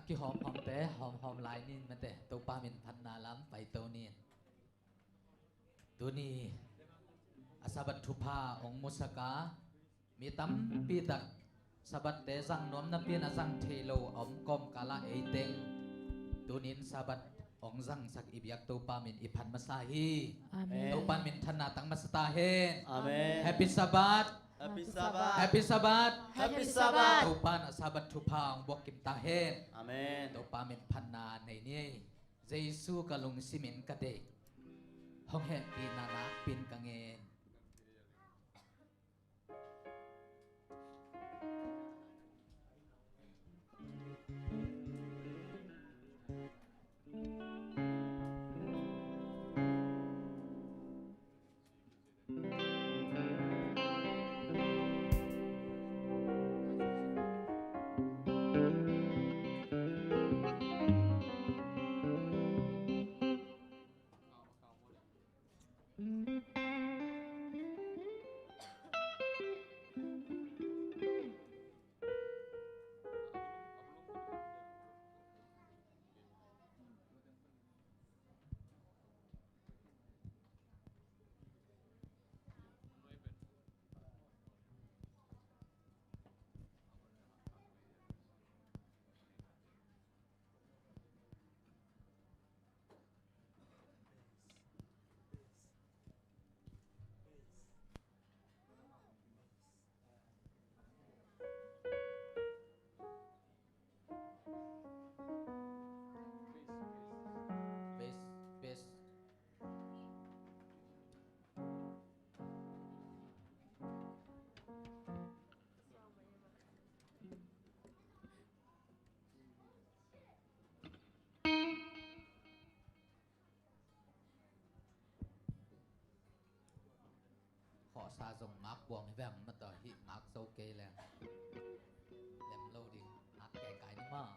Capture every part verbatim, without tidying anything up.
Kihawmhawmte hawmhawm lai nin mate, Topa min phatna lam paito nin. Tuni a Sabbath thupha hong musak a, mi tampi tak Sabbath te zang nuam napi in a zang thei lo a om kawmkal ah ei teng tunin Sabbath hong zangsak i biak Topa min i phat masa hi. Amen. Topa min thanna tang masa ta hen. Amen. Happy Sabbath. Happy Sabbath. Happy Sabbath. Happy Sabbath. Topa in a Sabbath thupha hong buak kim ta hen. Amen. Topa min phatna nei ni. Jesu ka lungsim in ka deih, hong hehpihna nakpi in ka ngen. Bass, bass. Khawhsa zong ngak buang hi veng, mataw hih ngak zo kei leng lem lo ding, ngak kei kai ni maw.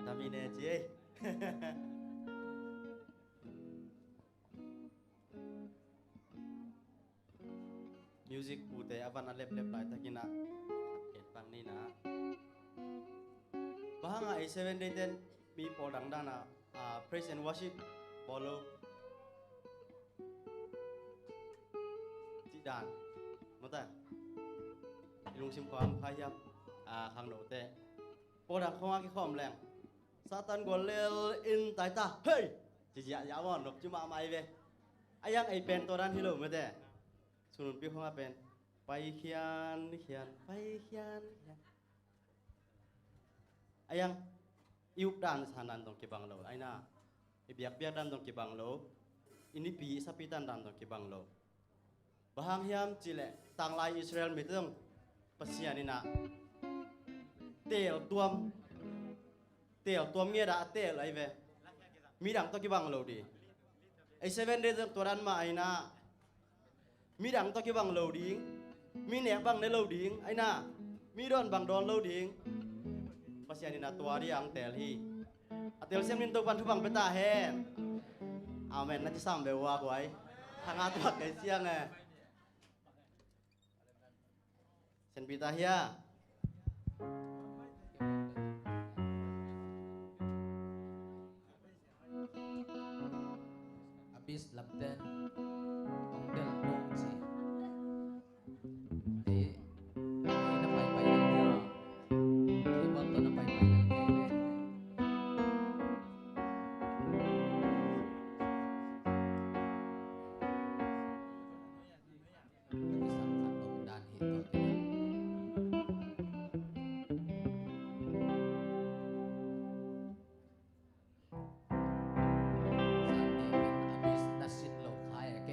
Dam hi ne ci ei. Music pute a van a leplep laitakin ah, ken pang ni na. Bang hang a ei Seven Day ten mi pawl dangdan ah, ah, praise and worship bawl lo cih dan, mawta i lungsim khawng kha hiam? Ah, khangnote pawl dang khawng a kikhawm leng Satan gual lel in tai ta, hei, ci ziahziah maw, nop ci mahmah hi ve. A yang ei pen tua dan hi lo mate. Sununpi khawng a pen pai khian khian, pai khian khian. A yang i up dan san dan zong kibang lo, aina i biakpiak dan zong kibang lo, i nipi i sapi tan dan zong kibang lo. Bang hang hiam cih leh tanglai Israel mite zong Pasian in ah teel tuam, teel tuam ngiat ah a teel ahi ve. Midang tawh kibang lo ding. Ei Seven Day zong tua dan mah aina, midang tawh kibang lo ding, mi nek bang ne lo ding, aina mi dawn bang dawn lo ding. Pasian in ah tua ding ang teel hi. A telsiam nin Topan thupha pia ta hen. Amen. Na ci sam ve ua guai. Thanga tuak kei siang e. Senpi ta hia. A bass lamten hong delh nuam ci. Ei, ei na paipai lel nia. Keyboard tawh na paipai lel kei leh. Kisam khat om dan hi tua kei. Zan ni pen a bass na sin lo khai e.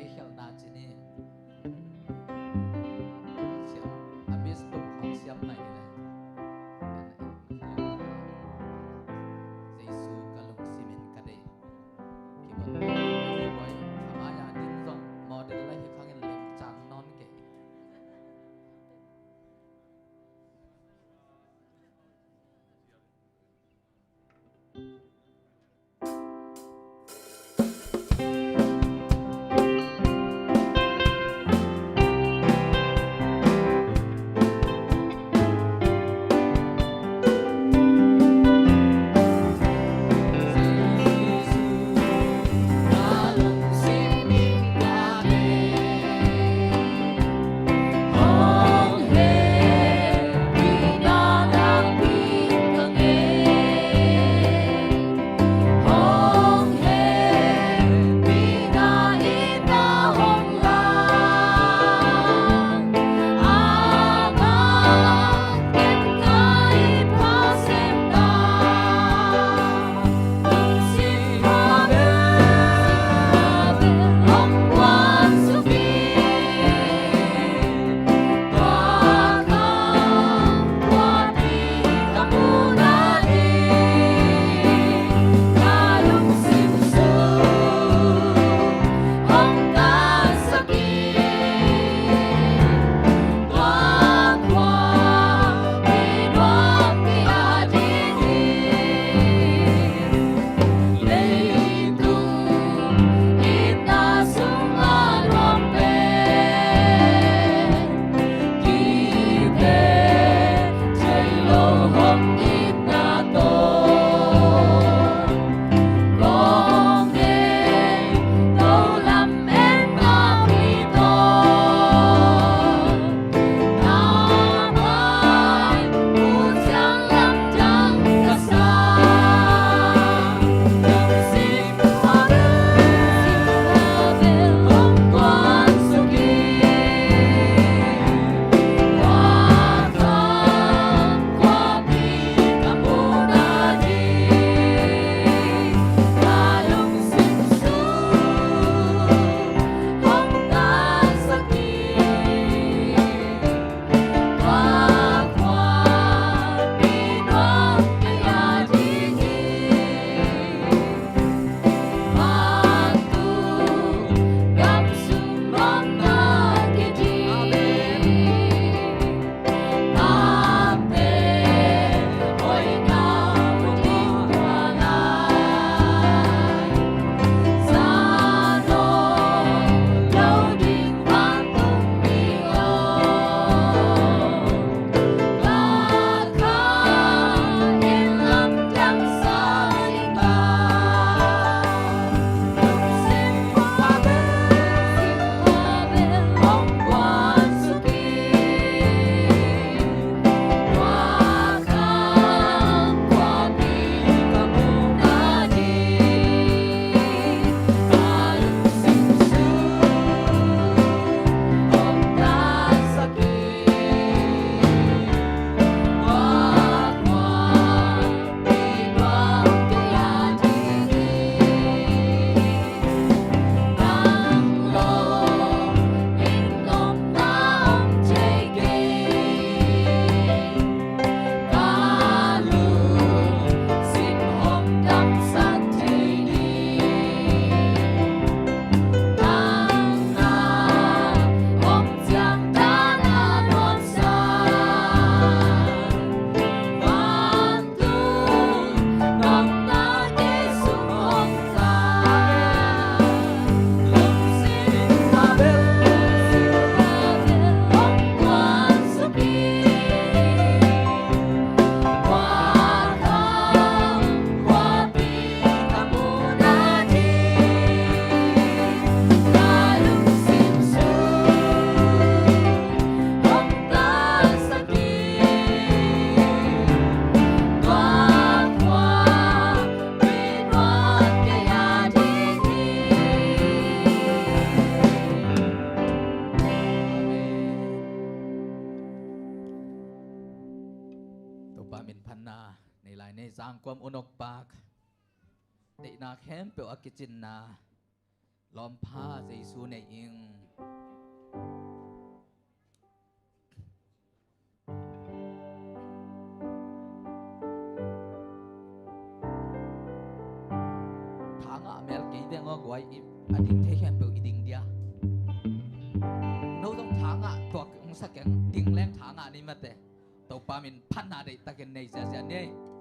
Angkuam U Nok Pak, deihna khempeuh a kicinna lawmpha Jesu nei ing. Thangah mel kei deng aw guai, i a ding thei khempeuh i ding dia. No zong thangah tuak hong sa keng, ding leng thangah ni mate. Topa min phatna deihtakin nei ziazia ni.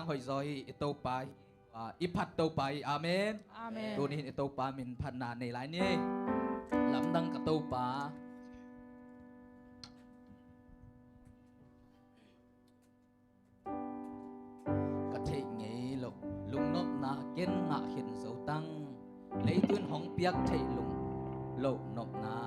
hoih zaw hi. I Topa hi, ah, i phat Topa hi. Amen. Amen. Tuni hin i Topa min phatna nei lai ni. Lamdang ka Topa. Ka theih ngei loh lungnopna ken ngah khin zo tang. Leitung hong piak theih lung loh nopna.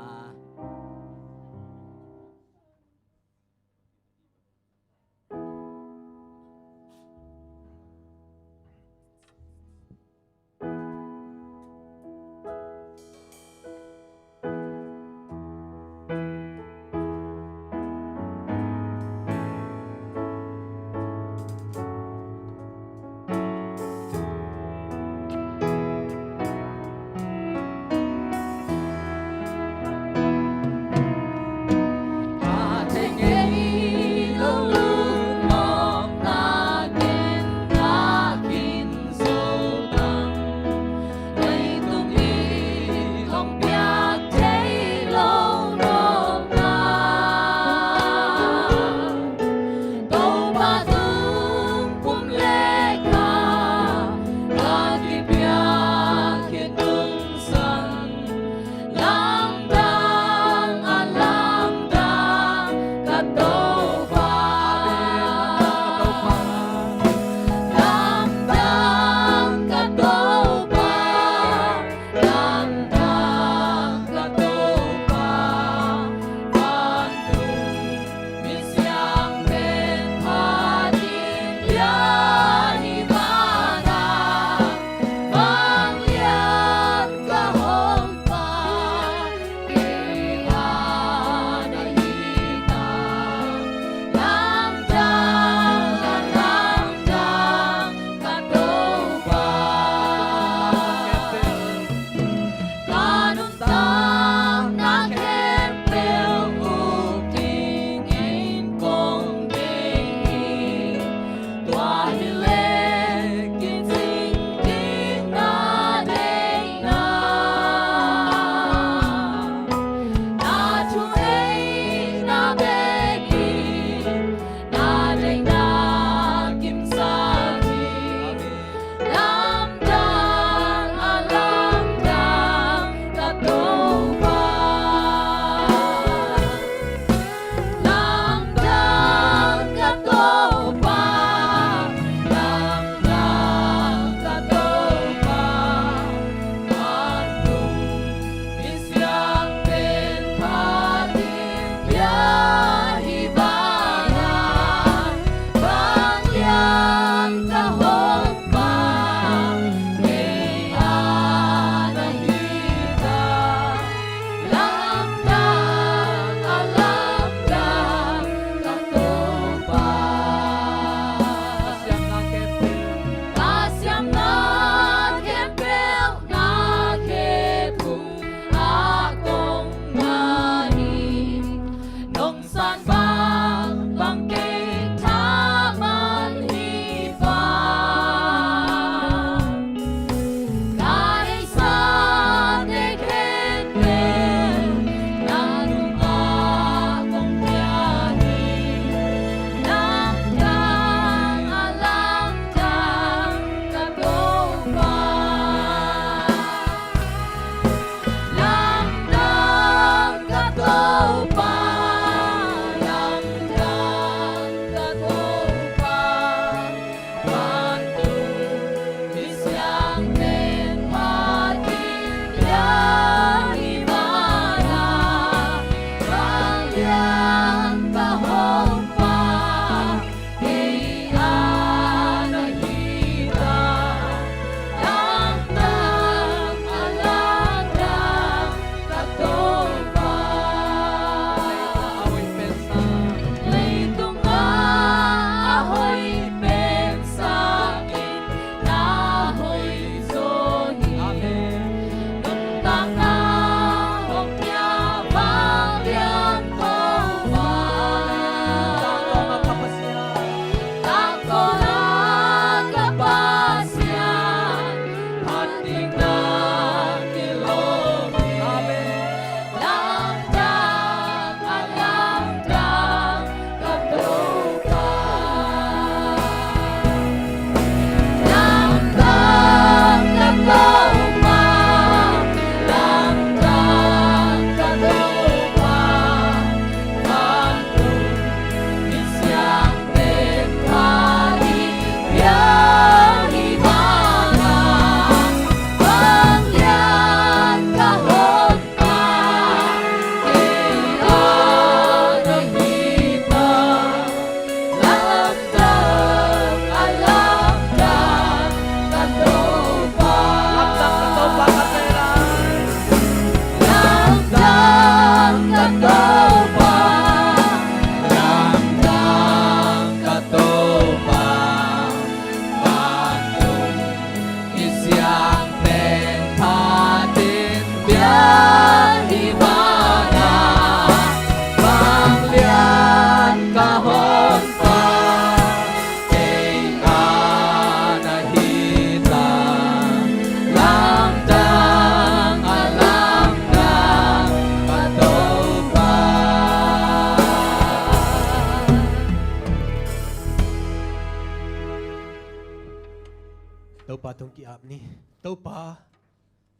Ki-ap ni. Topa,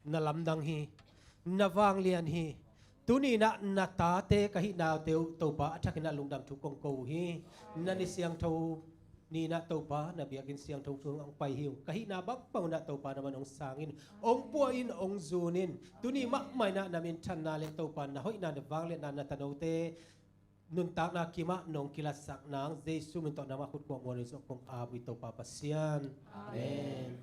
na lamdang hi, na vanglian hi. Tuni-in ah na tate ka hihna uh, Topa, a thakin ah lungdam thu kong ko uh hi. Na ni siangtho ni-in ah, Topa, na biakinn siangtho sung hong pai hi ung. Ka hihna bangbang un ah, Topa, na man hong sang in, hong pua in, hong zun in. Tuni mahmah in ah na minthanna le, Topa, na hoihna, na vangliatna, na tanote nuntakna kimah nong kilatsak nang, Jesu min tawh nangmah khut kuang muan in zong kong ap uh hi, Topa Pasian. Amen.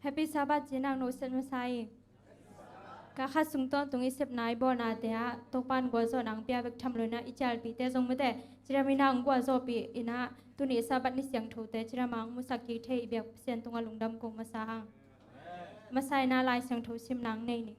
Happy Sabbath, ci-in ah hong nusiat masa ing. Ka khat sung tawntung i sepna i bawlnate ah Topa'n gualzawhna hong pia bek tham lo-in ah, i cialpihte zong mate, cidam in ah hong gualzawhpih in ah, tuni Sabbath ni siangthote cidam a hong musak kik thei i biak Pasian tungah lungdam ko masa hang. Masa in ah Lai Siangtho simna hong nei ni.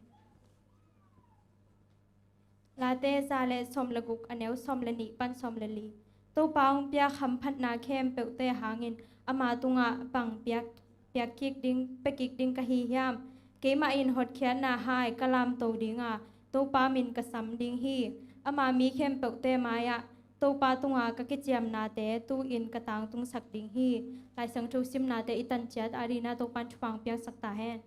Late za le sawm le guk, a neu sawm le nih pan sawm le li. Topa hong piak hamphatna khempeuhte hangin ama tungah pang piak, piak kik ding, pia kik ding ka hi hiam? Keimah in hotkhiatna hai ka lamto ding a, Topa min ka sam ding hi. Ama mi khempeuhte mai-ah Topa tungah ka kiciamnate tu-in ka tangtungsak ding hi. Lai Siangtho simnate i tan ciat adingin ah Topa'n thupha hong piaksak ta hen.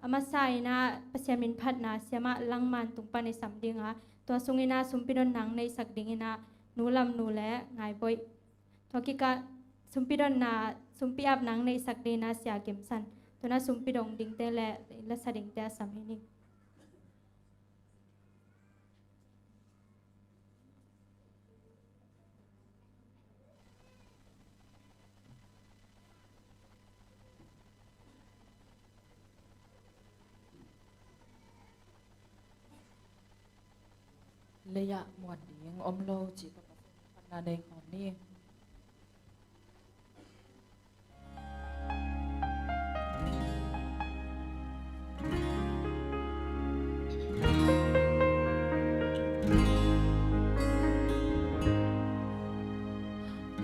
A masa in ah Pasian min phatna siamah Langman tung pan i sam ding a, tua sungin ah sumpi donna hong neihsak dingin ah Nu Lam Nu le Ngai Boih. Tua kikah sumpi donna, sumpi apna hong neihsak dingin ah Sia Kim San. Tua in ah sumpi dong dingte le lasa dingte a sam hi ni. Lei-ah muan ding om lo cih tawh phatna nei khawm ni.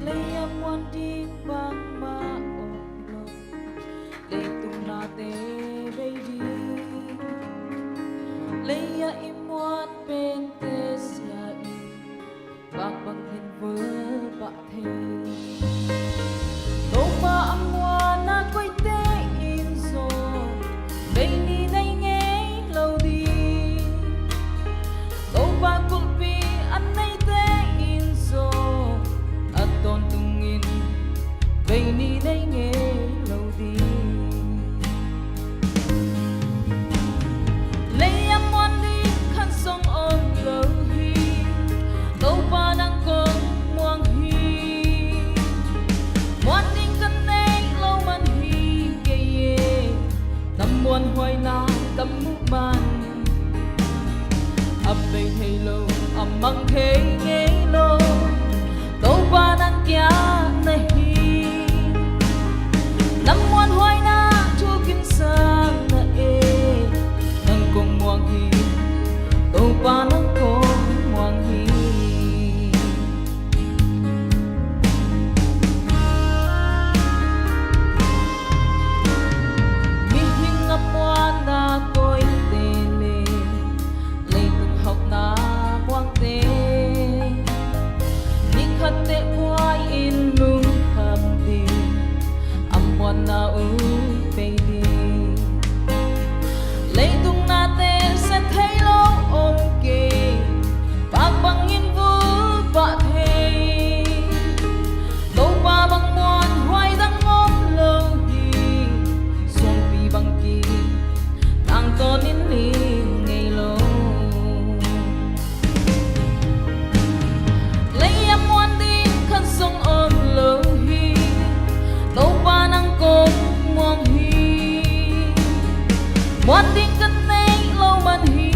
Lei-ah muan ding bangmah om lo, leitung nate bei ding. Lei-ah i muan pente sia in, pak bangin vul pah thei. Topa a muanna koite in zong bei ni nei ngei lo ding. Topa kulhpi a neite in zong a tawntungin bei ni nei ngei lo ding. Lei-ah muan ding khat zong om lo hi, Topa nang kong muang hi. Muan ding ka neih lo man hi kei e, na muanhuaina ka muh man. A bei thei lo, a mang thei ngei lo, Topa nang kiang na hi. Na muanhuaina thu kim sang na e, nang kong muang hi, Topa nang kong muang hi. Mihing a muanna koite le leitung hauhna muangte, ni khat teh buai-in lungkham ding, a muanna uh bei ding. Leitung nate sia thei lo om kei, pak bangin vul pah thei. Topa bang muanhuai dang om lo hi, suangpi bang ki tangtawn in ling ngei lo. Lei-ah muan ding khat zong om lo hi, Topa nang kong muang hi. Muan ding ka neih lo man hi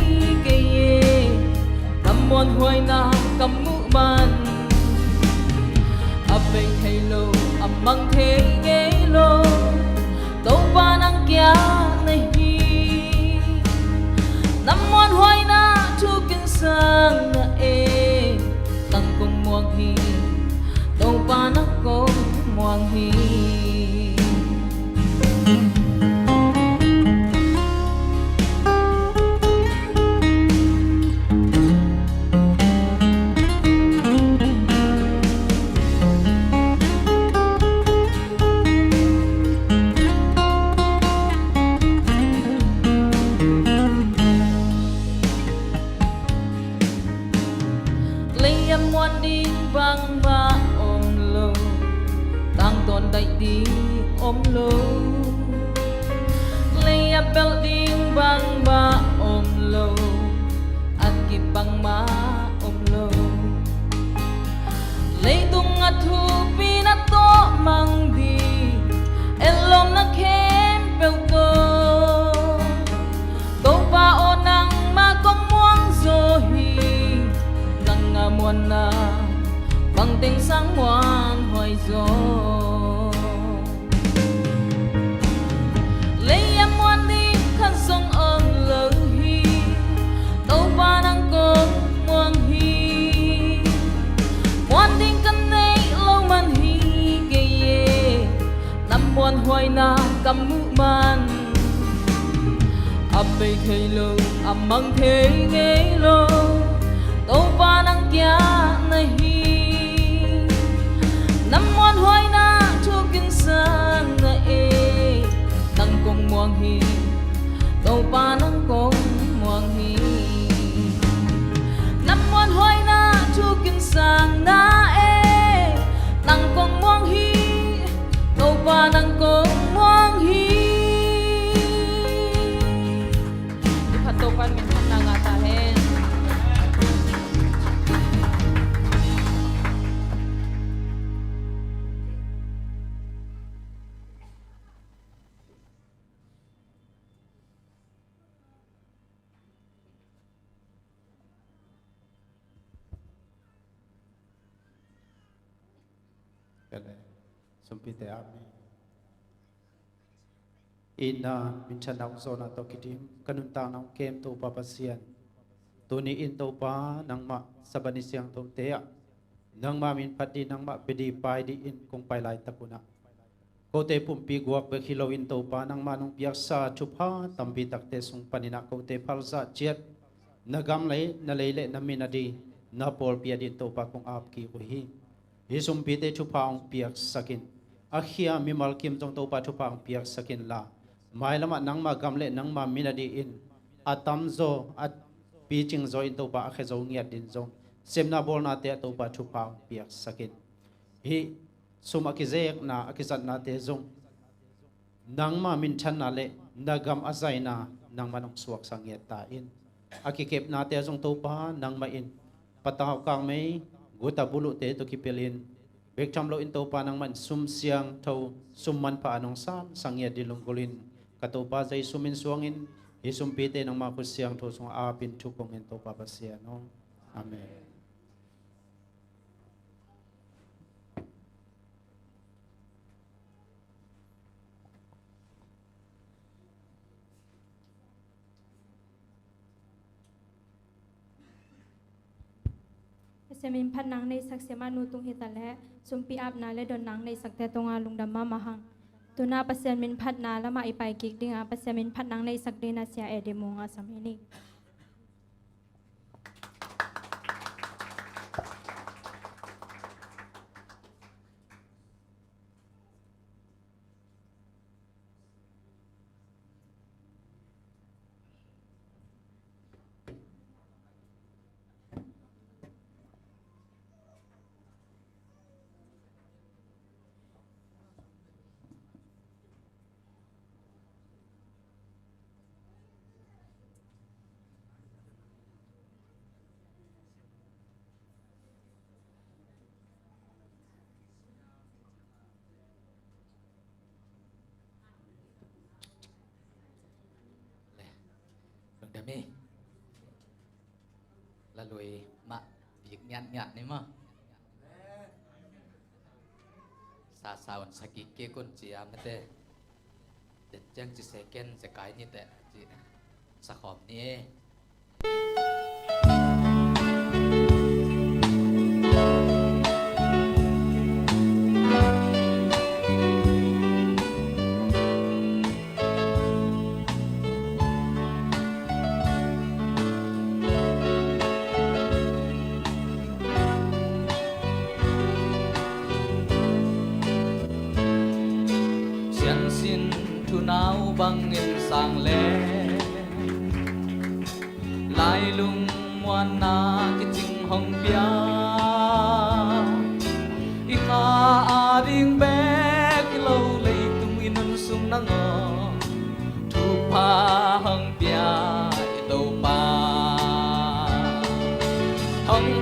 kei e, na muanhuaina ka muh man. A bei thei lo, a mang thei ngei lo, Topa nang kiang na hi. Na muanhuaina thu kim sang na e, nang kong muang hi, Topa nang ding om lo, lei a belh ding bangmah om lo, a kip bangmah om lo. Leitung a thupi na tawh mang ding, et lawm na khempeuh tawh. Topa aw, nangmah kong muang zaw hi, nang a muanna bang teng sang muanhuai zaw. Lei a muan ding khat zong om lo hi, Topa nang kong muang hi. Muan ding ka neih lo man hi kei e, na muanhuaina ka muh man, a bei thei lo, a mang thei ngei lo, Topa nang kia na hi. Na muanhuaina thu kin sang na e, nang kong muang hi, Topa nang kong muang hi. Na muanhuaina thu kin sang na e, nang kong muang hi, Topa nang kong muang hi. Kiphat Topa in min phatna ngah ta hen. Sumpite, amen. Itna, minthanna, hong zawhna tawh kidim, ka nuntakna hong kem Topa Pasian, tuni in Topa nangmah Sabbath ni siangthote ah nangmah min phat ding, nangmah bia ding, pai ding in kong pai laitak un ah, kote pumpi guak bek hi loin Topa nangmah nong piaksa thupha tampi takte sung panin ah kote phalzah ciat na gam lei, na lei le na min a ding na pawlpi a ding Topa kong ap kik uh hi. Hih sumpite thupha hong piaksak in. A khia mimal kim zong Topa thupha hong piaksak inla, mailam ah nangmah gam le nangmah min a ding in a tamzaw, a picing zaw in Topa a khia zo ngiat ding zong, sepna bawlnate ah Topa thupha hong piaksak in. Hih sum a kizekna, a kizatnate zong nangmah minthanna le na gam a zaina nangmah nong suaksak ngiat ta in. A kikepnate ah zong Topa nangmah in patau kangmei, guta buluhte tawh kipelin, bek tham loin Topa nangmah in sum siangtho, sum manpha a nong samsak ngiat ding lunggulhin, ka Topa Jesu min suangin hih sumpite nangmah khut siangtho sungah apin thu kong ngen, Topa Pasian aw. Amen. Pasian min phat nang neihsak siamah nu tung hi ta leh, sumpi apna le donna neihsakte tungah lungdam mahmah hang. Tuna Pasian min phatna lamah i pai kik dingah, Pasian min phat nang neihsak dingin a sia Eddie Mung a sam hi ni. Lungdam hi. Lalui mah bik ngiatngiat ni maw. Sasa un, sa kik kik un ci a mate. Ciang ci second zekai ni teh ci sa khawm ni. Siansin thunau bangin sang le lailung muanna kicing hong pia. I kha a ding bek i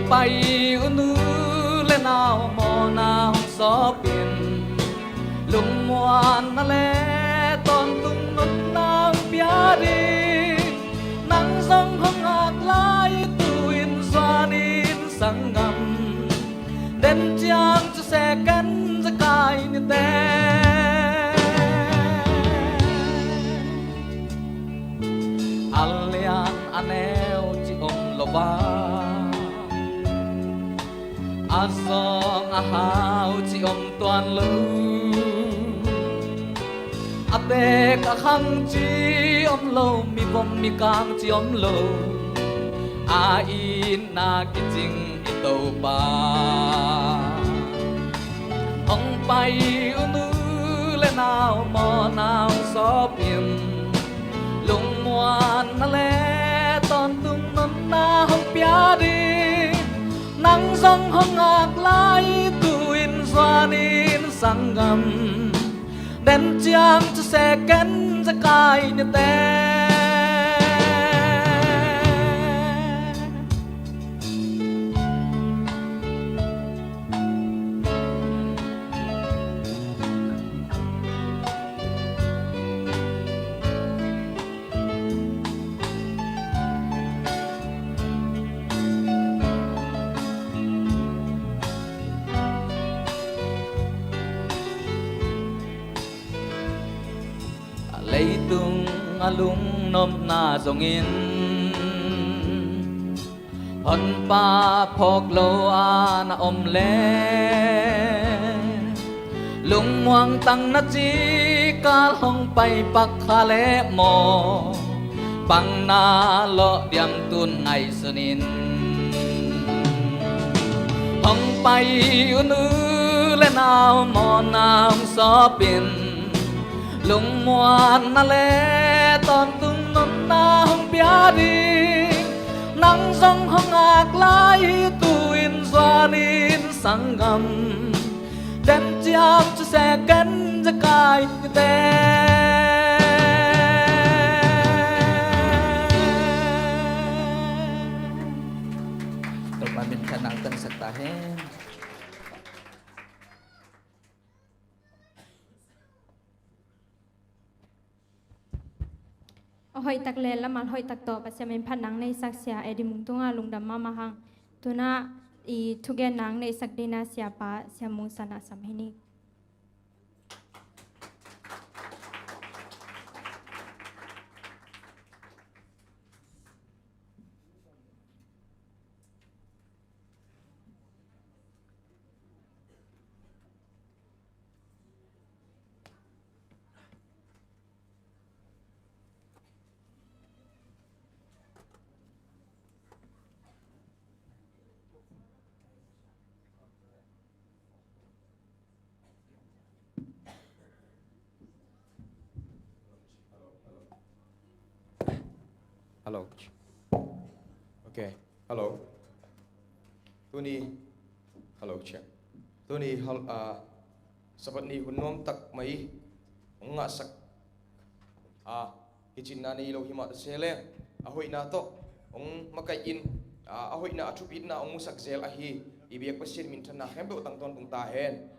Pai un, u le nau mawhna hong sawpin, lungmuanna le tawntung nunna hong pia ding. Nang zong hong ngak lai, tu-in zuanin sanggam, den ciang ci seken zekai nite. A lian a neu ci om lo a, a zawng a hau ci om tuan lo, a tek a khang ci om lo, mi vom mi kang ci om lo, a itna kicing i Topa. Hong pai un, u le nau mawhna hong sawpin, lungmuanna le tawntung nunna hong pia ding. Nang zong hong ngak lai, tu-in zuanin sanggam, den ciang ci seken zekai nite. A leitung a lungnopna zongin, Honpa phawk lo a na om le, lungmuang tang na ci kal hong pai pak kha le maw, pang na lawh diam tun ngaihsun in. Hong pai un, u le nau mawhna hong sawpin, lungmuanna le tawntung nunna hong pia ding. Nang zong hong ngak lai, tu-in zuanin sanggam, den ciang ci seken zekai nite. Topa minthanna tangsak ta hen. A hoih tak le lamal hoih tak tawh Pasian min phat nang neihsak Sia Eddie Mung tungah lungdam mahmah hang. Tunah i thugen nang neihsak dina Siapa Sia Mung San a sam hi ni. Hello. Okay. Hello. Tuni, hello, check. Tuni, hal-, ah, Sabbath ni hun nuam tak mai hong ngahsak, ah, kicinna nei lo hi mah ta se leng, a hoihna tawh hong makaih in, ah, a hoihna a thupitna hong musak zel ahi i biak Pasian minthanna khempeuh tang tawntung ta hen.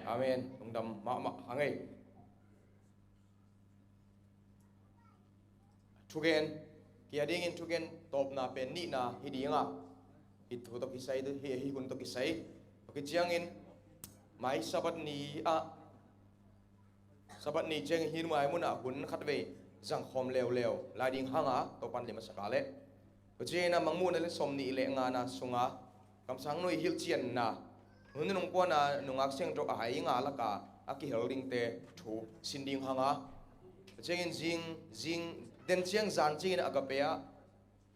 Amen. Lungdam mahmah hang ei. Thugen, kei a dingin thugen tawpna pen nihna hi dinga, hi thu tawh kisai, hi, hi hun tawh kisai. Tua khit ciangin mai Sabbath ni ah, Sabbath ni ciangin hi mai munah hun khatvei zangkhawm leuleu lai ding hanga, Topan lim a sak a leh. Tua ciangin a Mangmuhna le sawmnih le ngana sunga Kamsang nu i hilhcianna, hun nunung puana nungak siangtho a hai nga laka a kihel dingte thu sin ding hanga. Ciangin zing, zing, den ciang zan ciangin Agape ah,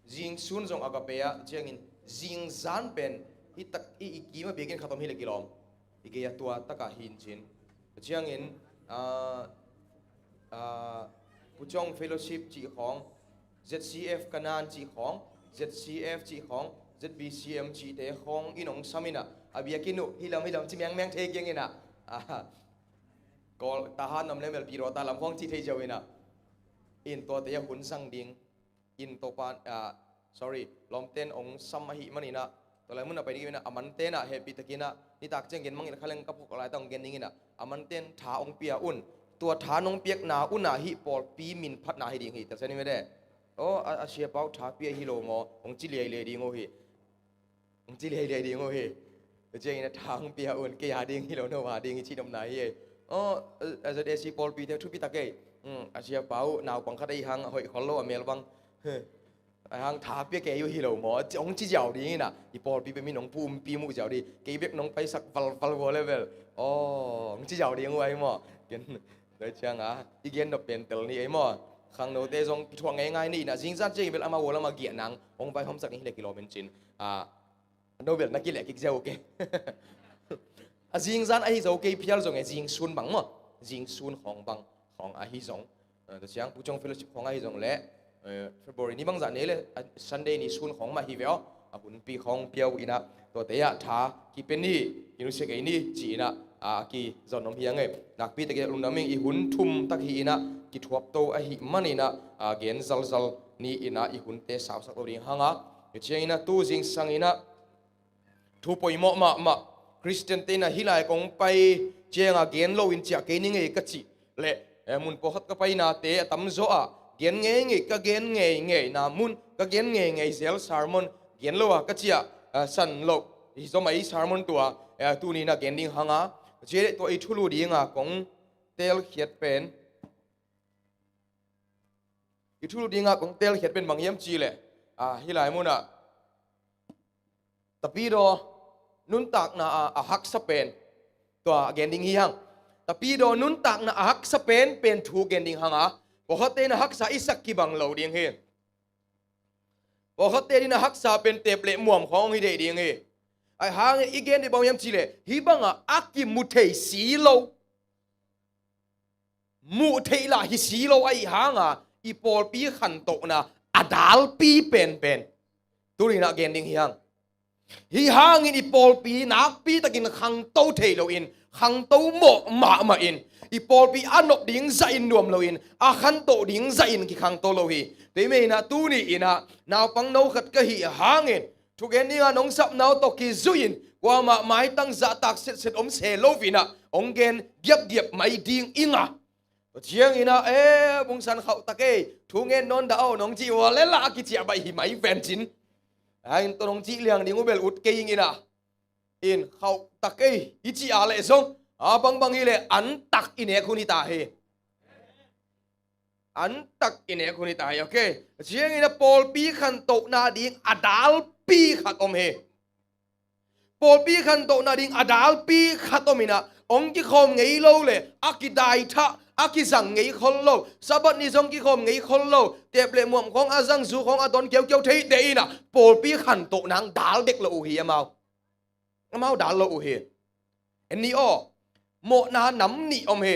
zing sun zong Agape ah, ciangin zing zan pen hi tak i, i kima biakin khat om hi le kilawm. I gei a tua taka hin cin. Ciangin, ah, ah, Pu Ciong Fellowship cih khawng, Z C F Kanan cih khawng, Z C F cih khawng, Z B C M cihte khawng in hong sam inah, a biakinn uh hi lam hi lam ci mengmeng thei kiang inah, ah, Kawl, Tahan lam le Melpi Rawta lam khawng cih thei ziau inah, in tuate a hun zang ding in Topa, ah, sorry, lawmten hong sam ahih maninah, Tua lai mun a pai ding in ah, a manten ah hehpih takin ah, nitak ciang gen mang in ah, kha leng ka phawk lai tang gen ding in ah, a manten tha hong pia un. Tua tha nong piakna un ah hih pawlpi min phatna hi ding hi, ta sa ni mede. Aw, a, a siapa uh tha pia hi lo maw, hong ci liailiai ding uh hi. Hong ci liailiai ding uh hi. Tua ciangin ah tha hong pia un, kei a ding hi lo, no a ding hi, ci nopna hi ei. Aw, a, a Z A C pawlpi te thupi ta kei. Hmm, a siapa uh naupang khat ahi hang a hoih khol lo a mel bang. Ahi hang tha pia kei uh hi lo maw, ci, hong ci ziau ding in ah, i pawlpi pen min hong pumpi muh ziau ding, kei bek nong paisak valval vua le vel. Aw, hong ci ziau ding uh ahi maw. Ken, tua ciang a, i gen nop pen tel ni ei maw. Khangnote zong kithuah ngeingai ni in ah, zingzan ciang i bel amau ua lam a giah nang, hong vaihawmsak ni hi le kilawm in cin. A, no bel na kileh kik ziau uh kei. A zingzan ahi zo kei phial zong e, zingsun bang maw. Zingsun khawng bang, khawng ahi zong. Eh, tua ciang Pu Cong Fellowship khawng ahi zong leh, eh, February ni bangzah nei le, ah, Sunday ni sun khawng mah hi ve aw. A hunpi khawng pia uh in ah, tuate ah tha kipia ni, kinusia kei ni, ci in ah, a kizon om hi a ngei. Nakpi takin ah lungdam ing, i hun thum tak hi in ah, kithuapto ahih man in ah, a gen zalzal ni in ah, i hunte sausak lo ding hang a. Tua ciangin ah tu zingsang in ah, thu poimawh mahmah, Khristian te in ah hih lai kong pai ciangah gen lo in ciah kei ning ei ka cih leh, eh, mun pawlkhat ka painate a tamzaw ah gen ngeingei, ka gen ngeingeina mun, ka gen ngeingei zel sermon gen lo a ka ciah, eh, san loh hi zaw mai sermon tua, eh, tuni in ah gen ding hang a. Tua ciang tua i thulu ding a kong telkhiat pen, i thulu ding a kong telkhiat pen bang hiam cih leh, ah, hih lai mun ah Tapidaw nuntakna a, a haksa pen tua gen ding hi hang. Tapidaw nuntakna a haksa pen, pen thu gen ding hang a. Pawlkhatte in a haksa i sak kibang lo ding hi. Pawlkhatte in a haksa pen tep le muam khawng hi deih ding hi. Ahi hangin i gen ding bang hiam cih leh, hih bangah a kimu thei si lo, muh theih lah hi si lo ahih hanga, i pawlpi khantohna a dalpi penpen tuni in ah gen ding hi hang. Hih hangin i pawlpi nakpi takin khangto thei loin, khangto mawh mahmah in, i pawlpi a nop ding zahin nuam loin, a khantoh ding zahin kikhangto lo hi. Tua ahih manin ah tuni in ah naupang no khat ka hih hangin, thugen dingah nong sapna uh tawh kizui-in, kuamah maitang zahtak setset om se lo-in ah hong gen giapgiap mai ding ing a. Tua ciangin ah, eh, bungsan khauh ta kei, thu ngen nawn dah aw nong cih uh a leh lah a kiciah baih hi mai ven cin. Ahi hangin tua nong cih liang ding uh bel ut kei ing in ah. In khauh ta kei i cih a leh zong, a bangbang hi leh antak i nek hun hi ta hi. Antak i nek hun hi ta hi, okay. Tua ciangin ah pawlpi khantohna ding a dalpi khat om hi. Pawlpi khantohna ding a dalpi khat om in ah, hong kikhawm ngei lo leh a kidaithah, a kizang ngei khol lo, Sabbath ni zong kikhawm ngei khol lo, tep le muam khawng a zang, zu khawng a don kiaukiau thei deih in ah, pawlpi khantohna dal dek lo uh hi amau. Amau dal lo uh hi. En ni aw, mawhna nam nih om hi.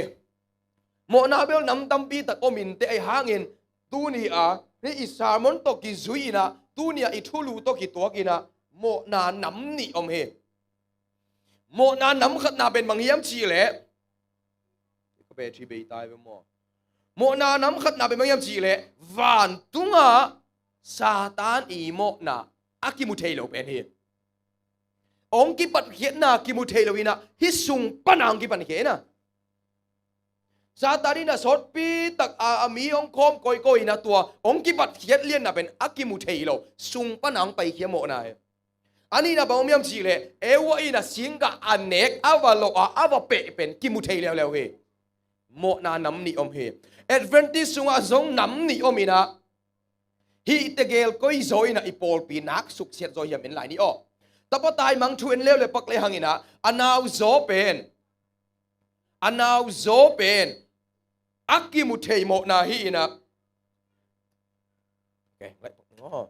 Mawhna bel nam tampi tak om inteh, ahi hangin tuni a, hih i sermon tawh kizui in ah, tuni a i thulu tawh kituak in ah, mawhna nam nih om hi. Mawhna nam khatna pen bang hiam cih leh, ka battery bei tai ve maw. Mawhna nam khatna pen bang hiam cih leh, vantungah Satan i mawhna a kimu thei lo pen hi. Hong kipatkhiatna kimu thei lo in ah, hih sung pan a hong kipankhia in ah. Satan in ah sawtpi tak a, a mi hong khawm kawikawi in ah, tua hong kipatkhiat lianna pen a kimu thei lo, sung pan a hong paikhia mawhna hi. A nihna bang om hiam cih leh, Eva in ah singgah a nek, a va loh a, a va peh pen kimu thei leuleu hi. Mawhna nam nih om hi. Adventist sungah zong nam nih om in ah, hih tegel koi zaw in ah i pawlpi nak suksiat zaw hiam en lai ni aw. Tapa taimang thu en leuleu pak lehang in ah, a nauzaw pen, a nauzaw pen a kimu thei mawhna hi in ah. Okay, like, oh.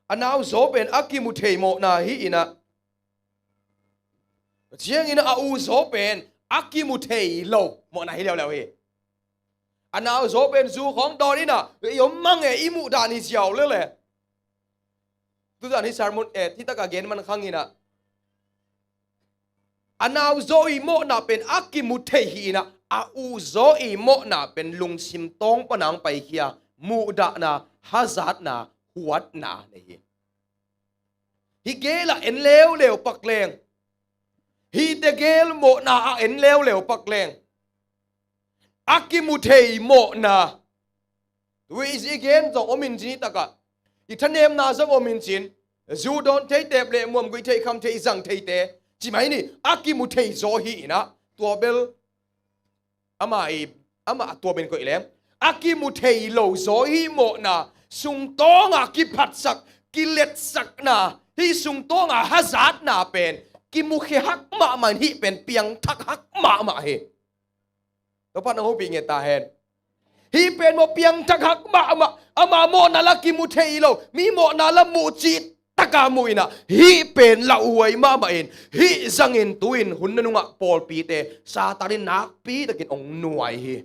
A nauzaw pen a kimu thei mawhna hi in ah. Ciangin a uzaw pen a kimu thei lo mawhna hi leuleu hi. A nauzaw pen zu khawng dawn in ah, i om mang e, i muh dan hi ziau leuleu. Tuzan hih sermon, eh, hih takah gen man khang in ah, a nauzaw i mawhna pen a kimu thei hi in ah, a uh zaw i mawhna pen lungsim tawng panang paikhia, muhdahna, hazatna, huatna nei hi. Hih gel ah en leuleu pak leng, hihte gel mawhna ah en leuleu pak leng, a kimu thei mawhna. Tui i gen zong om in cin, i takah i thanemna zong om in cin, zu dawn thei, tep le muam guih thei, kham thei, zang theite ci mai ni, a kimu thei zaw hi inah, tua bel amah i, amah tua ben koih lem. A kimu thei lo zaw hi mawhna, sungtawngah kiphatsak, kiletsakna, hih sungtawngah hazatna pen kimu khia hak mahmah in, hih pen piangthak hak mahmah hi. Topa nang hopih nge ta hen. Hih pen maw piangthak hak mahmah, ama mawhna la kimu thei lo, mi mawhna la muh cih taka muh inah, hih pen lauhuai mahmah in, hih zangin tu-in hun nanungah pawlpite Satan in nakpi takin hong nuai hi.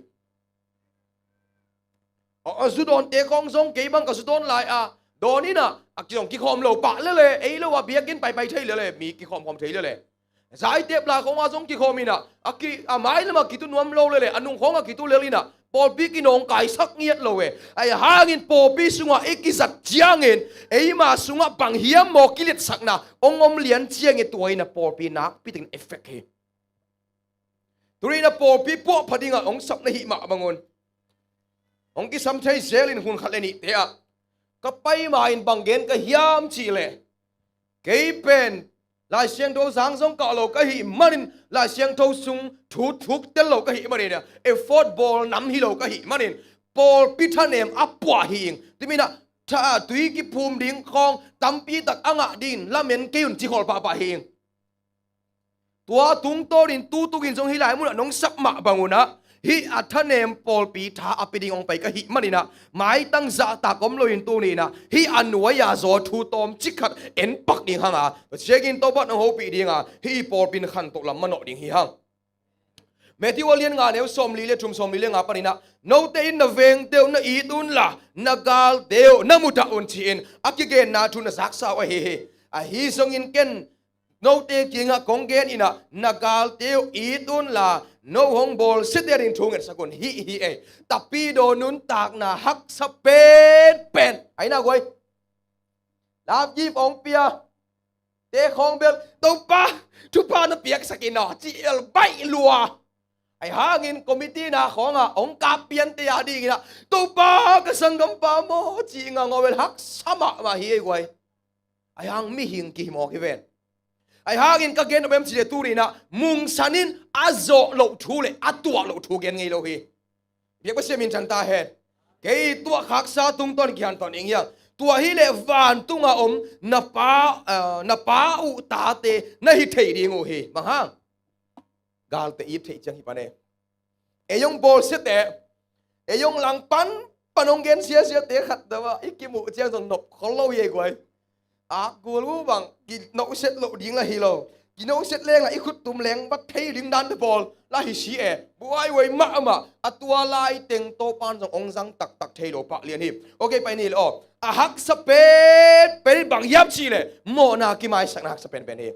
A, a zu dawnte khawng zong kei bang ka zu dawn lai-a dawn inah, a kizong kikhawm lo pah lele, ei lo a biakinn paipai thei lele, mi kikhawmkhawm thei lele. Zaitep la khawngah zong kikhawm inah, a ki, a mailamah kitu nuam lo lele, a nung khawngah kitu lel inah, pawlpi kinawngkaisak ngiat lo e. Ahi hangin pawlpi sungah i kizat ciangin, eima sungah bang hiam maw kiletsakna hong om lian ciangin, tua inah pawlpi nakpi takin effect hi. Tuni inah pawlpi puahpha dingah hong sap na hih mah bangun, hong kisam thei zelin hun khat le nihte ah ka pai ma-in bang gen ka hiam cihleh, kei pen Lai Siangtho zang zong kah lo ka hih manin, Lai Siangtho sung thu thuk tel lo ka hih manin, effort bawl nam hi lo ka hih manin, pawlpi thanem a puah hi ing. Tumi inah tha, tui kiphum ding khawng tampi tak a ngah dingin lamen kei un ci khawl pahpah hi ing. Tua tungtawnin tu tungin zong hih lai munah nong sap mah bangunah, hih a thanem pawlpi tha a pia ding hong pai ka hih maninah, maitang zahtak om loin tuni inah hih a nuai-a zaw thu tawmcik khat en pak ding hanga, Pasian in Topa nong hopih dinga, hih i pawlpi in khantoh lam manawh ding hi hang. Matthew a lian nga neu sawmli le thum, sawmli le nga paninah, note in na vengte uh na it unla, na galte uh na mudah un ci-in a kigenna thu na zaksa uh ahi hi. Ahi zongin ken note kingah kong gen inah, na galte uh it unla, no hong bawlsiate ading thu ngetsak un. Hih hi ei, tapidaw nuntakna haksa penpen. Aina guai, love gift hong pia te khawng bel, Topa, thupha na piaksak in aw, ci el baih lua. Ahi hangin committee na khawngah hong kap piante adinginah, Topa, ka sanggampa maw, ci ngangawh el haksa mahmah hi ei guai. Ahi hang mihing kihimawk hi ven. Ahi hangin ka gen nop em cih leh, tuni inah mungsan in a zawh loh thu le a tuah loh thu gen ngei lo hi. Biak Pasian minthang ta hen. Kei tuah khaksa tungtawn kihanthawn ing hiang. Tua hileh vantunga om na pa, ah, na pa uh tate na hi thei ding uh hi. Bang hang? Galte it theih ciang hi pan e. Ei hong bawlsiate, ei hong langpan pan hong gen siasiate khat deuh ah i kimuh ciang zong nop khol lo hi ei guai. Akgul uh bang kinohset loh ding la hi lo. Kinohset leng la i khuttum leng vat thei ding dan te pawl la hi si e. Buaihuai mahmah, a tua lai teng Topan zong hong zang taktak thei lo pah lian hi. Ok, pai ni le aw. A haksa penpen bang hiam cih leh, mawhna kimaisakna haksa penpen hi.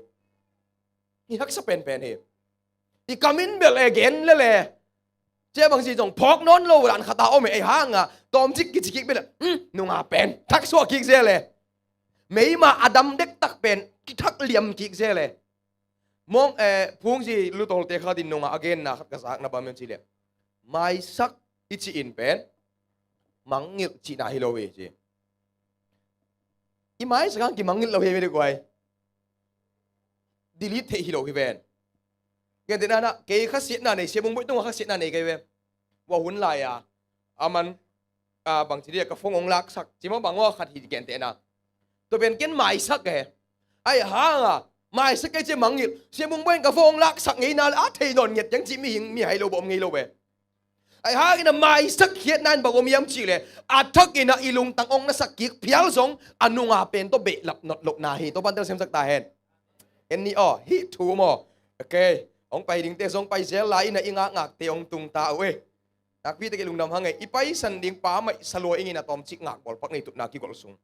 Hi haksa penpen hi. I kam in bel e gen lele, cia bangci zong phawk nawn lo dan khata om e. Ei hanga tawmcik kici kik bel, hmm, nunga pen thaksuah kik zel e. Meima a dam dektak pen kithak liam kik zel e. Mong, eh, Phungzi lutawlte khatin nunga a genna khat ka zakna bang hiam cih leh, maisak i cih in pen mangngilh cihna hi lo hi ci. I maisak hang kimangngilh lo hi ve dek guai. Delete theih hi lo hi ven. Gentehna inah kei khasiatna nei, Sia Bung Boih tungah khasiatna nei kei ve. Ua hun lai-a a man, a, bangci dia ka phone hong laksak ci maw, bang ua khat hi gentehna. Tua pen ken maisak e. Ahi hanga maisak kei cia mangngilh, Sia Bung Boih in ka phone hong laksak ngeina le a thei nawn ngiat keng cih mihing mi hai lo bawm ngei lo ve. Ahi hangin a maisak khiatna in bang om hiam cih leh, a thakin a i lungtang hong nasak kik phial zong a nunga pen tawh behlap nawn lohna hi. Topan telsiamsak ta hen. En ni aw, hih thu maw. Ok. Hong pai dingte zong pai zel lai inah i ngakngakte hong tung ta uh e. Nakpi tak i lungdam hang e. I paisan ding pa maih sa lua ingin a tawmcik ngakbawl pak ni, tutna kigolh sung.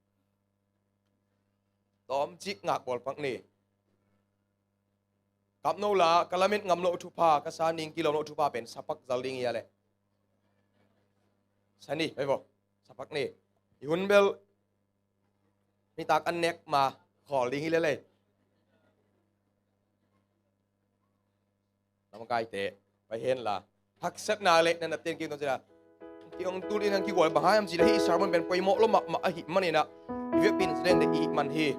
Tawmcik ngakbawl pak ni. Kap no la, ka lamet ngam loh thupha, ka sa ning kilawm loh thupha pen sapak zal ding hi a le. Sa ni, bai bo. Sapak ni. I hun bel nitak an nek ma khawl ding hi le le. Lamkaite, pai hen la. Haksatna le na na ten ki tong sila. Ki ong tu ding nang ki gual bang hai am sila hi sermon pen poimoh lo mahmah ahih manin ah. I vekpi in sila in de i man hi.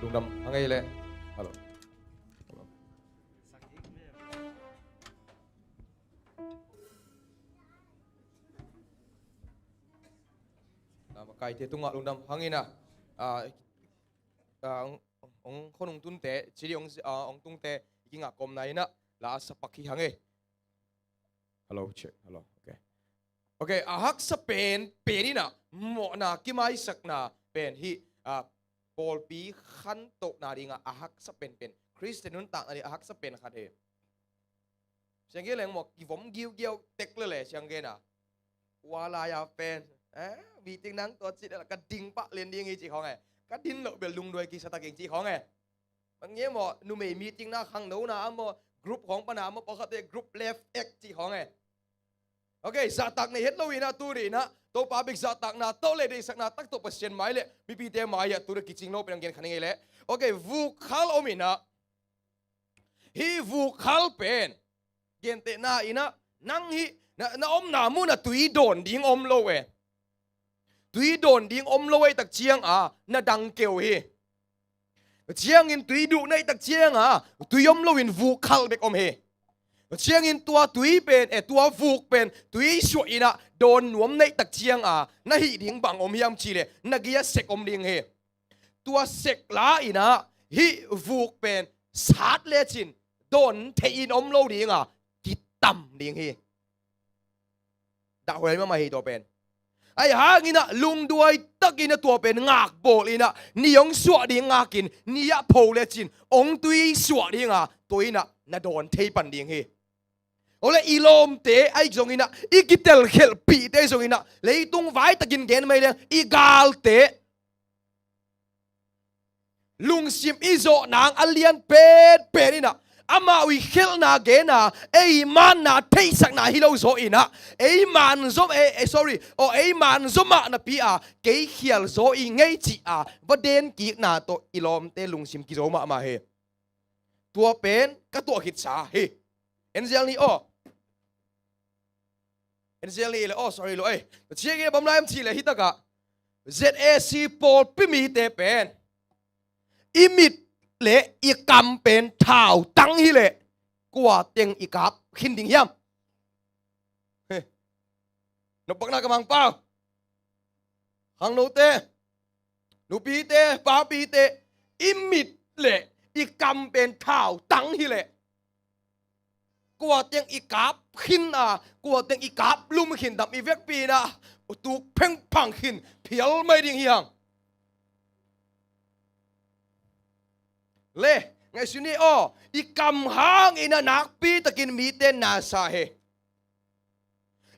Lungdam hang ei leh. Hello. Na makaite tungah lungdam hang in ah, ah, ah, ong, ong khonung tunte, cili ong, ah, ong tungte i kingah kawmna in ah la a sapak hi hang ei. Hello, check. Hello. Okay. Okay, a haksa pen pen in ah mawhna kimaisakna pen hi, ah, pawlpi khantohna dingah a haksa penpen, Khristian nuntakna dingah a haksa pen khat hi. Siang gen leng maw, kivom giugiau tek lele siang gen a. Ua lai-a pen, eh, meeting nang tua cih leh ka ding pah lian ding hi cih khawng e. Ka din loh bel lungduai kisa takin cih khawng e. Bang nge maw, numei meeting na, khangnona a maw, group khawng pana a maw, pawlkhatte group left ek cih khawng e. Okay, zahtak nei het lo in ah tu dih in ah Topa bek zahtakna tawh le deihsakna tak tawh Pasian mai le mipite mai ah tu dih kicing lo pen ang gen kha ning ei leh. Okay, vuk khal om in ah, hih vuk khal pen gentehna in ah, nang hih na, na omna mun ah tui dawn ding om lo e. Tui dawn ding om lo ahih tak ciang a na dang keu hi. Ciangin tui duh na hih tak ciang a tui om loin vuk khal bek om hi. Ciangin tua tui pen, eh, tua vuk pen tui suah in ah dawn nuam na hih tak ciang a na hih ding bang om hiam cih leh na gei ah sek om ding hi. Tua sek la in ah hih vuk pen sat lecin dawn thei in om lo ding a kitam ding hi. Dahhuai mahmah hi tua pen. Ahi hangin ah lungduai takin ah tua pen ngak bawl in ah, ni hong suah ding ngakin, ni ah pho lecin hong tui suah ding a, tua in ah na dawn thei pan ding hi. Awle i lawmte ahi zongin ah, i kitelkhelhpihte zongin ah, leitung vaitakin gen mai leng i galte lungsim i zawh nang a lian penpen in ah, amau i khelhna gen a, ei manna theihsakna hi lo zaw in ah, ei man zom, eh, eh, sorry, aw, ei man zom ah napi a, kei khial zaw i ngei cih a va den kikna tawh i lawmte lungsim kizo mahmah hi. Tua pen ka tuah khitsa hi. Enzel ni aw. Enzel ni le, oh, sorry lo, eh. Tua ciang e bang lai am cih leh hi tak ah Z A C pawlpi mite pen i mit le i kam pen thautang hi leh kua teng i kap khin ding hiam? He. Nopakna ka mangpau. Khangnote, nupite, papite, i mit le i kam pen thautang hi leh kua teng i kap khin a, kua teng i kap lum khin tam, i vekpi in ah tuk phengphang khin phial mai ding hi hang. Le, ngaihsun ni aw, i kam hangin ah nakpi takin mite na sa hi.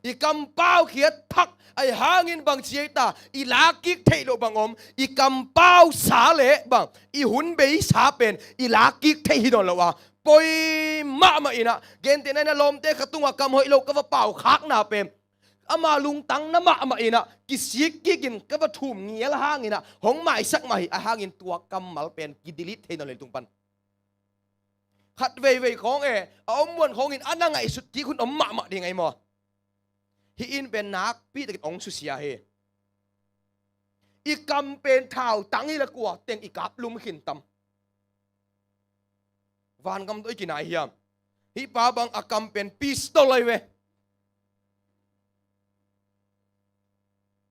I kampau khiat thak ahi hangin bang ci ei ta, i lakkik theih loh bang om, i kampau sa le bang, i hun beisa pen i lakkik theih hi nawn lo a, poi mahmah in ah, gentehna in ah lawmte khat tungah kam hoih lo ka va paukhakna pen ama lungtang na mahmah in ah, kisik kikin ka va thum ngial hangin ah hong maisak mah hi, ahi hangin tua kammal pen kidelete thei nawn lo hi tung pan. Khat veivei khawng e, a om muan khawngin a na ngaihsut kik hun om mahmah ding ahi maw? Hih in pen nakpi takin hong susia hi. I kam pen thautang hi leh kua teng i kap lum khin tam? Vangam tawh i kinai hiam? Hih pa bang a kam pen pistol ahi ve.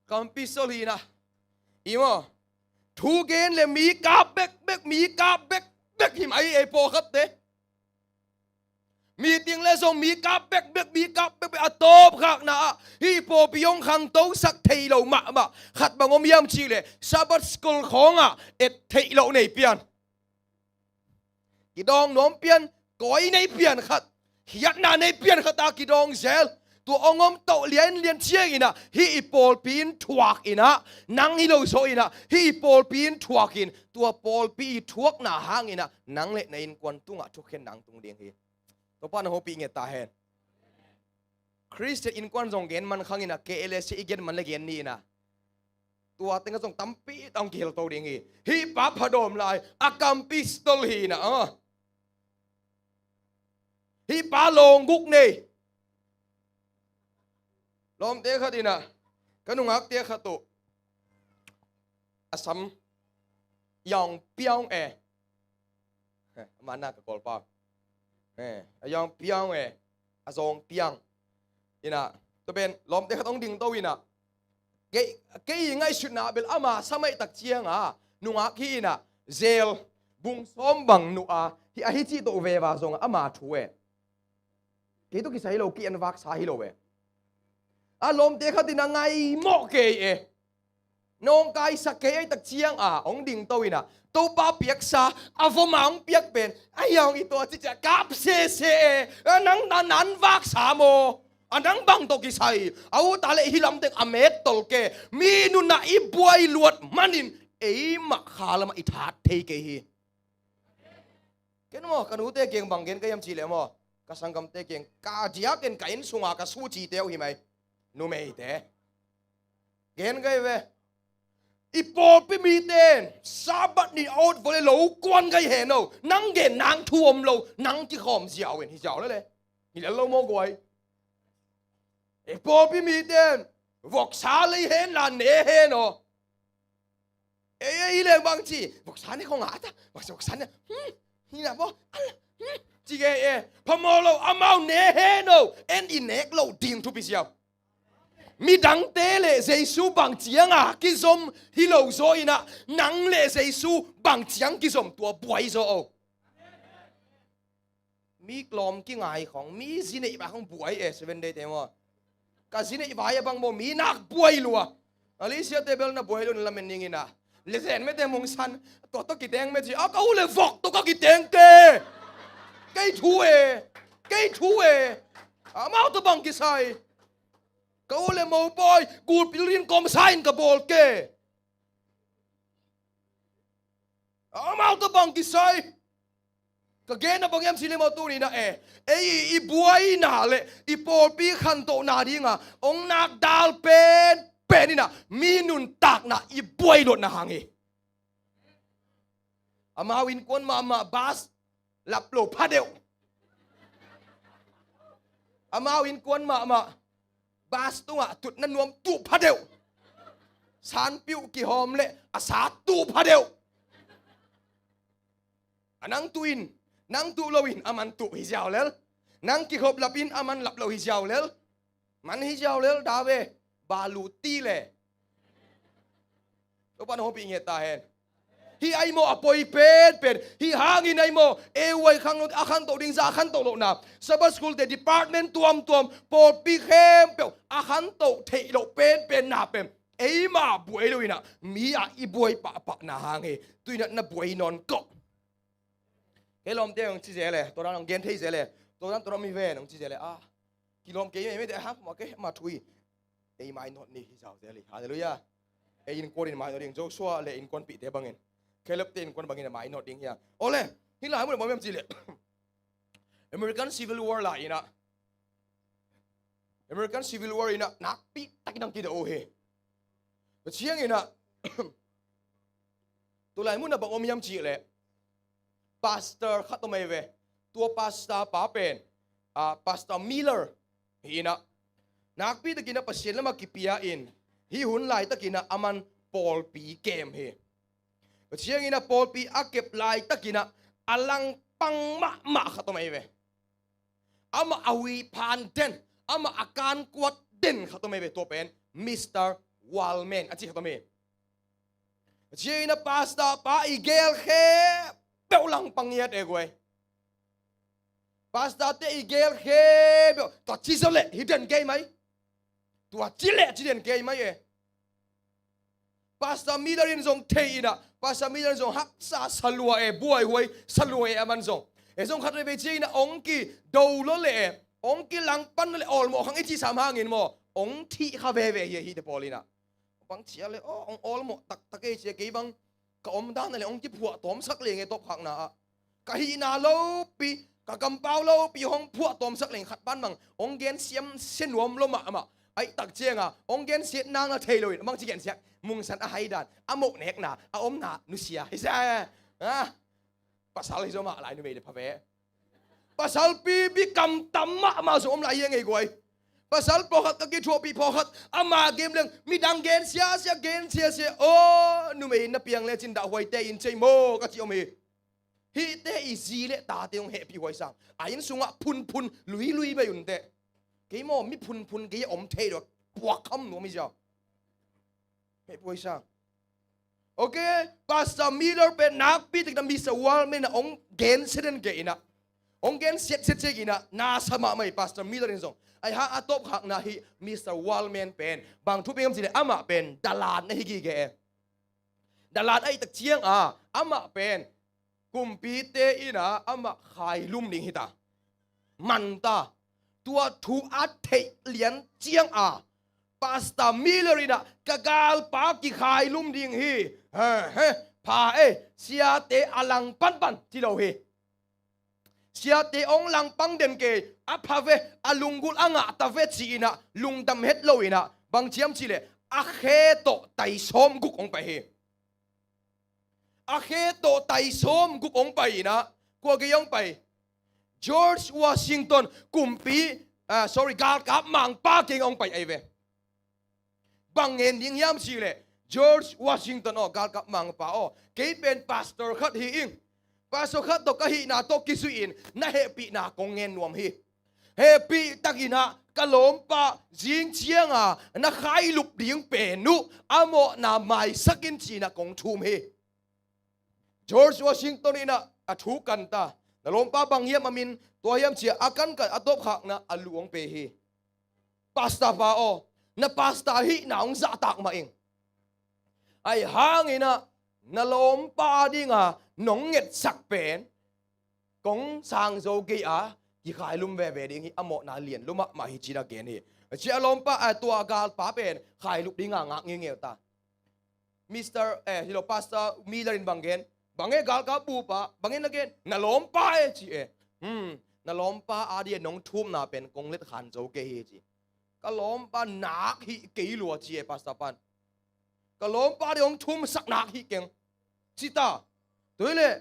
Kam pistol hi in ah, i maw, thu gen le mi kap bekbek, mi kap bekbek hi mah ei pawlkhatte. Meeting le zong mi kap bekbek, mi kap bekbek, a tawpkhakna ah hih pawlpi hong khangtosak thei lo mahmah khat bang om hiam cih leh Sabbath school khawngah et theih loh nei pian. Kidawng nuam pian, kawi nei pian khat, khiatna nei pian khat a kidawng zel. Tua hong om toh lianlian ciangin ah, hih i pawlpi in thuak in ah, nang hi lo zaw in ah, hih i pawlpi in thuak in, tua pawlpi i thuakna hangin ah, nang le na innkuan tungah thukhenna hong tung ding hi. Topa na hopih nget ta hen. Khristian innkuan zong gen man khang in ah, K L S i gen man le gen ni in ah, tua tengah zong tampi tawh kihel to ding hi. Hih pa phadawm lai, a kam pistol hi in ah, ah. Hih pa lawng guk nei. Lawmte khat in ah, ka nungakte khat uh, a sam Yong Piang e. Heh, a mana ka Kawl pau. Eh, a Yong Piang e. A Zong Piang. Ina, tua pen, lawmte khat hong dingto ina. Kei, kei ngaihsutna bel ama samaih tak cianga, nungak hi ina, zel, bung sawm bang nuh a, hi a hi cih tawh veva zong ama thu e. Kei tawh kisai hi lo, kei an vaksa hi lo e. A lawmte khat ina ngaimawh kei e. Nawngkaisak kei ei tak cianga, hong dingto ina. Topa piaksa, a voma hong piak pen. A hiang i tua cicia kap sese e. A nang na nan vaksa maw. A nang bang tawh kisai. A uta le hi lamteng a mettol ke. Mi nuna i buai luat manin. Eimah khalamah i that thei kei hi. Ken maw, ka nute kiang bang gen ka hiam cih leh maw. Ka sanggamte kiang, ka diakin ka inn sunga ka sucite uh hi mai. Numeite. Gen ka hi ve. I pawlpi mite in, Sabbath ni a ot vawle lo kuan ka hi hen o. Nang gen nang thu om lo, nang kikhawm ziau in hi ziau le le. Hi lel lo maw guai. I pawlpi mite in, voksa lei hen la ne hen o. Ei, ei, leng bang ci. Voksa ne khong a ta. Voksa, voksa ne. Hmm. Hi na bo. Ala. Hmm. Ci ge e. Phamo lo, amau ne hen o. En i nek lo ding thupi siau. Midangte le Jesu bang cianga kizom hi lo zaw ina. Nang le Jesu bang ciang kizom tua buai zaw o. Mi klawm kingai khong, mi zineih vai khong buai e, Seven Day te maw. Ka zineih vai a bang maw, mi nak buai lua. Alicia te bel na buai lua na lamen ning ina. Le zen mete mungsan, tua tawh kiteng me ci, a ka u le vok tawh ka kiteng ke. Kei thu e, kei thu e. Amau tawh bang kisai. Ka u le mo boy, gulpi rin kom sain ka bawl ke. Amau tawh bang kisai. Ka genna bang hiam cih leh maw tuni na e. Ei i buaina le i pawlpi khantohna dinga hong nakdal penpen ina mi nuntakna i buai luatna hang hi. Amau innkuan mahmah bas lap lo phadeuh. Amau innkuan mahmah bas tungah tutna nuam tuh phadeuh. Sanpiuh kihawm le a sa tuh phadeuh. A nang tuh in, nang tuh loin a man tuh hi ziau lel. Nang kikhop lapin a man lap lo hi ziau lel. Man hi ziau lel, Dave, balu ti le. Topan hopih nget ta hen. Hi ai maw a poi penpen. Hi hangin ai maw, e uai khang a khantoh ding za a khantoh lohna. Sabbath school te department tuamtuam, pawlpi khempeuh a khantoh theih loh penpen na pen. Eima buai lo ina mi a i buai pahpahna hang hi. Tuina na buai nawn kawh. Kei lawmte hong ci zel e, tua dan hong gen thei zel e, tua dan tua dan mi ven hong ci zel e, a kilawm kei mei mei te hang ma kei ma thui. Ei mainawt ni hi zau zel hi. Halleluiah. Ei innkuan in mainawt ding, Joshua le innkuanpihte bangin, Caleb te innkuan bangin a mainawt ding hi a. Ole, hi lai mun a bawm em ci le American Civil War lai ina, American Civil War ina nakpi takin ang kida uh hi. Tua ciang ina tulai mun a bang om hiam cih leh pastor khat om ei ve. Tua pastor pa pen, ah, Pastor Miller hi ina, nakpi takin a Pasian lamah kipia in, hi hun lai takin a aman pawlpi kem hi. Tua ciang ina pawlpi a kep lai takin a a langpang mahmah khat om ei ve. Amah a huiphan den, amah a kankuat den khat om ei ve, tua pen Mister Wallman a ci khat om hi. Tua ciang ina pastor pa i gel khempeuh langpang ngiat e guai. Pastor te i gel khempeuh tua ci zaw leh hi den kei mai. Tua ci leh ci den kei mai e. Pastor Miller in zong thei ina, Pastor Miller in zong haksa salua e, buaihuai salua e aman zong. E zong khat veve ciang ina ong kido lo le e, ong kilangpan lo le awlmawh khang i ci sam hangin maw, ong thih kha veve hi a hite pawl ina. Bang cia le aw, ong awlmawh taktak ei cia, kei bang ka om dan a le ong kiphuah tawmsak leng e tawpkhakna ah. Ka hihna lopi, ka kampau lopi hong phuah tawmsak leng khat pan bang ong gen siam sia nuam lo mahmah. Aih tak cianga ong gen siat nang a thei loin bang ci gen siak, mungsan a hai dan, a moh nekna, a omna nusia hi sa. Ah, pasal hi zaw mah lai, numei le pha ve. Pasal pipi kam tam mahmah zong om lai hi a ngei guai. Pasal pawlkhat ka kithuahpih pawlkhat, ama gen leng midang gen siasia, gen siasia. Aw, numei in na piang lecin dahhuaite in cei maw ka ci om hi. Hihte i zi le tate hong hehpih huai sang. A inn sungah phunphun luilui bei unteh. Kei maw mi phunphun kei a om thei dua, puakkham nuam hi ziau. Hehpih huai sang. Ok, Pastor Miller pen nakpi takin a Mister Wallman a hong gen seten kei inah, hong gen siatsia ciak inah, na sa mahmah hi Pastor Miller in zong. Ai hang a tawpkhakna hi Mister Wallman pen bang thu pen ngam cih leh amah pen dalat na hi gige e. Dalat ahih tak cianga amah pen kumpite inah amah khailum ding hita. Manta. Tua thu a theih lian cianga Pastor Miller inah ka galpa kikhailum ding hi. He, he, pha e, siate a langpanpan ci lo hi. Siate hong langpang den kei, a pha ve, a lunggulh a ngah ta ve ci inah lungdam het lo inah bang ciam cih leh a khe tawh tai sawm guk hong pai hi. A khe tawh tai sawm guk hong pai inah kua gei hong pai? George Washington kumpi, ah, sorry, galkap mangpa kiang hong pai ahi ve. Bang ngen ding hiam cih leh George Washington aw, galkap mangpa aw, kei pen pastor khat hi ing. Pastor khat tawh ka hihna tawh kizui in na hehpihna kong ngen nuam hi. Hehpih takinah ka lawmpa zing cianga na khailup ding pen uh a mawhna maisak in cinah kong thum hi. George Washington inah a thu kan ta. Na lawmpa bang hiam a min, tua hiam cia a kankan a tawpkhakna a luang pe hi. Pastor pa aw, na pastor hihna hong zahtak mah ing. Ai hanginah na lawmpa dinga nong ngetsak pen kong sang zo kei a, kikhailum veve ding hi, a mawhna lian lua mahmah hi cinah gen hi. Cia a lawmpa, a tua galpa pen khailup dinga ngak ngeungeu ta. Mister, eh, hi lo, Pastor Miller in bang gen? Bang e galkap bupa, bang e na gen? Na lawmpa e ci e. Hmm, na lawmpa a dia nong thumna pen kong let khan zo kei hi ci. Ka lawmpa nak hi kei lua ci e, Pastor pan. Ka lawmpa dia hong thumsak nak hi keng. Ci ta. Tua hi leh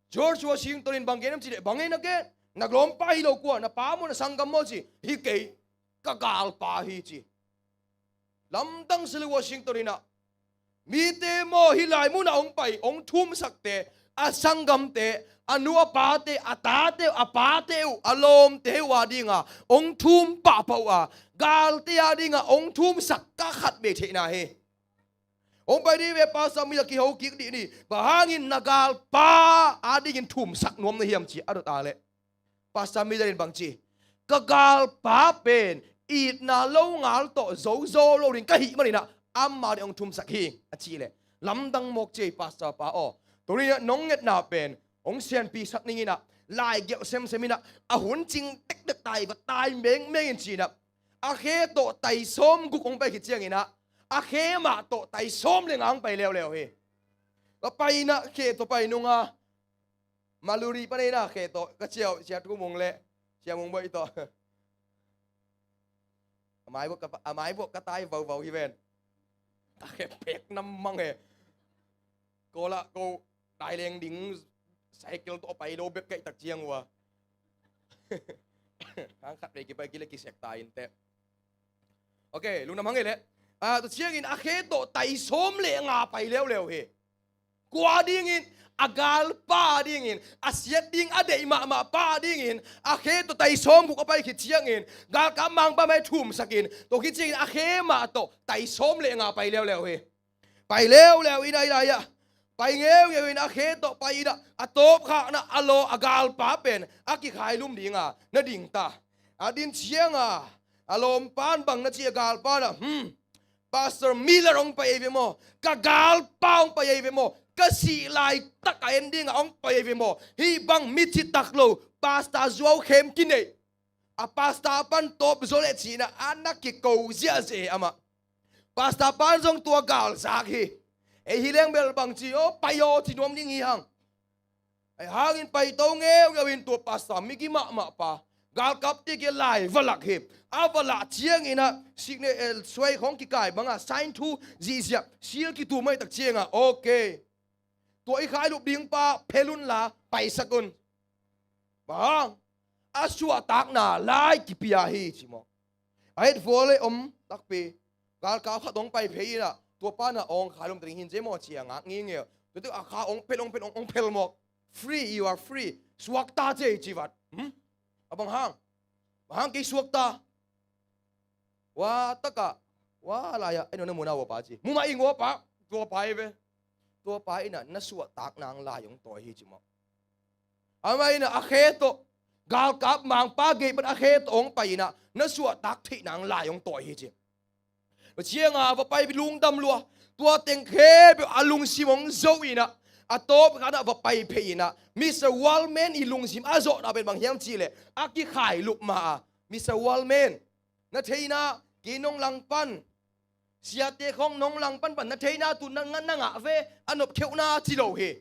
George Washington in bang gen am ci leh, bang e na gen? Na lawmpa hi lo kua, na pa maw, na sanggam maw ci. Hi kei, ka galpa hi ci. Lamdang sel Washington inah mite maw hih lai munah hong pai, hong thumsakte, a sanggamte, a nu a pate, a tate uh, a pate uh, a lawmte uh a dinga hong thum pahpah uh a, galte a dinga hong thumsak ka khat bei theihna hi. Hong pai dih ve, Pastor Miller kiho kik dih ni. Bang hangin na galpa a dingin thumsak nuam na hiam ci a dot a leh Pastor Miller in bang ci? Ka galpa pen itna lo ngal tawh zozo lo ding ka hih maninah ama ding hong thumsak hi a cih leh lamdang mawk ci ei, Pastor pa aw. Tuninah nong ngetna pen hong sianpisak ninginah lai gelh semseminah a hun cing dekdek tai va tai mengmengin cinah a khe tawh tai sawm guk hong pai khit cianginah a khe mah tawh tai sawm le nga hong pai leuleu hi. Va pai inah khe tawh pai nunga Maluri pan ei na khe tawh ka ciau, cia thu mung le cia mung bawi tawh. A mai buak ka, a mai buak ka tai vauvau hi ven. Ka khe pek nam mang he. Ko la ko tai leng ding cycle tawh pai lo bek kaih tak ciang ua. Hang khat vei kipai kile kisek ta in teh. Ok, lungdam hang e le. A, tua ciangin a khe tawh tai sawm le nga pai leuleu hi. Kua dingin, a galpa dingin, a siat ding a deih mahmah pa dingin a khe tawh tai sawm guk a pai khit ciangin galkap mangpa mai thumsakin tua khit ciangin a khe mah tawh tai sawm le nga pai leuleu hi. Pai leuleu in a, i lai-ah pai ngeungeu in a khe tawh pai in a, a tawpkhakna a law a galpa pen a kikhailum dinga na ding ta. A din cianga a lawmpan bang na ci a galpan ah, hmm, Pastor Miller hong pai ei ve maw? Ka galpa hong pai ei ve maw? Ka sih laitak a en dinga hong pai ei ve maw? Hih bang mi citak lo Pastor Zuau khem kineih a pastor pan tawp zaw leh cihna a na kiko ziahziah hi amah. Pastor pan zong tua galzak hi. Ei hi leng bel bang ci aw, pai aw ci nuam ding hi hang. Ai hangin paito ngeungeu in tua pastor migi mahmah pa galkap tikah lai va lak hi. A va lah ciangin ah sikne, eh, suai khawng kikai bangah sign thu zihziah sil kitu mai tak ciangah, ok, tua i khailup ding pa phelun la paisak un. Bang a suahtakna lai kipia hi ci maw? A het vua le om takpi. Galkap khat hong pai phei inah, tua pa na awng kha lum tading hin cia maw cia ngak ngingeu. Tua tu a kha hong phel, hong phel, hong, hong phel mawk. Free, you are free. Suakta cia i ci vat. Hmm? A bang hang? Bang hang kei suakta? Wa takah, wa lai-ah, ei nong na mu na ua pa ci. Mu mah ing ua pa, tua pa hi ve. Tua pa inah na suahtak nang lai hong tawi hi ci mawh. Amah inah a khe tawh, galkap mangpa gei pan a khe tawh hong pai inah, na suahtak theih nang lai hong tawi hi ci. Tua ciangah va pai lungdam lua, tua teng khempeuh a lungsim hong zo inah, a tawp khanah va pai phei inah, Mister Wallman i lungsim a zawhna pen bang hiam cihleh, a kikhailup ma a, Mister Wallman, na theina, kei nong langpan, siate khawng nong langpan pan, na theina tu na, na, na ngah ve, a nopkheuhna ci lo hi.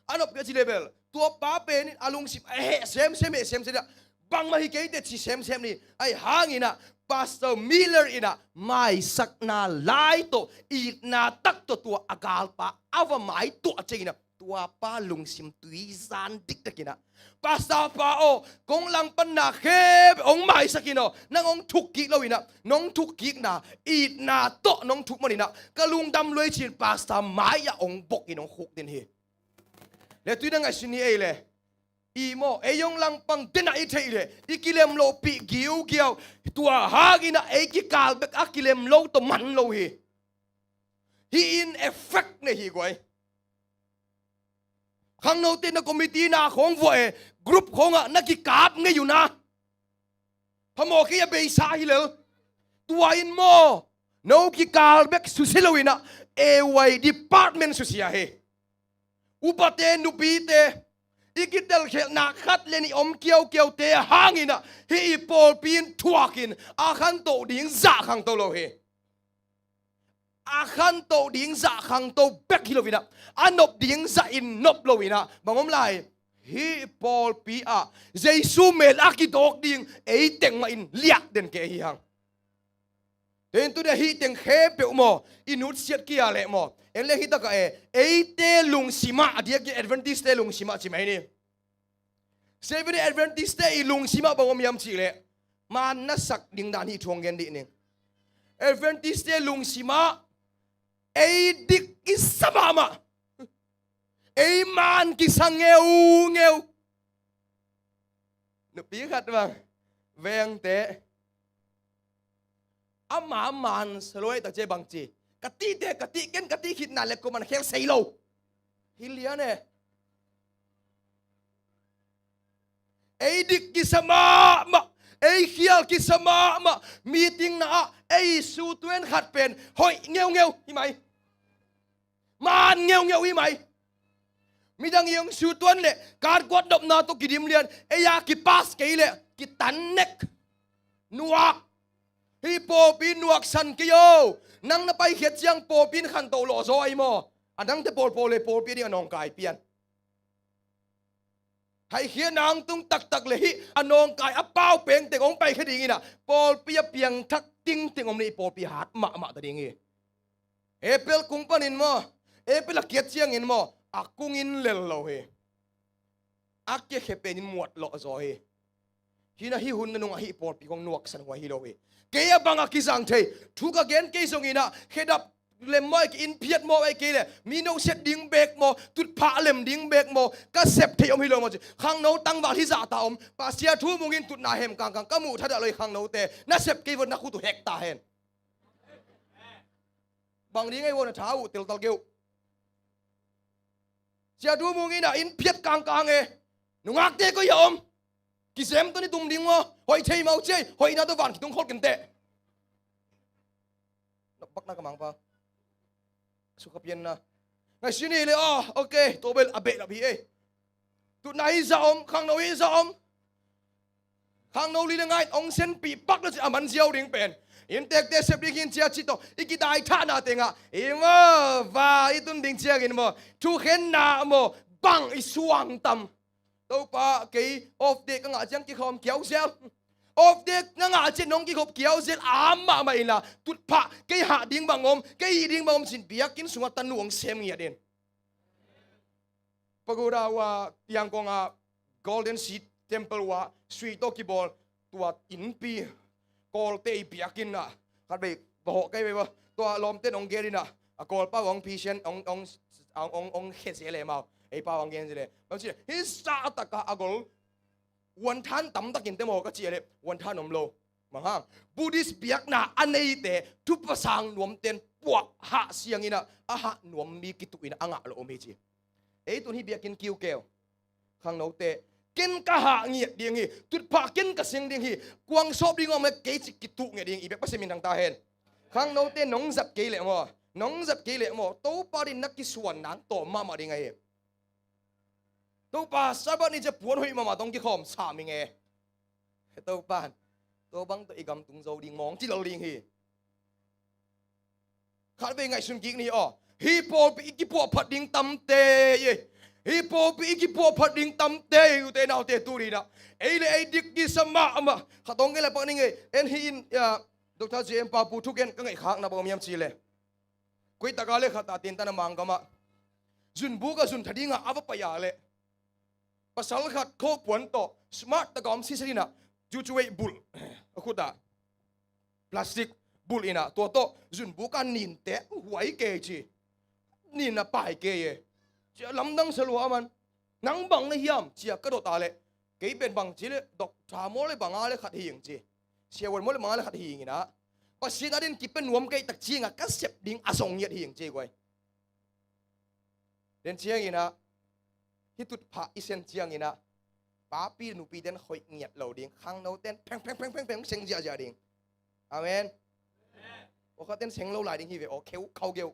A nopkheuh ci le bel, tua pa pen in a lungsim a heh semsem, heh semsem inah, bangmah hi kei teh ci semsem ni. Ahi hanginah, Pastor Miller inah maisakna lai tawh, itna tak tawh tua a galpa a va maituah cianginah, tua pa lungsim tuizan diktak inah, Pastor pa aw, kong langpanna khempeuh hong maisak in aw, nang hong thuk kik lo inah, nong thuk kikna, itna tawh nong thuk man inah, ka lungdam lua hi ci-in Pastor mai-ah hong bok in hong khukdin hi. Le tui na ngaihsun hi ei le, i maw, ei hong langpang denah i theih le, i kilem lohpih giugiau, tua hanginah ei kikal bek a kilem lo tawh man lo hi. Hih in effect nei hi guai. Khangnote na committee na khawng vuah e, group khawngah na kikap ngei uh na. Phamawh kei a beisa hi lel. Tua in maw, no kikal bek susia lo inah, A Y department susia hi. Upate, nupite, i kitelkhialhna khat le nih om kiaukiaute hanginah, hih i pawlpi in thuakin a khantoh ding zah khangto lo hi. A khantoh ding zah khangto bek hi lo inah, a nop ding zah in nop lo inah, bang om lai? Hih pawlpi ah Jesu mel a kidawk ding ei teng mah in liah den kei hi hang. Tua in tuni a hih teng khempeuh maw, i nutsiat kia leh maw, en le hih takah e, eite lungsimah, a diakin Adventist-te lungsimah ci mai ni. Seventh-day Adventist-te i lungsimah bang om hiam cihleh, man na sak ding dan hih thu hong gen dih ning. Adventist-te lungsimah ei dik kisa mahmah, ei man kisa ngeungeu. Nupi khat bang, vengte, ama man sa luai tak cia bang ci, ka tihte ka tih, ken ka tih khitna le kuaman khel sei lo. Hi lian e. Ei dik kisa mahmah, ei khial kisa mahmah, meeting na ah ei sutuan khat pen hoih ngeungeu hi mai. Man ngeungeu hi mai. Midang i hong sutuan le katkuat nopna tawh kidim lian, ei a kipas kei le kitan nek. Nuak. Hih pawlpi nuaksan kei o. Nang na paikhiat ciang pawlpi in khantoh lawh zaw ahi maw? A nangte pawlpawl le pawlpi a ding a nawngkai pian. Haihkhiatna hong tung taktak le hih a nawngkai a pau pengteng hong paikhia ding inah, pawlpi a piangthak tingteng om le i pawlpi hat mahmah ta ding hi. April kung panin maw, April a kiat ciangin maw, a kungin lel lo hi. A kiakhia penin muat lawh zaw hi. Hih na hih hun na nungah hih pawlpi kong nuaksan huai hi lo hi. Kei a bangah kizang thei, thu ka gen kei zonginah, khedap lem maw, inn phiat maw, ei kei le mi no set ding bek maw, tutphah lem ding bek maw, ka sep thei om hi lo maw ci. Khangno tangval hizah ta om, Pastor Thu Mung in tutna hem kangkang ka muh thadah lo hi. Khangnote na sep kei vot na khut uh hek ta hen. Bang ding ei vot na tha uh teltal keuh. Sia Thu Mung in a inn phiat kangkang e. Nungakte koi a om? Kizem tawh ni tum ding maw? Hoih thei mau ciai. Hoihna tawh van kitung khol kenteh. Nopbakna ka mangpa. Sukha pianna. Ngaihsun hi le aw. Ok. Tua bel a behlap hi e. Tutna hi zah om. Khangno hi zah om. Khangno li le ngai in ong senpih pak lo cin a man ziau ding pen. Inntekte sep ding hi in cia cih tawh i kidaithahna tengah i maw, va i tun ding ciangin maw, thukhenna maw, bang i suang tam? Topa, kei off day ka ngah ciang kikhawm kiauzel. Off day na ngah ciang nong kikhop kiauzel a am mahmah inla, tutphah, kei hah ding bang om, kei hih ding bang om cin biakinn sungah tanu ong sem ngiat in. Pagoda uh a, Yangon a, Golden City Temple uh a, sui tawh kibawl tua innpi. Kawlte i biakinn ah khat vei va hawh kei vei va. Tua lawmte in hong gen in ah, a Kawlpa hong phisian, hong, hong, hong, hong khia sia le mau. Ei pa hong gen sia le. Bang ci le, hih zahtak a a gol wanthan tamtakin te maw ka ci le, wanthan om lo. Bang hang, Buddhist biakna a neite, thupha sang nuamten puah hah siangin ah, a hah nuam mi kituh in ah a ngah lo om hi ci. Ei tun hih biakinn kiukeu. Khangnote, ken ka hah ngiat ding hi, tutphah ken ka seng ding hi, kuang sawp ding om le kei ci kituh ngiat ding, i bek Pasian min thang ta hen. Khangnote nong zat kei leh maw, nong zat kei leh maw, Topa din na kisuan nang tawm mahmah ding ahi. Topa, Sabbath ni cia puan hoih mahmah tawh hong kikhawm sam ing e. Topa, tua bang tawh i gam tung zo ding mawng ci lel ding hi. Khat vei ngaihsun kik ni aw. Hih pawlpi i kipuahphat ding tamte ei. Hih pawlpi i kipuahphat ding tamte ei, ute naute, tu ni-in ah. Ei le ei dik kisa mahmah. Khat hong gen le pak ning ei. En hih in, ya, Doctor J M Papu thugen ka ngaihkhakna bang om hiam ci le, koi tak a le khat a tin tan a Mangkam ah zunbuk a zun tha ding a a va pai a le pasal khat khuapuan tawh smart tak a om sitset in ah, jucu ei bulh a khut ah, plastic bulh in ah, tua tawh zunbuk a ninte huai kei ci. Nin a pai kei e. Cia lamdang sa lua a man. Nang bang na hiam cia ka dot a le, kei pen bang ci le, doctor maw le bang a le khat hi ing ci. Siavuan maw le bang a le khat hi ing in ah, Pasian a din kipia nuam kei tak ciang a ka sep ding a zong ngiat hi ing ci guai. Den ciangin ah, hih tutphah i sen ciangin ah, papi nupi ten hoih ngiat lo ding, khangno ten pheng pheng pheng pheng pheng seng ziahziah ding. Amen. Amen. Khuakha ten seng lo lai ding hi ve aw, kheu khau geu.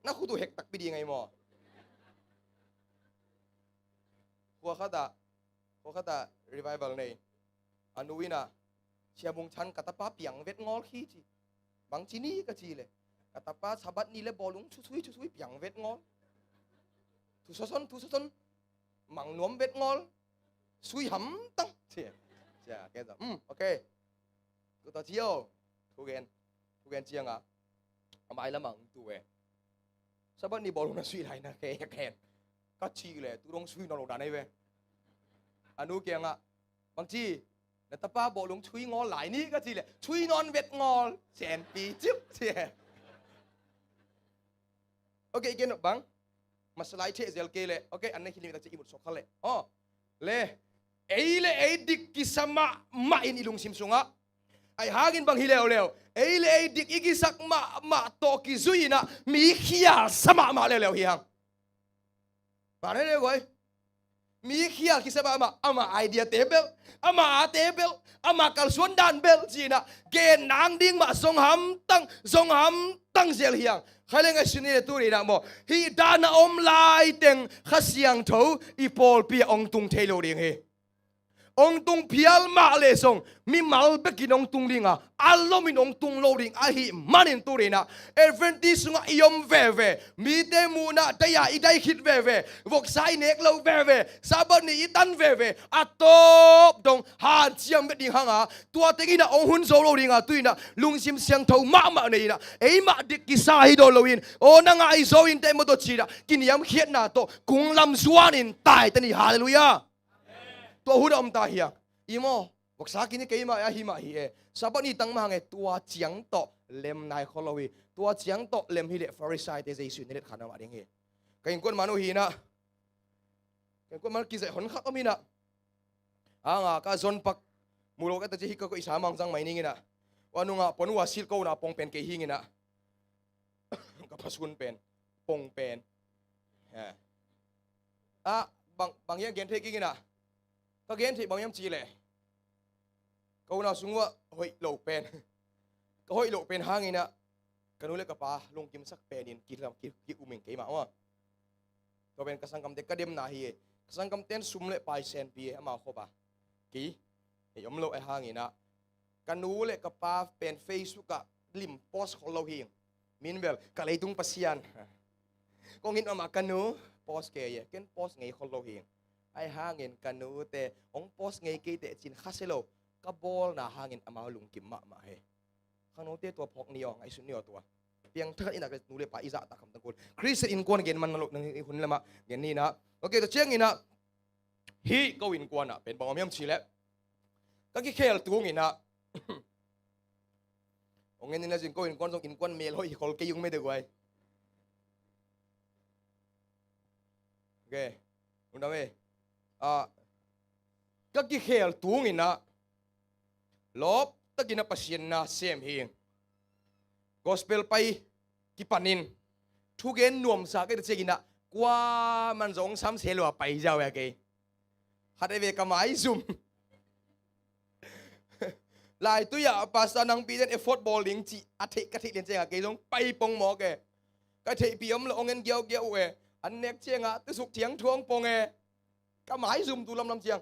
Na khut uh hek takpi ding ahi maw. Khuakha ta, khuakha ta revival nei. A nu in ah, Sia Mung Chan, ka tapa piang vet ngawl khi ci. Bang ci ni ka ci le, ka tapa Sabbath ni le bawlung thusui thusui piang vet ngawl. Thusason thusason mang nuam vet ngawl. Sui hamtang ci. Cia ke za, um, okay. Ku ta ci aw. Thugen, thugen ciang a, a mai lam ah hong tu e. Sabbath ni bawlung na sui lai na kei a ken ka ci le, tu dong sui nawn lo dan ahi ve. A nu kiang ah, bang ci, na tapa bawlung sui ngawl lai ni ka ci le, sui nawn vet ngawl. Senpi cip ci e. Okay, i gen bang, masalai theh zel kei le, okay, an na khil ni tak ci i mut sok kha le. Aw le, ei le ei dik kisa mahmah in i lungsim sungah. Ahi hangin bang hi leuleu, ei le ei dik i kisak mahmah tawh kizui in ah, mi khial sa mahmah leuleu hi hang. Mah ne le guai. Mi khial kisa mahmah, ama idea te bel, ama a te bel, ama kalsuan dan bel ci in ah, gen nang ding mah zong hamtang, zong hamtang zel hi hang. Khai le ngaihsun ni le tu ni-in ah maw, hih dan a om lai teng Kha Siangtho i pawlpi ah hong tung thei lo ding hi. Hong tung phial mah leh zong mimal bekin hong tung ding a, a lomin hong tung lo ding ahih manin tu ni-in ah, Adventist sungah i om veve, mite muhna dai-a i dai khit veve, voksa i nek lo veve, Sabbath ni i tan veve, a tawp dong hanciam bek ding hang a, tua teng in ah hong hun zo lo ding a, tu-in ah lungsim siangtho mahmah nei in ah, eimah dik kisa hi dawn loin, aw nang a i zo in teh maw tawh ci-in ah, kiniamkhiatna tawh kung lam zuanin tai ta ni. Halleluiah. Tua hun a om ta hi a, i maw, voksa kini keimah e, ahi mah hi e. Sabbath ni tang mah hang e, tua ciang tawh lem nai khol lo hi. Tua ciang tawh lem hi leh Pharisaite Jesu in a let khan a mah ding hi. Ka innkuan man uh hi in ah, ka innkuan man kizaih hon khat om hi in ah, hang a ka zon pak mu lo ka ta ci hi, ka koih sa mang zang mai ning in ah, ua nung ah pon ua silh ko na pong pen kei hing in ah, ka phasun pen, pong pen. Ha. Ah, bang, bang hiam gen thei kik in ah. Ka gen thei bang hiam ci leh, ka unau sung uah hoih lo pen, ka hoih lo pen hang in ah, ka nu le ka pa lungkimsak pen in ki, ki, ki um ing keimah maw. Tua pen ka sanggamte ka demna hi e. Ka sanggamte in sum le pai senpi e, amau khop a. Kei, ei om lo e hang in ah, ka nu le ka pa pen Facebook ah lim post khol lo hi ing. Min bel, ka leitung Pasian. Kong in om a ka nu post kei e, ken post ngei khol lo hi ing. Ahi hangin ka nute hong post ngei kei teh ci-in khasia lo ka bawlna hangin amau lungkim mahmah hi. Khangnote, tua phawk ni aw, ngaihsun ni aw tua. Piangthak in ah ka nu le pa i zahtak khamtang kul. Khristian innkuan gen man na lo nang i hun lamah gen ni in ah. Ok, tua ciangin ah, hih ko innkuan ah pen bang om hiam ci leh, Ka kikhel tung inah. Ong en ina zing ko innkuan zong innkuan mel hoih khol kei ung me de guai. Okay. Undam e. Ah, ka kikhel tung inah lawp takin a Pasian na sem hi. Gospel pai kipanin thugen nuamsa kei ta ciangin ah kuaman zong sam se lua pai ziau e kei. Khat e ve ka maizum. Laitui ah pastor nangpi den effort bawl ding cih a theih ka theih lian ciangah kei zong pai pong mawk e. Ka theihpih om lo ong en giaugiau uh e. An nek ciangah tusuk thiang thuang pong e. Ka maizum tu lamlam ciang.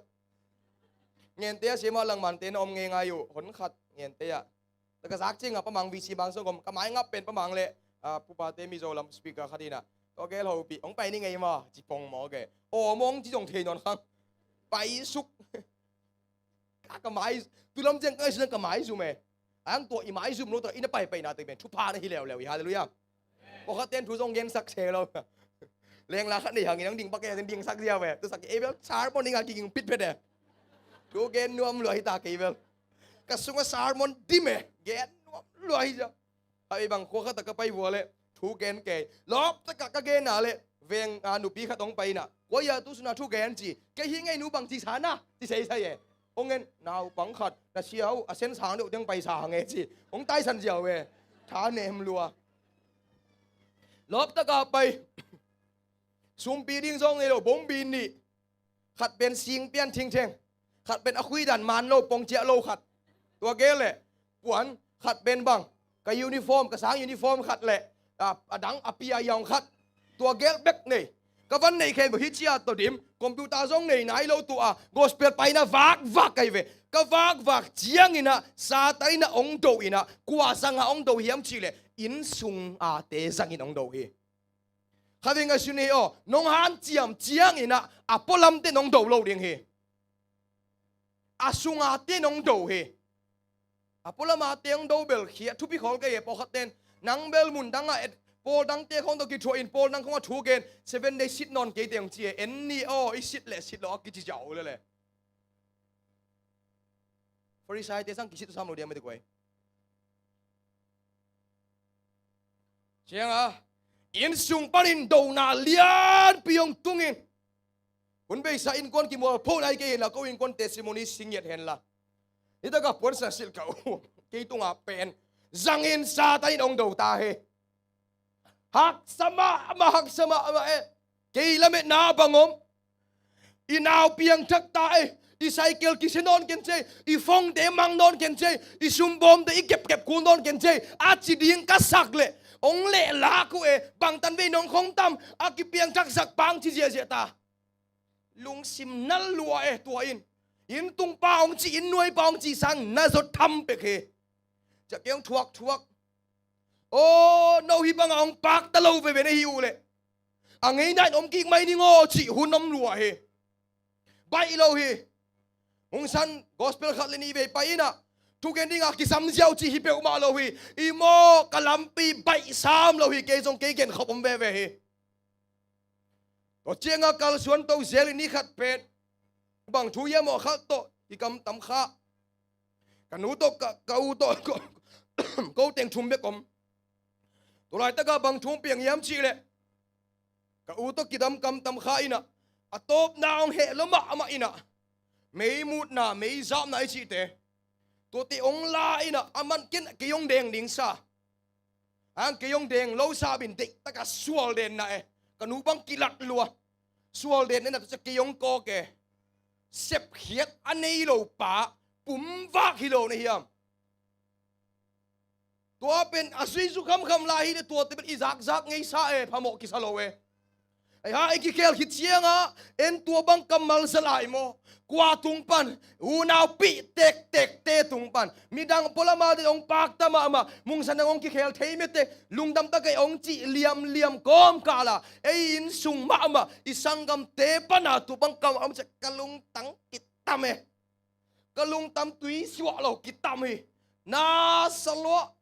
Ngente a siamah langmante na om ngeingai uh hon khat ngente ah. Ta ka zak ciangah pamang V C bang song om ka mai ngap pen pamang le, ah, pupate Mizo lam speaker khat inah. Tua gel hopih ong pai ni ngei maw ci pong mawk e. Aw mong ci zong thei nawn khang. Pai suk. Ka, ka mai, tu lam ciang ka ngaihsun ka maizum e. Ang tua i maizum lo ta ina paipaina te pen thupha na hi leuleu i, halleluiah. Pawlkhat ten thu zong gensak se lo. Lengla khat nei hangin ang ding bak e, dingsak ziau e. Tusak e bel sermon ding a kiging pit phet e. Thu gen nuam lua hi ta kei bel. Ka sunga sermon dim e. Gen nuam lua hi ziau. Khat vei bang khua khat ah ka pai vua le thu gen kei. Lawp takah ka gen a le veng a nupi khat hong pai inah kua ia tu suna thu gen ci. Kei hi ngei nu bang ci sana ci seisai e. Hong en naupang khat na sia uh a sen sang deuh teng pai sa hang e ci. Hong taisan ziau e. Tha nem lua. Lawp takah pai. Sumpi ding zong nei lo bombi nih. Khat pen sing pian thingtheng. Khat pen a khuidan man lo pong ciah lo khat. Tua gel le puan khat pen bang ka uniform ka sang uniform khat le a, a dang a pia iawng khat. Tua gel bek nei. Ka van nei khen bo hi cia to dim computer zong nei nai lo tu a gospel paina vak vak kai ve. Ka vak vak ciang inah Satan inah ong do inah kua zanga ong do hiam cih le inn sung a te zangin ong do hi. Khat vei ngaihsun hi aw, nong hanciam ciang inah a pualamte nong do lo ding hi. A sunga te nong do hi. A pualama te nong do bel khia thupi khol kei e pawlkhat ten. Nang bel mun dangah et pawl dangte khong tawh kithuah in pawl dang khongah thu gen seven day sit nawn kei teng ci e en ni aw i sit le sit lo a kici ziau le le. Farisai te sang kisit sam lo diam e te kuai. Cianga inn sung panin dona lianpi hong tungin hun beisa innkuan kimual pho nai kei hinla ko innkuan testimony singiat henla. Nitaka puansa silh ka u kei tunga pen zangin Satan in hong do ta he. Haksa mahmah haksa mahmah e. Kei lametna bang om. I nau piangthak ta e. I cycle kisia nawn ken cei. I phone te mang nawn ken cei. I sumbawmte i kepkep kul nawn ken cei a ci ding ka sak le ong leh lak uh e. Bangtan vei nong khong tam a kipiangthak sak pang ci ziahziah ta. Lungsim nal lua e tua in. Inn tungpa ong ci inn nuaipa ong ci sang na zot tham pek he. Ciah kei ong thuak thuak. Aw no hi banga ong pakta lo veve na hi uh le a ngeina in om kik mai ning aw cih hun om lua hi. Baih lo hi. Hong san gospel khat le nih vei pai inah thugen dinga kisam ziau cih hi peuhmah lo hi. I maw ka lampi baih sam lo hi kei zong kei gen khop om veve hi. Tua cianga kalsuan to zel i ni khat pen bang thu ia mawh khat tawh i kam tam kha. Ka nu tawh ka, ka u tawh ko teng thum bek om. Tulaitaka bang thu piang hiam cih leh ka u tawh kidam kam tam kha inah a tawpna hong heh lo mahmah inah meimutna meizapna i cihte tuate hong la inah a man ken kei hong deng ding sa. Ang kei hong deng lo sabin deihtaka sual denna e. Ka nu bang kilat lua. Sual denna e na tuca kei hong kawk e. Sepkhiat a nei lo pa pumvak hi lo na hiam? Tua pen a zuizu khamkham lai hi le tuate pen i zakzak ngeisa e phamawh kisa lo e. Ai ha, i kikhel khit cianga en tua bang kammal za lai maw? Kua tung pan unau pih tektekte tung pan midang pualama den hong pakta mahmah mungsan dang hong kikhel thei mete lungdam takei hong cih liamliam kawmkala ei inn sung mahmah i sanggamte pana tua bang kammal om ciah ka lungtang kitam e. Ka lungtam tui suah lo kitam hi. Na sa luah.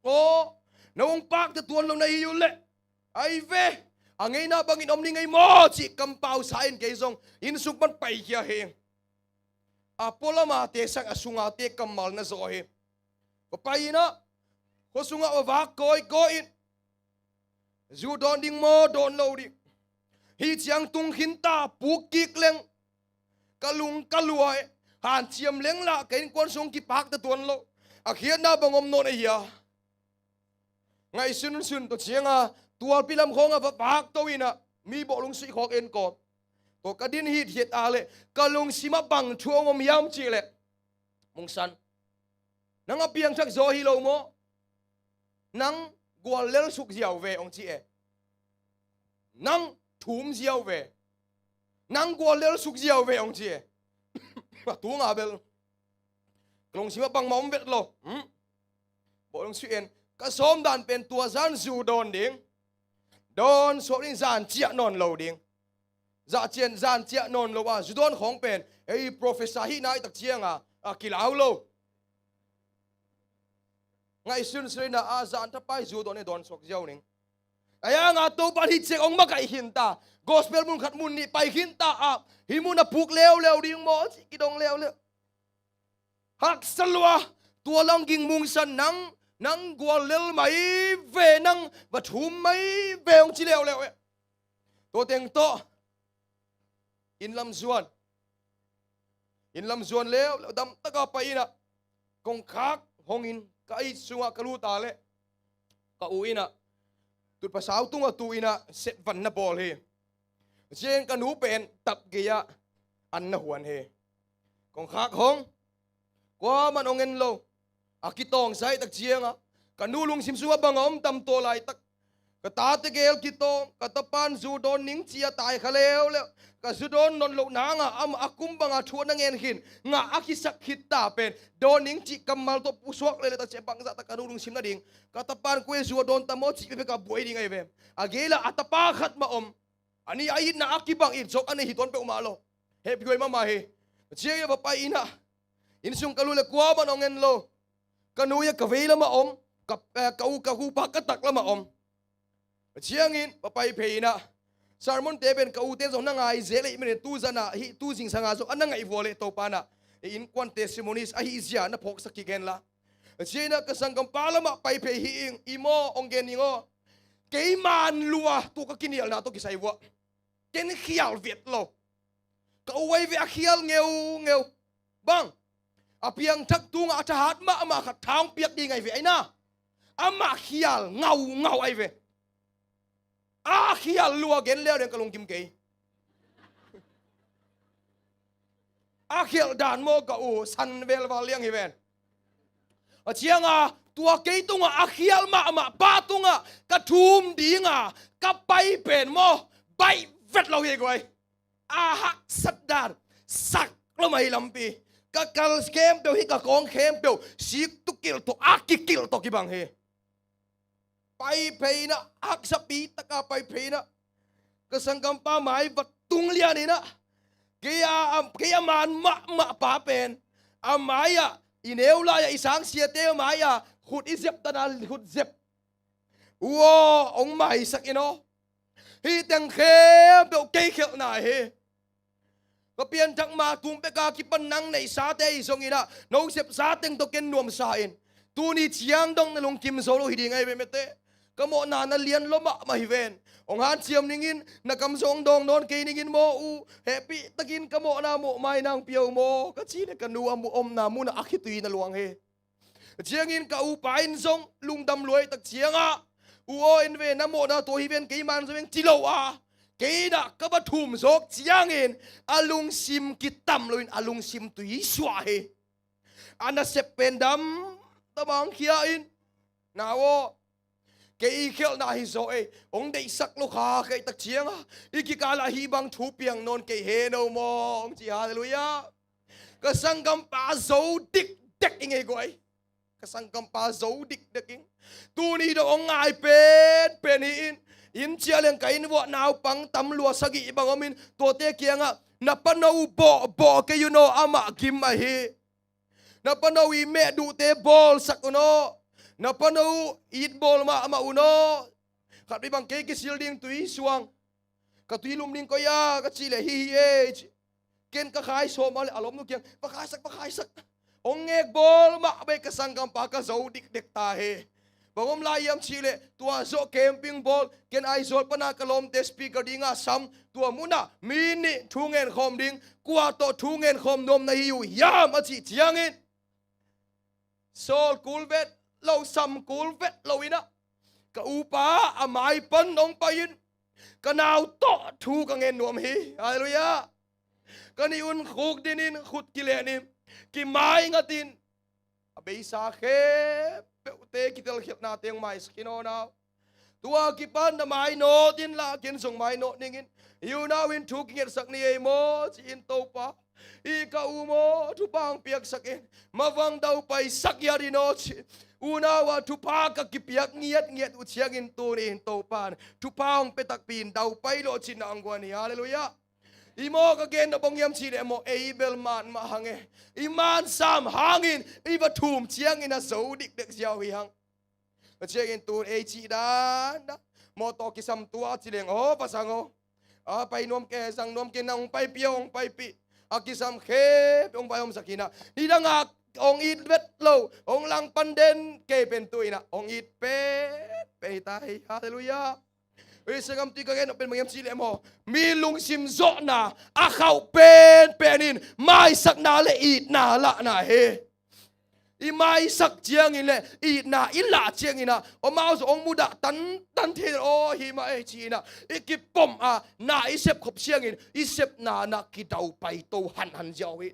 Aw na hong pakte tuan lo na hi uh leh ai ve a ngeina bangin om ni ngei maw cih kampau sa in kei zong inn sung pan paikhia hi. a pualamate sang a sungate kammal na zawh hi. Va pai in ah, khua sungah va vak kawikawi in. Zu dawn ding maw, dawn lo ding? Hih ciang tung khin ta, puk kik leng ka lung ka lua e. Hanciam leng lah ka innkuan sung kipak ta tuan lo. A khiatna bang om nawn a hia? Ngaihsun sun, tua cianga tualpi lam khawngah va vak to in ah, mi bawhlung suih khawk en kawm. Tua ka din hithiat a leh ka lungsimah bang thu hong om hiam cih leh, Mungsan, nang a piangthak zaw hi lo maw? Nang guallel suk ziau ve hong ci e. Nang thum ziau ve. Nang guallel suk ziau ve hong ci e. A tunga bel ka lungsimah bangmah om vet lo. Hmm? Bawhlung suih en. Ka sawm dan pen tua zan zu dawn ding. Dawn suak ding, zan ciah nawn lo ding. Zah cian zan ciah nawn lo a zu dawn khawng pen ei professor hih nai tak cianga a kilau lo. Ngaihsun sirina a zan thapai zu dawn e, dawn suak ziau ning. A yanga Topa hih ciang hong makaih khin ta. Gospel mun khat mun nih pai khin ta a, hih mun a puk leuleu ding maw ci kidong leuleu. Haksa lua, tua lang ging Mungsan, nang, nang guallel mai ve, nang va thum mai ve hong ci leuleu e. Tua teng tawh inn lam zuan. Inn lam zuan leuleu, damtaka pai in ah, kongkhak hong in, ka it sungah ka lut a leh ka u in ah tutphah sau tungah tu in ah setvan na bawl hi. Ciang ka nu pen tap gei-ah an na huan hi. Kongkhak hong, kuaman hong en lo. A kitawngsa ih tak cianga ka nu lungsim sungah bang a om tam, tua laitak ka tate gel kitawng, ka tapan zu dawn ning ci a tai kha leuleu. Ka zu dawn nawn loh nanga amah a kum banga thu a na ngen khin, ngah a kisak khit ta pen dawn ning cih kammal tawh pusuak lele tak ciang bangzah tak ka nu lungsim nading. Ka tapan kua e, zu a dawn ta maw cih bekbek a buai ding ahi ve. A gei lah a tapa khat mah om. A nih a itna a kibang it zawk a nei hi tuan peuhmah lo. Hehpih huai mahmah hi. Ciang a va pai in ah, inn sung ka lut leh kuaman hong en lo. Ka nu a ka vei lamah om, ka, eh, ka u, ka upa ka tak lamah om. Ciangin va pai phei in ah, sermon te pen ka ute zong na ngai zel ahih manin tu zan ah, hih tu zingsang ah zong a na ngaih vua leh Topa in ah, innkuan testimonies ahih zia na phawksak kik hen la. Ciang in ah ka sanggampa lamah pai phei hi ing, i maw hong gen ing aw. Kei man lua, tua ka kinialna tawh kisai vua. Ken khial vet lo. Ka u ahi ve, a khial ngeungeu. Bang, a piangthak tungah a thahat mahmah khat tha hong piak ding ahi ve, ahi na. Amah khial ngaungau ahi ve. A khial lua gen leuleu ka lungkim kei. A khialh dan maw ka u, san velval liang hi ven. A cianga tua kei tungah a khial mahmah pa tungah ka thum dinga ka pai pen maw, baih vet lo hi guai. A haksat dan sak lo mah hi lampi. Ka kal khempeuh hi, ka kawng khempeuh sik tukilh tawh, a kikilh tawh kibang hi. Pai phei in ah, haksapi taka pai phei in ah, ka sanggampa mai va tung lian in ah, kei a, kei a man mahmah pa pen a mai-ah, i neu lai-ah i sangsiate mai-ah khut i zep tana khut zep. U aw, hong maisak in aw. Hih teng khempeuh kei khelhna hi. Ka pianthak ma tung peka kipan nang neihsate ahi zongin ah, no sepsa teng tawh ken nuamsa in. Tuni ciang dong na lungkim zo lo hi ding ahi ve mete. Ka mawhna na lian lua mahmah hi ven. Hong hanciam ningin, na kam zong dawng nawn kei ningin maw u. Hehpih takin ka mawhna mawh mai nang pia uh maw, ka ci leh ka nu a mu omna munah a khitui na luang hi. Ciangin ka upa in zong lungdam luai tak ciangah, u aw, en ve, na mawhna tua hi ven, kei man zo veng ci lo a, kei in ah ka va thum zawk ciangin a lungsim kitam loin a lungsim tui suah hi. A nasep pen dam, damang khia in, na aw, kei i khelhna hi zaw ei, hong deihsak lo kha kei tak ciangah i kikal ah hih bang thu piang nawn kei he no maw, hong ci. Halleluiah. Ka sanggampa zo dikdek ing ei guai. Ka sanggampa zo dikdek ing. Tuni dong hong ngai penpen hi in. Inn ciah leng ka inn vuah naupang tam lua sagih bang om in, tuate kiangah, na pano bawhbawh kei un aw, amah gim ahi. Na pano i mehduhte bawlsak un aw. Na pano itbawl mahmah un aw. Khat vei bang kei kisil ding tui suang, ka tui lum ding koi a, ka cih leh hi hi ei ci. Ken ka khai sawm a le a lawmnu kiang, va khaisak, va khaisak. Hong ngek bawl mah bei ka sanggampa ka zo dikdek ta hi. Bang om lai hiam cih leh tua zawh camping bawl, ken Aizawl pana ka lawmte speaker dinga sam, tua munah mi nih thu ngen khawm ding, kua tawh thu ngen khawm nuam na hi uh hiam a cih ciangin, sawl kul vet lo, sam kul vet lo inah ka upa a mai pan hong pai in ka nau tawh thu ka ngen nuam hi. Halleluiah. Ka nih un khuk dinin khut kilenin kimai ngatin a beisa khempeuhte kitelkhialhnate hong maisak hi nawn au. Tua kipan na mainawt inla ken zong mainawt ningin, hi unau in thu kingetsak ni ei maw ci-in Topa, hi ka u maw thupha hong piaksak in, mavang daupai sak ngiat in aw ci. Unau ah thupha ka kipiak ngiatngiat uh ciangin tuni in Topa in thupha hong pia takpi in daupai lawh cinna hong guan hi. Halleluiah. I maw ka gen na bang hiam cih leh maw ei bel man mah hang e. I man sam hangin i va thum ciangin a zo dikdek ziau hi hang. Tua ciangin tun ei cih dan dah mawtaw kisam tua ci leng aw va zang aw. A pai nuam ke, zang nuam ke, nang hong paipih aw, hong paipih. A kisam khempeuh hong vai omsak hi nah. Nidang a hong it vet lo, hong langpan den kei pen tu inah hong it pen pen hi ta hi. Halleluiah. Ei sanggam, tui ka gen nop pen bang hiam cih leh maw, mi lungsim zawhna a khauh penpen in maisakna le itna lahna hi. I maisak ciangin le itna i lah ciangin ah amau zong hong mudah tantan thei aw, hi mah ei ci inah i kipom a na i sepkhop ciangin i sepna na kidaupai to hanhan ziau hi.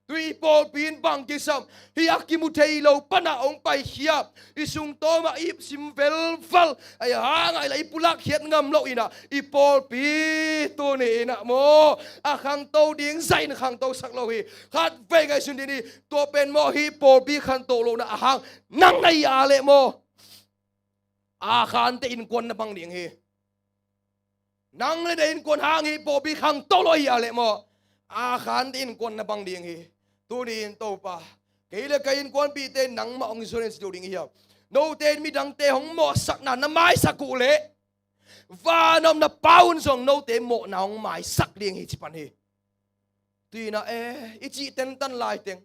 Tui i pawlpi in bang kisam, hi a kimu thei lo panah hong paikhia, i sungtawmah i sim velval, a hang a i la i pulak khiat ngam lo inah i pawlpi tuni inah maw a khangto ding zahin khangtosak lo hi. Khatvei ngaihsun dih ni. Tua pen maw hi pawlpi khanto lohna a hang nang na hi a leh maw, a khante innkuan na bang ding hi. Nang le na innkuan hang hi pawlpi khangto lo hi a leh maw, a khante innkuan na bang ding hi. Tuni in Topa, kei le ka innkuanpihte nangmah hong insurance lo ding hi hiam? Note in midangte hong mawhsakna na maisak uh leh vanah om na Pa un zong note mawhna hong maisak ding hi ci pan hi. Tui inah e, i cih tentan laiteng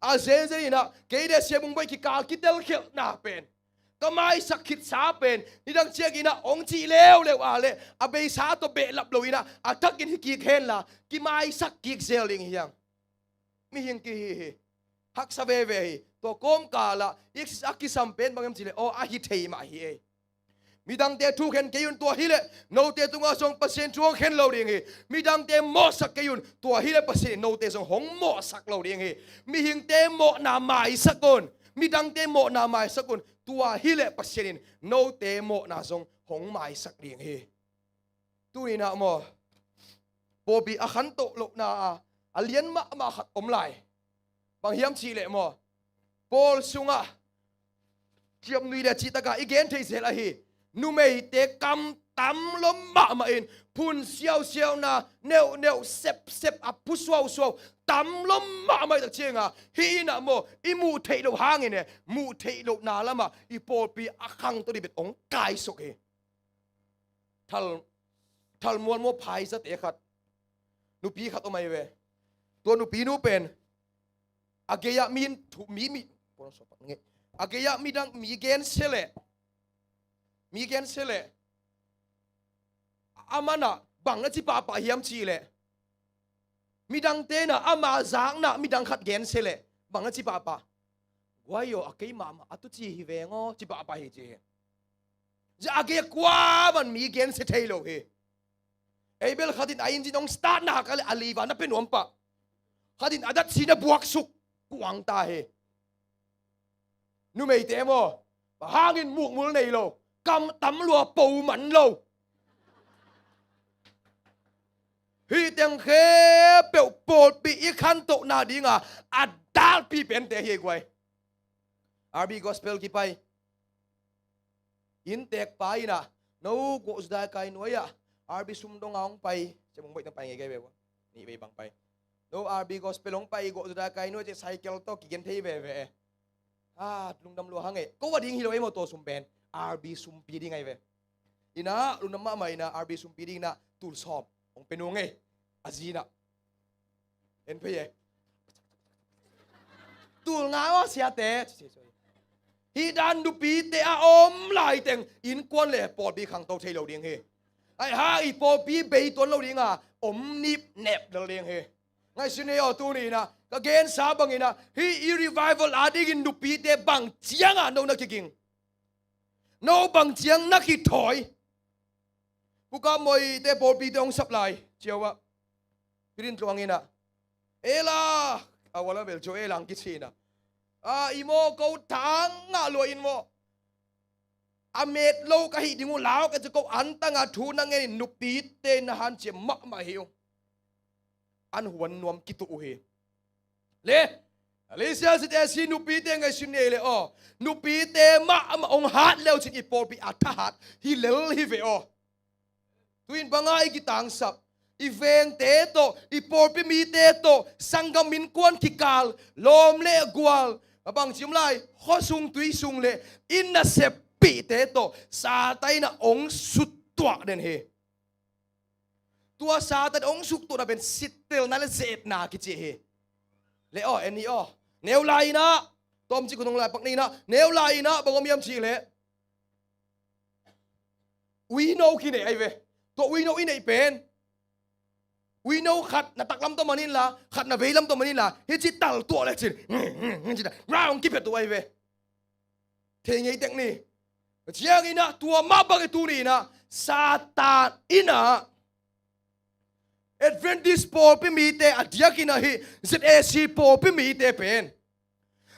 a zenzen inah kei le Sia Bung Bawi kikal kitelkhialhna pen ka maisak khitsa pen nidang ciangin ah hong cih leuleu a leh a beisa tawh behlap lo inah a thakin hi kik henla kimaisak kik zel ding hi hang. Mihing kihi hi. Haksa veve hi. Tua kawmkal ah a kisam pen bang hiam cih leh aw a hi thei mah hi ei. Midangte thukhen kei un, tua hileh note tungah zong Pasian thu hong khen lo ding hi. Midangte mawhsak kei un, tua hileh Pasian in note zong hong mawhsak lo ding hi. Mihingte mawhna maisak un, midangte mawhna maisak un, tua hileh Pasian in note mawhna zong hong maisak ding hi. Tuni inah maw, pawlpi a khantoh lohna a a lian mahmah khat om lai. Bang hiam cih leh maw, pawl sungah ciamnui le cihtakah i gen thei zel ahi numeite kam tam lua mahmah in phun siausiauna, neuhneuh sepsep, a phu suausuau tam lua mahmah i tak cianga hih inah maw i muh theih loh hangin e, muh theih lohna lamah i pawlpi a khangto ding bet hong kaisuk hi. Thal, thal mualmual phaizate khat, nupi khat om ahi ve. Tua nupi nu pen a gei-ah mi, mi, mi, a gei-ah midang mi gensia leh, mi gensia leh a manah bang na ci pahpah hiam cih leh midangte na ama zakna midang khat gensia leh bang na ci pahpah? Guai aw, a kei mahmah a tuci hi veng aw ci pahpah hi ci hi. Zia a gei kuaman mi gensia thei lo hi. Ei bel khatin a engine hong start na kha leh a liva na pia nuam pah, khatin a datsi na buaksuk kuang ta hi. Numeite maw, hangin mukmul nei lo, kam tam lua po man lo. Hih teng khempeuh pawlpi i khantohna dinga a dalpi pente hi ei guai. RB Gospel kipai innteekpa inah no gawh Juda kai nuai-ah RB sum donga hong pai, cia mong baih teng pai ngei kei ve ua, nih vei bang pai. No RB Gospel hong pai gawh Juda kai nuai cia cycle tawh kigen thei veve e. A lungdam lua hang e, ko a ding hi lo ei maw, tua sum pen RB sumpi ding ahi ve. Inah lungdam mahmah inah RB sumpi ding inah tul sawm hong pia nuam ei. A zi inah En phei e. Tul nga aw siate. Hih dan nupite a om laiteng innkuan le pawlpi khangto thei lo ding hi. Ahi hang i pawlpi bei tuan lo ding a om nipnep lel ding hi. Ngaihsun ei aw, tuni in ah ka gensa bangin ah hih i revival a dingin nupite bang ciangah no na kiging, no bang ciang na kithawi. Puka Mawite pawlpite hong sap lai ciau ah, Pirin tluang in ah, ela, a wala bel cu elang kici in ah, a i maw ko thang ngah lua in maw, a met lo ka hih ding uh lau ka ci ko antanga thu na ngenin nupite na hanciam mahmah hi uh. An huan nuam kituh uh hi. Le Malaysia ZAC nupite ngaihsun nei le aw, nupite mahmah hong hat leu cin i pawlpi a thahat hi lel hi ve aw. Tuin banga i kitangsap, i vengte tawh, i pawlpi mite tawh, sanggam innkuan kikal, lawm le gual, a bang cim lai, khuasung tuisung le inn naseppihte tawh Satan in ah hong suttuah den hi. Tua Satan hong suttuahna pen sittelna le zetna kici hi. Le aw, en hi aw. Neu lai in ah, tawmcik hun hong lai pak ni in ah, neu lai in ah bang om hiam cih leh, uino kineih ahi ve. Tua uino i neih pen, uino khat na taklam tawh man inla, khat na veilam tawh man inla, hih ci tal tuah le cin, ci ta, round kipia tuah ahi ve. Thei ngei tek ni. Ciangin ah tua mah bang i tuni in ah Satan in ah Adventist pawlpi mite a diakin ah hih ZAC pawlpi mite pen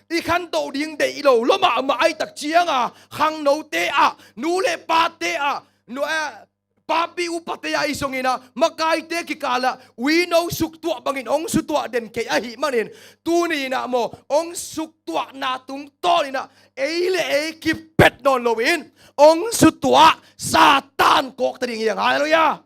i khantoh ding deih lo lua mahmah ahih tak cianga khangnote ah, nu le pate ah, nu, eh, papi upate ah i zongin ah makaite kikalah uino suktuah bangin hong suktuah den kei ahih manin, tuni in ah maw hong suktuahna tungtawnin ah ei le ei kipet nawn loin hong suktuah Satan kawkta ding hi hang. Halleluiah.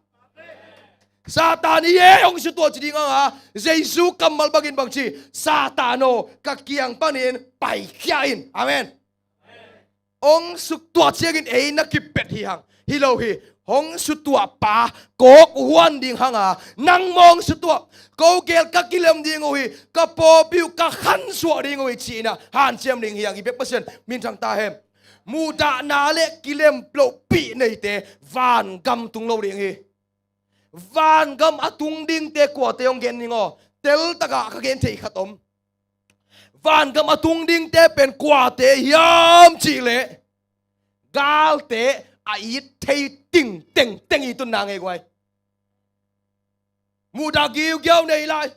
Satan hi e hong suktuah ci ding hang a, Jesu kammal bangin bang ci, Satan aw, ka kiang panin paikhia in. Amen. Hong suktuah ciangin ei na kipet hi hang. Hi lo hi. Hong suktuah pa kawk huan ding hang a, nang maw hong suktuah, ko gel ka kilem ding uh hi, ka pawlpi uh ka khansuah ding uh hi ci-in ah hanciam ding hi hang. I biak Pasian minthang ta hen. Muhdahna le kilem lohpih neite vangam tung lo ding hi. Vangam a tung dingte kuate hong gen ning aw? Teltakah ka gen thei khat om. Vangam a tung dingte pen kuate hiam cih leh, galte a it thei ting tengteng i tunna ngei guai. Muhdah giugiau nei lai.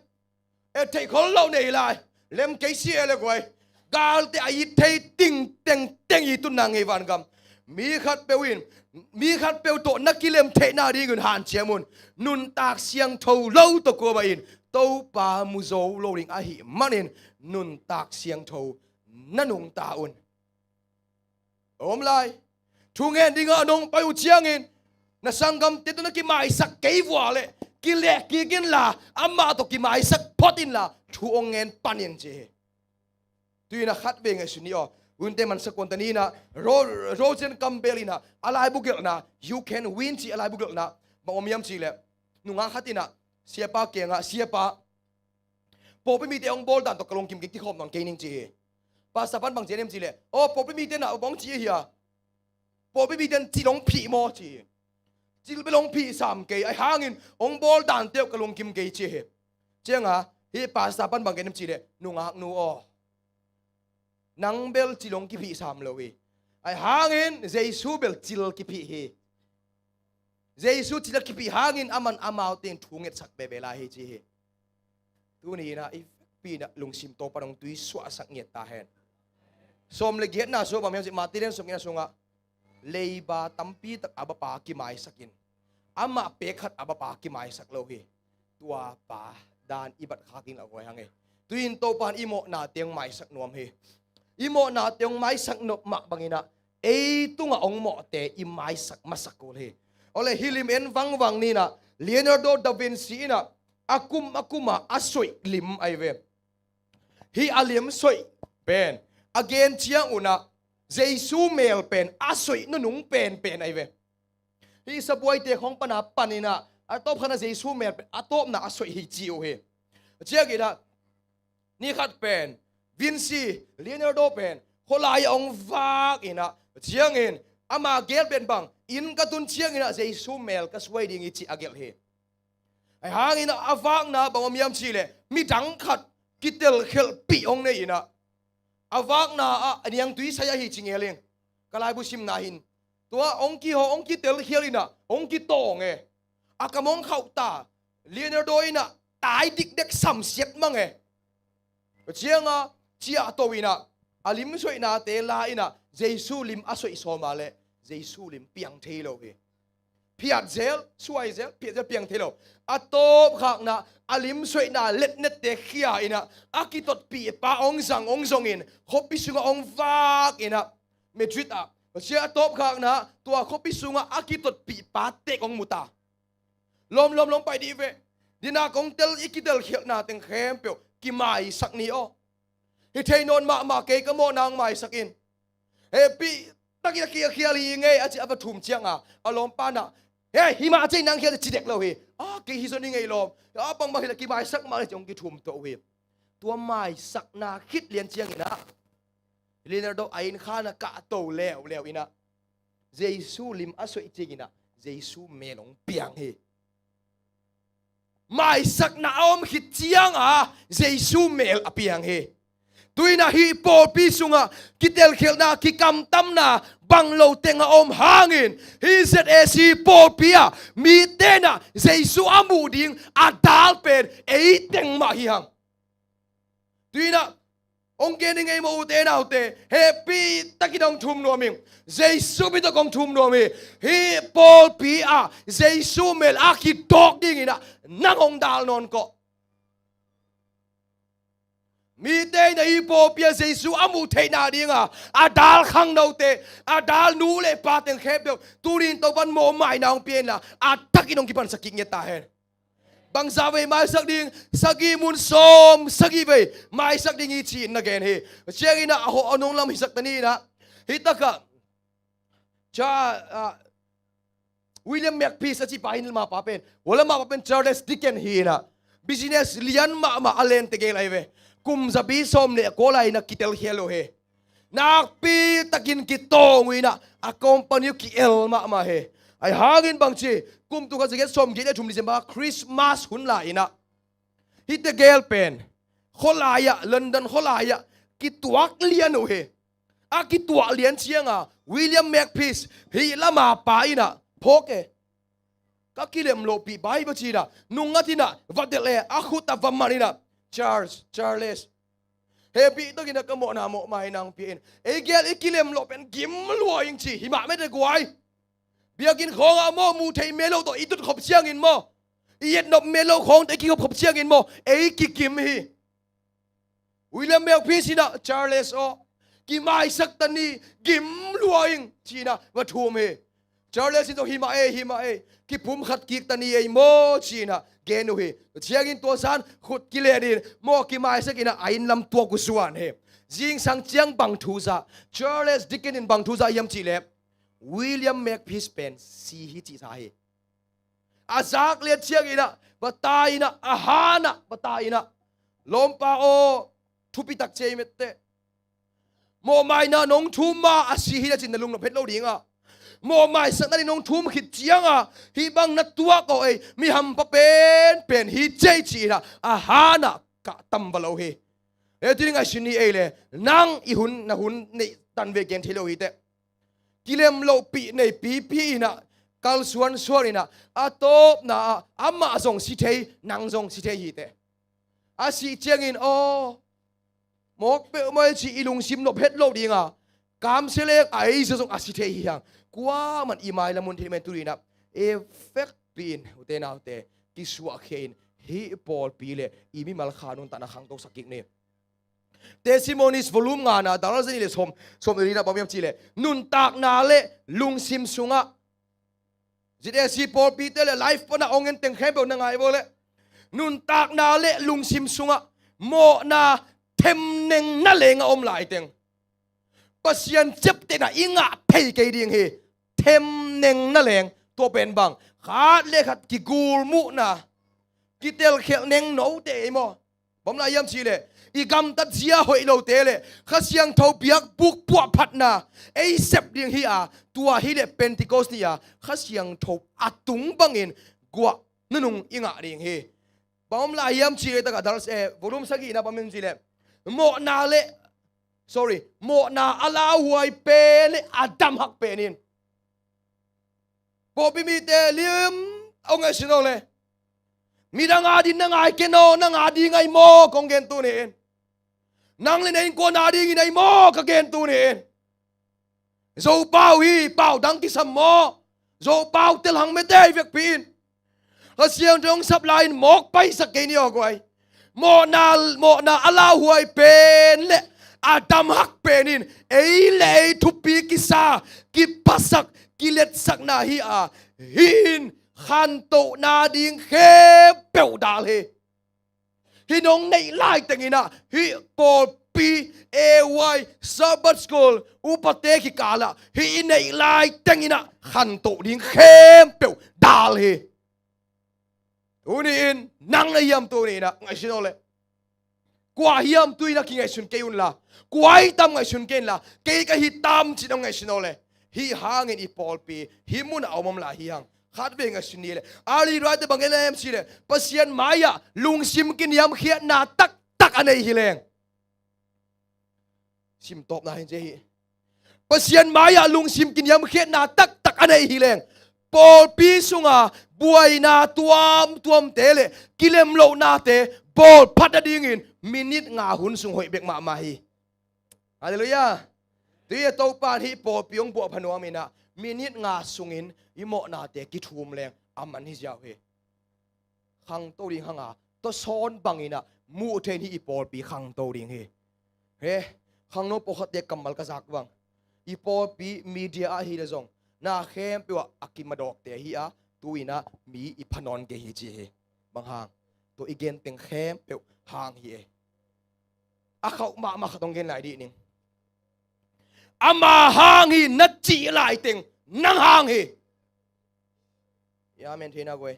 Et theih khol loh nei lai. Lem kei si e le guai. Galte a it thei ting tengteng i tunna ngei vangam. Mi khatpeuh in, mi khatpeuh tawh na kilem theihna dingin hanciam un. Nuntak siangtho lo tawh kuamah in Topa mu zo lo ding ahih manin nuntak siangtho na nungta un. Om lai. Thu ngen dingah nong pai uh ciangin na sanggamte tawh na kimaisak kei vua leh kileh kik inla, amah tawh kimaisak phot inla, thu hong ngen pan in ci hi. Tuinah khat vei ngaihsun ni aw. Hunte mansak kuan ta ni inah, Ro-, Roger Campbell inah a laibu gelhna, You Can Win cih a laibu gelhna bang om hiam cih leh, nungak khat inah siapa kiangah, Siapa, pawlpi mite hong bawl dan tawh ka lungkim kei, kikhawm nawn kei ning ci hi. Pastor pan bang ci hiam cih leh, aw, pawlpi mite nah bang hong ci hi a, pawlpi mite in cil hong phih maw ci hi. Cil bel hong phih sam kei, ahi hangin hong bawl dante uh ka lungkim kei ci hi. Ciangah hih pastor pan bang gen hiam cih leh, Nungaknu aw, nang bel cil hong kiphih sam lo hi. Ahi hangin Jesu bel cil kiphih hi. Jesu cil a kiphih hangin aman amaute in thu ngetsak veve lai hi ci hi. Tuni inah i vekpi inah lungsim Topa in hong tuisuahsak ngiat ta hen. Sawm le giatna sungah bang hiam cih, Mate lian sawm giatna sungah, leiba tampi tak a bapa kimaisak in, amah pek khat a bapa kimaisak lo hi. Tua pa dan i bat khak ding a guai hang e. Tuin Topa in i mawhnate hong maisak nuam hi. I mawhnate hong maisak nuam mah bang inah ei tungah hong mawhte i maisak masak kul hi. Awle, hih lim en vangvang ni inah, Leonardo da Vinci inah a kum a kumah a soih lim ahi ve. Hih a lim soih pen a gen ciang unah Jesu mel pen a soih nunung penpen ahi ve. Hih sabuaite khawng pana pan inah a tawp khatna Jesu mel pen a tawpna a soih hi ci uh hi. Ciangin ah ni khat pen Vinci, Leonardo pen khualai ah hong vak in ah, ciangin ama gel pen bang, inn ka tun ciangin ah Jesu mel ka suai ding hi ci a gelh hi. Ahi hangin ah a vakna bang om hiam cih leh midang khat kitelkhialhpih hong nei in ah, a vakna ah a niangtui sai ahi ci ngel ing. Ka laibu simna hin tua hong kiho, hong kitelkhial in ah hong kitawng e. A kam hong khauh ta, Leonardo in ah tai dikdek samsiat mang e. Ciang a ciahto in ah a lim suaihnate la in ah Jesu lim a suaih sawm a leh Jesu lim piang thei lo hi. Phiat zel, suai zel, phiat zel, piang thei lo. A tawpkhakna, a lim suaihna letnette khia in ah a kitotpih pa hong zang, hong zongin khuapi sungah hong vak in ah Madrid ah, sia, a tawpkhakna tua khuapi sungah a kitotpih pa tek hong mu ta. Lawm, lawm, lawm, pai dih ve. Dina kong tel, i kitelkhialhna teng khempeuh kimaisak ni aw. Hi thei nawn mahmah, kei ka mawhna hong maisak in. Hehpih takin a kikhial hi ngei a ci a va thum ciang a, a lawmpa in ah, he, hi mah a cei nang khial ci dek lo hi. A, kei hi zaw ni ngei lawm. A, bangbang hi leh kimaisak mah leh ci hong kithum to uh hi. Tua maisakna khit lian ciangin ah Leonardo a inn khan ah kahto leuleu in ah Jesu lim a suaih ciangin ah Jesu mel hong piang hi. Maisakna a om khit ciang a Jesu mel a piang hi. Tu in ah hih pawlpi sungah kitelkhialhna, kikamtamna bang lo teng a om hangin hih Z A C pawlpi ah mite in ah Jesu a muh ding a dal pen ei teng mah hi hang. Tu in ah hong gen ing ei maw, ute naute, hehpih takin hong thum nuam ing. Jesu min tawh kong thum nuam hi. Hih pawlpi ah Jesu mel a kitawk dingin ah nang hong dal nawn kawh. Mite in ah hih pawlpi ah Jesu a muh theihna ding a, a dal khangnote, a dal nu le pa teng khempeuh tuni in Topa'n mawhmaina hong pia in la, a takin hong kipansak kik ngiat ta hen. Bangzah vei maisak ding? Sagih mun sawm sagih vei maisak ding hi ci-in na gen hi. Ciangin ah a hawh a nunglam hisak ta ni in ah, hih takah Cha, ah, William Makepeace a ci pa hi in, mapa pen, wala mapa pen Charles Dickens hi in ah, business lian mahmah a len tegel ahi ve. Kum zabi sawm le kua lai in ah kitelkhial uh hi. Nakpi takin kitawng uh in ah, a company uh ki-el mahmah hi. Ahi hangin bangci, kum tul khat za giat sawm giat le thum December Christmas hun lai in ah, hih tegel pen khualai ah, London khualai ah kituak lian uh hi. A kituak lian ciang a William Makepeace, hih lama pa in ah, phawk e, ka kilem lohpih bai va ci in ah, nungngat in ah va delh e, a khut ah va man in ah, Charles, Charles, hehpih takin ah ka mawhna mawhmaina hong pia in. Ei gel i kilem loh pen gim lua ing ci hi mah mete guai. Biakinn khawng ah maw, muh theih mel loh tawh i tut khop ciangin maw, i etnop mel loh khawng tawh i kikhop khop ciangin maw, ei kikim hi. William Makepeace in ah, Charles aw, kimaisak ta ni, gim lua ing ci in ah va thum hi. Charles in zong hi mah ei, hi mah ei, kipumkhat kik ta ni ei maw ci in ah gen uh hi. Ciangin tua zan khut kilet in maw, kimaisak in ah a inn lam tuak uh zuan hi. Zingsang ciang bang thu za, Charles Dickens in bang thu za hiam cih leh, William Makepeace pen si hi cih sa hi. A zak lian ciangin ah va tai in ah, a han ah va tai in ah, lawmpa aw, thupi tak ci ei mete. Mawhmaina nong thum ma a si hi na cin na lungnop het lo ding a, mawhmaisakna ding nong thum khit ciang a, hih bang na tuak aw ei, mi hampha penpen hi ci ei ci in ah, a han ah kah tam va lo hi. E, tu ding a si ni ei le, nang i hun, na hun neih tan ve gen thei lo hi teh. Kilem lohpih nei pipi in ah, kalsuansuan in ah, a tawpna ah amah zong si thei, nang zong si thei hi teh. A sih ciangin aw, mawk peuhmah hi ci i lungsim nop het lo ding a, kamsia leng a ei zong a si thei hi hang. Kuaman i mailam hun thei men tu ding in ah, e, fekpih in, ute naute, kisuahkhia in, hih pawlpi le i mimal kha nuntakna khangtosak kik ni. Testimonies volume ngana, dal za nih le sawm, sawm le li na bang hiam cih leh, nuntakna le lungsim sungah, Z A C pawlpite le live pan a hong en teng khempeuh na ngai vua leh, nuntakna le lungsim sungah mawhna themneng na leng a om lai teng, Pasian ciaptehna i ngah thei kei ding hi. Themneng na leng, tua pen bang, khat le khat kigulmuhna, kitelkhialh neng note ei maw, Bang om lai hiam cih leh, i gamtat zia hoih lote le Kha Siangtho biakbuk puahphatna ei sep ding hi a, tua hi leh Pentecost ni a Kha Siangtho a tung bangin guah nunung i ngah ding hi. Bang om lai hiam cih leh, tak a dal, eh, volume sagihna bang om hiam cih leh, mawhna le, sorry, mawhna a lauhuai pen le a damhak pen in pawlpi mite lim a ngaihsun aw le. Midang a ding na ngai ken aw, nang a ding ai maw kong gen tuni in. Nang le na innkuan a dingin ai maw ka gen tuni in. Zopau hi, pau dang kisam maw? Zopau telhang mete i vekpi in. Kha Siangtho hong sap lai-in mawk paisak kei ni aw guai. Mawhna, mawhna a lauhuai pen le a damhak pen in ei le ei thupi kisa, kiphasak, kiletsakna hi a, hih in khantohna ding khempeuh dal hi. Hih nong neih laiteng in ah, hih pawlpi, A Y, Sabbath School, upate kikal ah hih i neih laiteng in ah khantoh ding khempeuh dal hi. Tuni in nang na hiam tuni in ah ngaihsun aw le. Kua hiam tuni in ah kingaihsun kei un la. Kua hi tam ngaihsun kei un la. Kei ka hi tam cih nong ngaihsun aw le. Hih hangin i pawlpi hih mun ah a om om lai hi hang. Khatvei ngaihsun ni le. Early riser bang gen hiam cih leh, Pasian mai-ah lungsim kiniamkhiatna taktak a nei hi leng. Simtawpna hi ci hi. Pasian mai-ah lungsim kiniamkhiatna taktak a nei hi leng, pawlpi sunga buaina tuamtuamte le kilemlohnate bawlphat nadingin minit nga hun sung hoih bek mahmah hi. Halleluiah. Tui a Topa in hih pawlpi hong buahpha nuam in ah minit nga sungin i mawhnate kithum leng a man hi ziau hi. Khangto ding hang a, tawsawn bangin ah muh theih in hih i pawlpi khangto ding hi. He, khangno pawlkhatte kammal ka zak bang, i pawlpi media ah hi le zong na khempeuh ah a kimadawkte hi a, tu in ah mi i pha nawn kei hi ci hi. Bang hang? Tua i gen teng khempeuh hang hi e. A khauh mahmah khat hong gen lai dih ning. Ama hang hi na cih laiteng nang hang hi. Ya, amen thei na guai.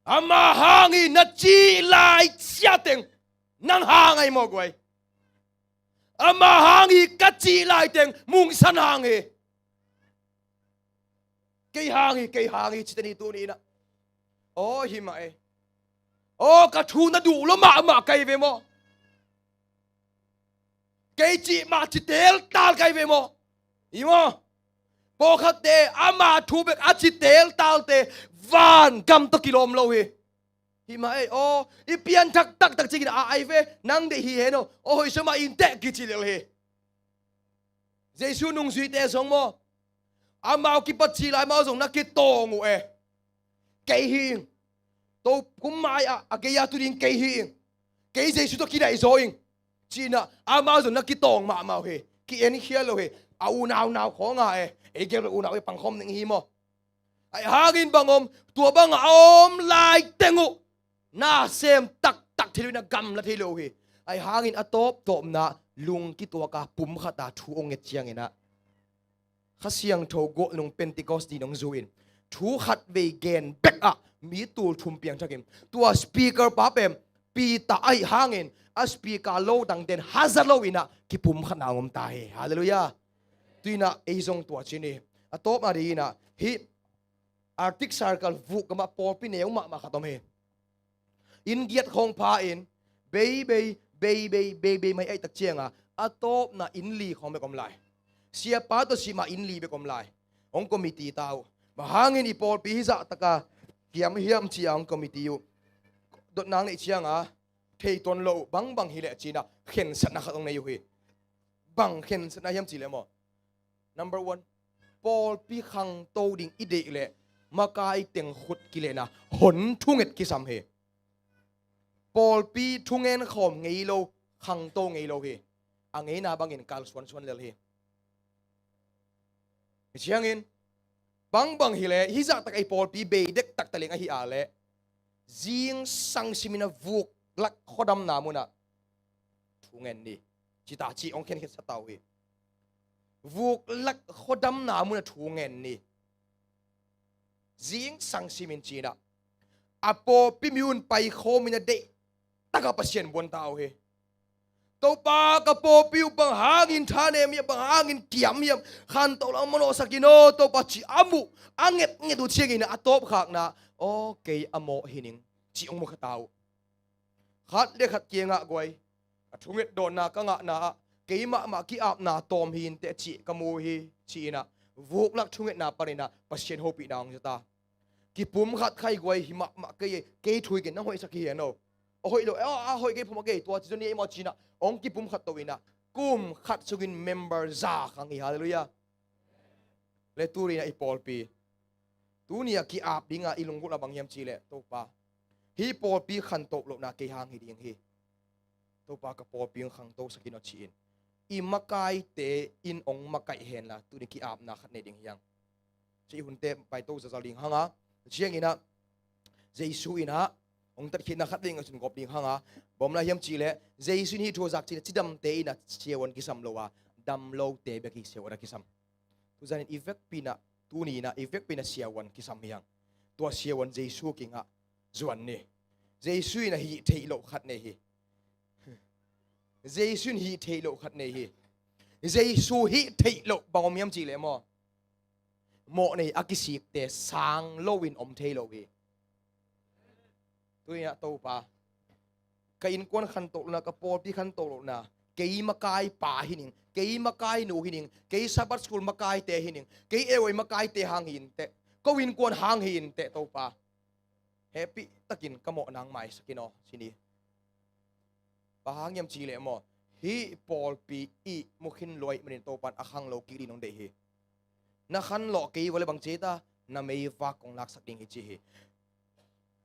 Ama hang hi na cih lai siateng nang hang ai maw guai. Ama hang hi ka cih laiteng mungsan hang hi. Kei hang hi, kei hang hi, ci teni tuni in ah. Aw, hi mah e. Aw, ka thu na duh lo mahmah kei ve maw? Kei cih mah ci teltal kei ve maw? Hi maw? Pawlkhatte ama thu bek a ci teltalte van gam tawh kilawm lo hi. Hi mah e. Aw, i pianthak taktak ciangin a ai ve, nang deih hi hen aw. Aw, hoih sa mah in teh kici lel hi. Jesu nungzuite zong maw, amau kipat cih lai amau zong na kitawng uh e. Kei hi ing. Topa kum mai-ah a gei-a tu ding kei hi ing. Kei Jesu tawh kinaih zaw ing. Ci-in ah amau zong na kitawng mahmah uh hi. Ki-enkhial lo hi. A unau nau khawng a e. Ei gel unau e pangkhawm ning hi maw? Ahi hangin bang om, tua bang a om laiteng uh nasem taktak thei lo in a gamla thei lo uh hi. Ahi hangin a tawptawpna lungkituak a pumkhat a thu hong nget ciangin ah Kha Siangtho gualnung Pentecost ni nong zu in thu khat vei gen bek ah mi tul thum piangthakin tua speaker pa pen Peter ahi hangin a speaker lo dangten haza lo in ah kipumkhatna hong om ta hi. Halleluiah. Tu in ah ei zong tua ci ni. A tawpna ding in ah hih Arctic Circle vuk gamah pawlpi neu mahmah khat om hi. Inn giat khawng pha in beibei beibei beibei mai aih tak cianga a tawpna inn li khawng bek om lai. Siapa tawh sih mah inn li bek om lai. Hong committee ta uh. Bang hangin i pawlpi hih zah taka kiam hiam ci-a hong committee uh. Dotna hong neih cianga thei tuan lo uh bangbang hileh ci-in ah khensatna khat hong nei uh hi. Bang khensatna hiam cihleh maw? Number one, pawlpi khangto ding i deih leh makai teng khut kilenna hon thunget kisam hi. Pawlpi thungen khawm ngei lo, khangto ngei lo hi. A ngeina bangin kalsuansuan lel hi. Hi ciangin bangbang hileh hih zahtak ei pawlpi bei dektak taleng ahi a leh zingsang simin a vuk lak khuadamna munah thungen ni. Cita cih hong khenkhiat sa ta uh hi. Vuk lak khuadamna munah thungen ni. Zingsang simin cinah a pawlpi mi un paikhawmin a deih takah Pasian buan ta uh hi. Topa, ka pawlpi uh bang hangin thanem hiam, bang hangin kiam hiam, khantoh lo manawhsak in aw Topa, ci a muh a ngetnget uh ciangin a tawpkhakna, aw kei a mawh hi ning, ci hong mu kha ta uh. Khat le khat kiangah guai, a thunget dawnna ka ngahna ah kei mahmah ki-apna tawm hi inteh cih ka mu hi, ci-in ah vuklak thungetna panin ah Pasian hopihna hong za ta. Kipumkhat khai guai, hi mahmah kei, kei thu hi kei, nang hoihsak hi hian aw. A hoih lo, a, a hoih kei, phum a kei, tua ci zaw ni ei maw, ci-in ah hong kipumkhat to in ah kum khat sungin member za khang hi. Halleluiah. Le tuni in ah i pawlpi, tuni a ki-ap dingah i lunggulhna bang hiam cih leh, Topa, hih pawlpi khantoh lohna kei hang hi ding hi. Topa, ka pawlpi hong khangtosak in aw, ci-in i makaite in hong makaih henla, tuni ki-apna khat nei ding hi hang. Ci hunte paito zazal ding hang a, ciangin ah Jesu in ah hong tatkhitna khat vei ngaihsun gawp ding hang a, bang om lai hiam cih leh Jesu in hih thu a zak ciangin ah cidamte in ah siavuan kisam lo a, damlote bek hi siavuan a kisam. Tuzanin i vekpi in ah, tuni in ah i vekpi in ah siavuan kisam hi hang. Tua siavuan Jesu kiangah zuan ni. Jesu in ah hih theih loh khat nei hi. Jesu in hih theih loh khat nei hi. Jesu hih theih loh bang om hiam cih leh maw, mawhnei a kisikte sang loin om thei lo hi. Tuni in ah Topa, ka innkuan khantoh lohna, ka pawlpi khantoh lohna, kei makai pa hi ning, kei makai nu hi ning, kei Sabbath school makaite hi ning, kei A Y makaite hang hi inteh, ko innkuan hang hi inteh Topa, hehpih takin ka mawhna hong maisak in aw, ci ni. Bang hang hiam cih leh maw, hih pawlpi i mu khin lua ahih manin Topa in a khanglo kik ding hong deih hi. Na khanlawh kei uh leh bang ci ta, na meivak kong laksak ding hi, ci hi.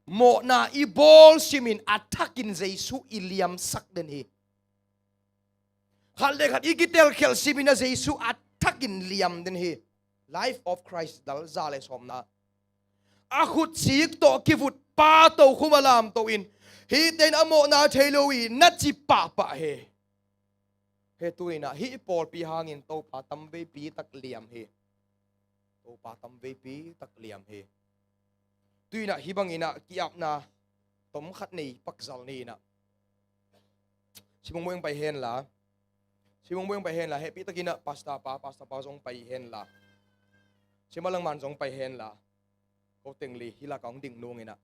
Mawhna i bawl simin a thakin Jesu i liamsak den hi. Khat le khat i kitelkhialh simin ah Jesu a thakin liam den hi. Life of Christ, dal za le sawmna. A khutsik tawh kivut pa tokhum a lamto in, hihte in a mawhna thei lo hi, na ci pahpah hi. He tuni in ah hih pawlpi hangin Topa tamveipi tak liam hi. Topa tamveipi tak liam hi. Tuni in ah hih bangin ah ki-apna tom khat nei pakzal ni in ah. Simong Boy hong pai henla. Simong Boy hong pai henla. Hehpih takin ah pastor pa, pastor pa zong pai henla. Simalangman zong pai henla. Ko teng li hih lakah hong ding nung in ah,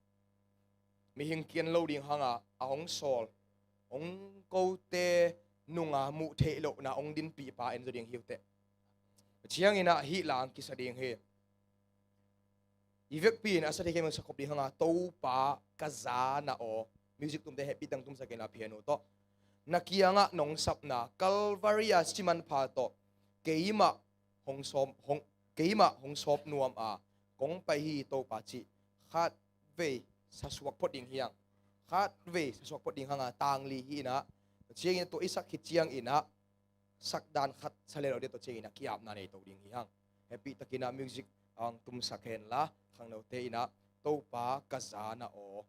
mihing kian lo ding hang a, a hong sawl, hong kote nunga muh theih lohna hong dinpih pa en zaw ding hi uh teh. Ciangin ah hih la hong kisa ding hi. I vekpi in a sa thei khempeuh sa khop ding hang a, Topa ka za na aw. Music tumte hehpih tang tumsak in a piano tawh. Na kiangah nong sapna Calvary a si manpha tawh keimah hong sawp, hong, keimah hong sawp nuam a kong pai hi Topa cih khat vei sasuak phot ding hi hang. Khat vei sasuak phot ding hang a, tang li hi in ah. Ciangin tua i sak khit ciangin ah, sak dan khat sa le lo ding, tua ciangin ah ki-apna nei to ding hi hang. Hehpih takin ah music hong tumsak henla, khangnote in ah, Topa ka za na aw.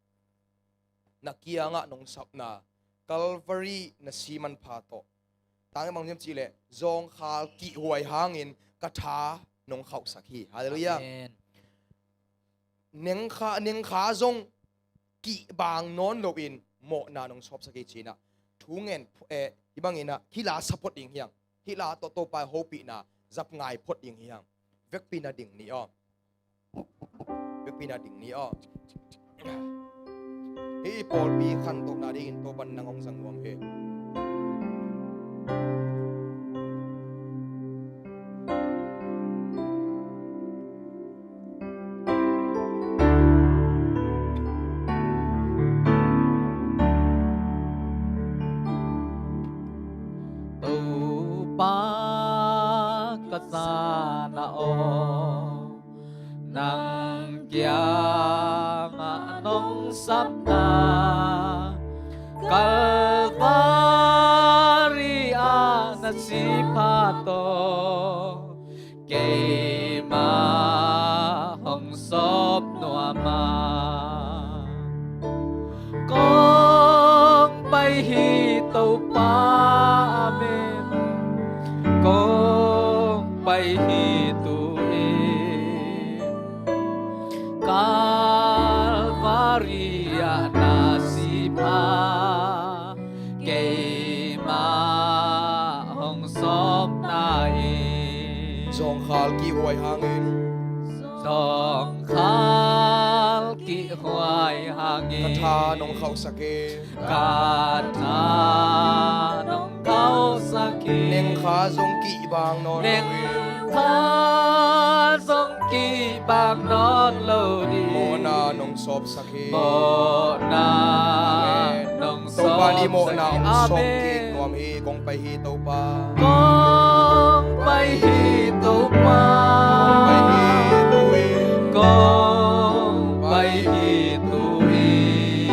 Na kiangah nong sapna Calvary na si manpha tawh, tang bang hiam cih leh, zawngkhal kihhuai hangin ka tha nong khauhsak hi. Halleluiah. Amen. Nengkha, nengkha zong kihbang nawn loin mawhna nong sawpsak hi, ci-in ah thu ngen, eh, hih bangin ah hih la sa phot ding hi hang. Hih la tawh Topa hopihna zap ngai phot ding hi hang. Vekpi in ah ding ni aw. Vekpi in ah ding ni aw. Hih pawlpi khantohna dingin Topa in nang hong zang nuam hi. Topa ka za na aw, nang kiangah nong sapna Calvary hangin, zong khal kihhuai hangin, ka tha nong khauhsak hi. Ka tha nong khauhsak hi. Nengkha zong kihbang nawn lo hi. Nengkha zong kihbang nawn lo ding. Mawhna nong sawpsak hi. Mawhna nong sawpsak hi. Amen. Topa in i mawhna hong sawp kik nuam hi. Kong pai hi Topa. Kong pai hi Topa. Kong pai hi tu in. Kong pai hi tu in.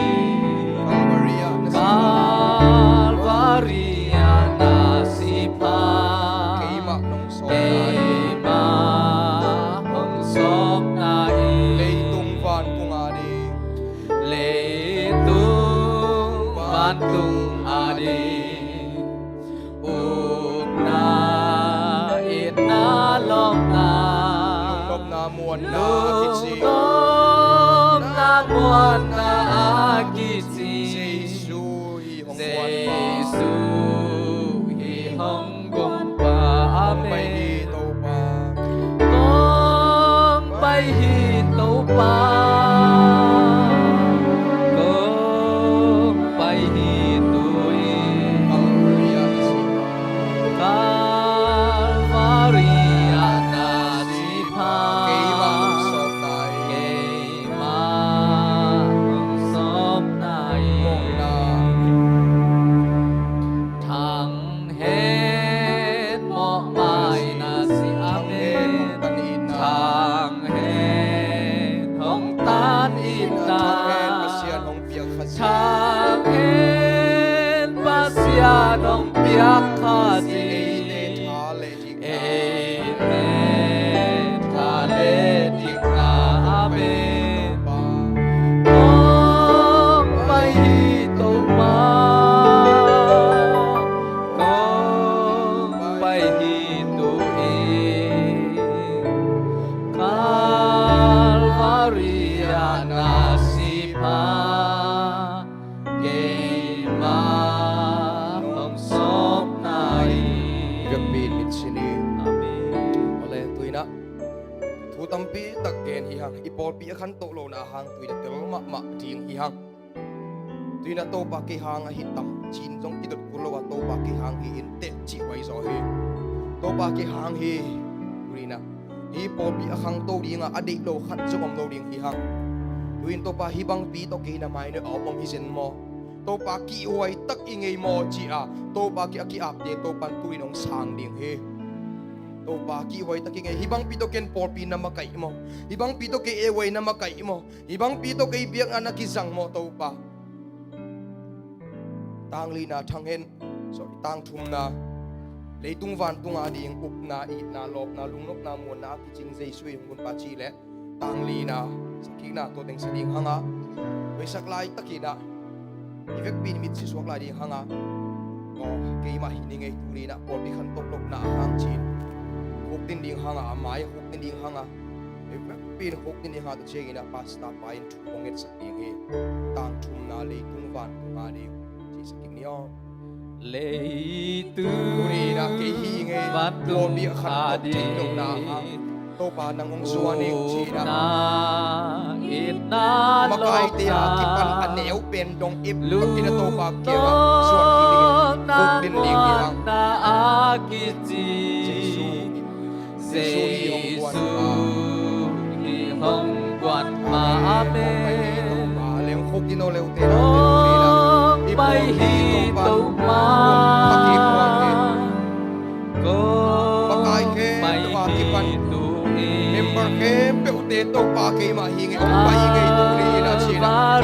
Calvary ah na si pha. Calvary ah na si pha. Keimah nong sawpna in. Keimah hong sawpna in. Leitung vantung a ding. Leitung vantung a ding. Upna, itna, lawpna. Lungnopna, muanna a kici. Lungnopna, muanna a kici. Jesu hi hong guan pa. Jesu hi hong guan pa. Amen. Kong pai hi Topa. Kong pai hi Topa. Kong pai hi tu in. Calvary ah na si pha. Calvary ah na si pha. Keimah hong sawpna in. Keimah hong sawpna in. Mawhna. Thang hen mawhmai na si. Amen. Thang hen hong tan itna. Thang hen Pasian hong piak Khazih. Thang hen Pasian hong piak Khazih. Eite tha leh dikna. Eite tha leh dikna. Amen. Kong pai hi Topa. Kong pai hi tu in. Calvary ah na si pha. Keimah hong sawpna in. Vekpi in mit sin hi. Amen. Awle, tu in ah thu tampi tak gen hi hang. I pawlpi a khantoh lohna hang tu in ah tel mahmah ding hi hang. Tu in ah Topa kei hang ahi tam ci-in zong kidot kul lo a, Topa kei hang hi in teh cih huai zaw hi. Topa kei hang hi. Tu in ah hih pawlpi a khangto ding a, a deih lo khat zong om lo ding hi hang. Tu in Topa hih bangpi tawh kei na mai na a om om hi zen maw? Topa kihhuai tak i ngei maw ci a, Topa ki a ki-apte Topa in tu in hong sang ding hi. Topa kihhuai tak i ngei, hih bangpi tawh ken pawlpi na makaih maw? Hih bangpi tawh kei ei huai na makaih maw? Hih bangpi tawh kei biakna na kizang maw Topa? Tang lina thang hen, sorry, tang thumna, leitung vantung a ding upna, itna, lawpna, lungnopna, muanna a kicing Jesu i hong gunpa ci leh, tang lina, sakikna tua teng sa ding hang a, huaisak lai takin ah, i vekpi in mit si suak lai ding hang a, aw, keimah hi ning ei tu lina, pawlpi khantoh lohna a hang ci-in, khukdin ding hang a, a mai khukdin ding hang a, i vekpi in khukdin ding hang a, tua ciangin ah pastor pa in thu hong ngetsak ding hi. Tang thumna, leitung vantung a ding. Ci sak kik ni aw. Leitung vantung a ding. Tuni in ah kei hi ing ei. Pawlpi a khantoh theih lohna hang Topa nang hong zuan ing ci-in ah. Upna, itna, lawpna. Makaite a kipan a neu pen dong ip, a kina Topa kiangah zuan kik ding in. Khukdin ding hi hang. Lungnopna, muanna a kici. Jesu hi. Jesu hi hong guan pa. Jesu hi hong guan pa. Amen. Kong pai hi Topa. Leng khukdin aw leute na. Kong pai hi Topa. Kong pai hi Topa. Makai khempeuh a kipan, member khempeuhte Topa keimah hi ing ei, kong pai hi ing ei tu ni in ah ci-in ah.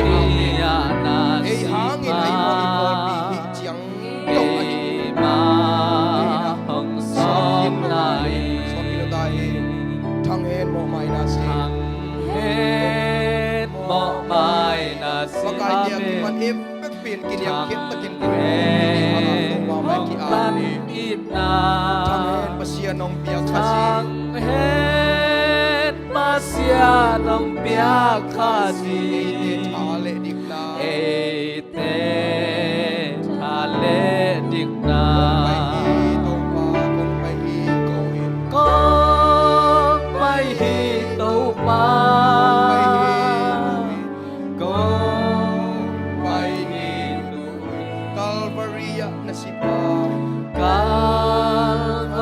Ei hangin a i pawlpi hi ciang dong ahi. Sawpkhin lo ta hi. Sawpkhin lo ta hi. Thang hen mawhmai na si. Thang hen mawhmai na si. Makaite a kipan ip vekpi in kiniamkhiat takin kiniamkhiat takin hang a Topa mai ki-ap ni. Thang hen Pasian hong piak Khazih. Thang hen Pasian hong piak Khazih. Eite tha leh dikna. Ei Te tha le dikna. Kong pai hi Topa, kong pai hi ko in. Kong Na sipha. Kalvari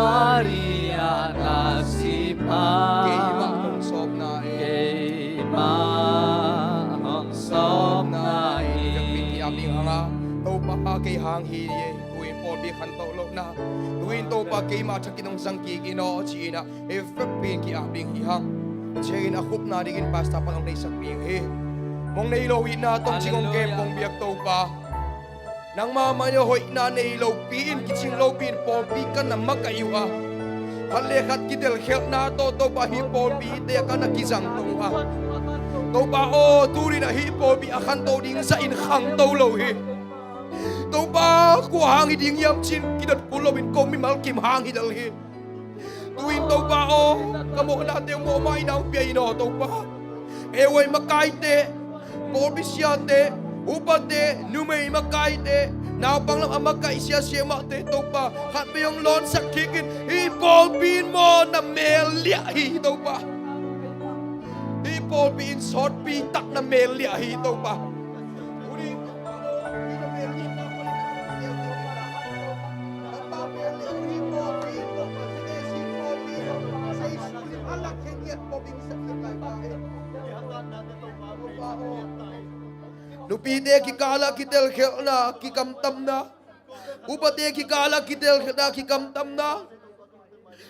ah na sipha. Keimah nong sawpna e. Keimah hong sawpna e. Topa kei hang hi e. Tuin pawlpi khantoh lohna. Tuin Topa keimah thakin hong zang kik in aw ci-in ah. Everything ki-ap ding hi hang. Ciangin a khupna dingin pastor pan hong neisak ding hi. Hong nei lo itna tawh cing hong kem kong biak Topa. Nangma mah in hoihna nei lopi in, kicing lopi in pawlpi ka na makaih uh a, khat le khat kidelkhelhna tawh Topa hih pawlpite ka na kizang to uh a, Topa aw, tunin ah hih pawlpi a khanto ding zah in khangto lo hi. Topa kua hang hi ding hiam ci-in kidot kul loin ko mimal kim hang hi del hi. Tuin Topa aw, ka mawhnate uh mawhmaina hong pia in aw Topa. Ei huai makaite, pawlpi siate, upate, numei makaite, naupang lam a makaih sia siamahte Topa, khat vei hong lawnsak kik in. Hih pawlpi in maw na mel liah hi Topa. Hih pawlpi in sawtpi tak na mel liah hi Topa. Nupite kikal ah kidelkhelhna, kikamtamna, upate kikal ah kidelkhelhna, kikamtamna,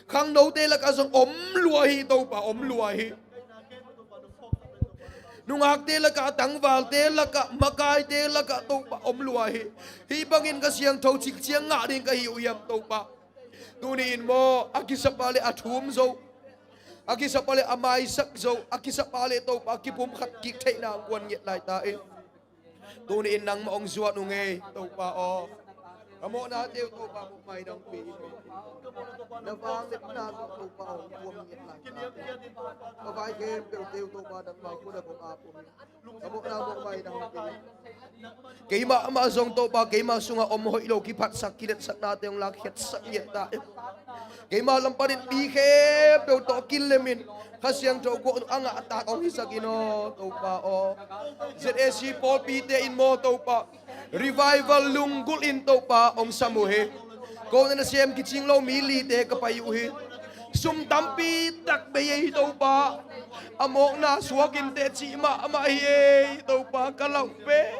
khangnote lakah zong om lua hi Topa, om lua hi. Nungakte lakah, tangvalte lakah, makaite lakah Topa om lua hi. Hih bangin ka siangtho cikciang ngah ding ka hi uh hiam Topa. Tuni in maw a kisapa le a thum zo, a kisapa le a maisak zo, a kisapa le Topa kipumkhat kik theihna hong guan ngiat lai ta in. Tuni in nangmah hong zuat ung ei Topa aw. Ka mawhnate uh Topa mawhmai nang pi in. Na vangliatna tawh Topa hong kuam ngiat lai ta in. Ka vai khempeuhte uh Topa nangmah khut ah kong ap ung ei. Ka mawhna mawhmai nang pi in. Keimah mah zong Topa keimah sungah om hoih lo kiphatsak kiletsaknate hong lakkhiatsak ngiat ta in. Keimah lam panin mi khempeuh tawh kilemin Kha Siangtho guak a ngahtak hong hisak in aw Topa aw. Z A C pawlpite in maw Topa revival lunggulh in Topa hong sam uh hi. Ko na nasem kicing lo mi lite ka pai uh hi. Sum tampi tak bei ei Topa. A mawkna suak in teh cih mahmah hi ei Topa ka lauh pen.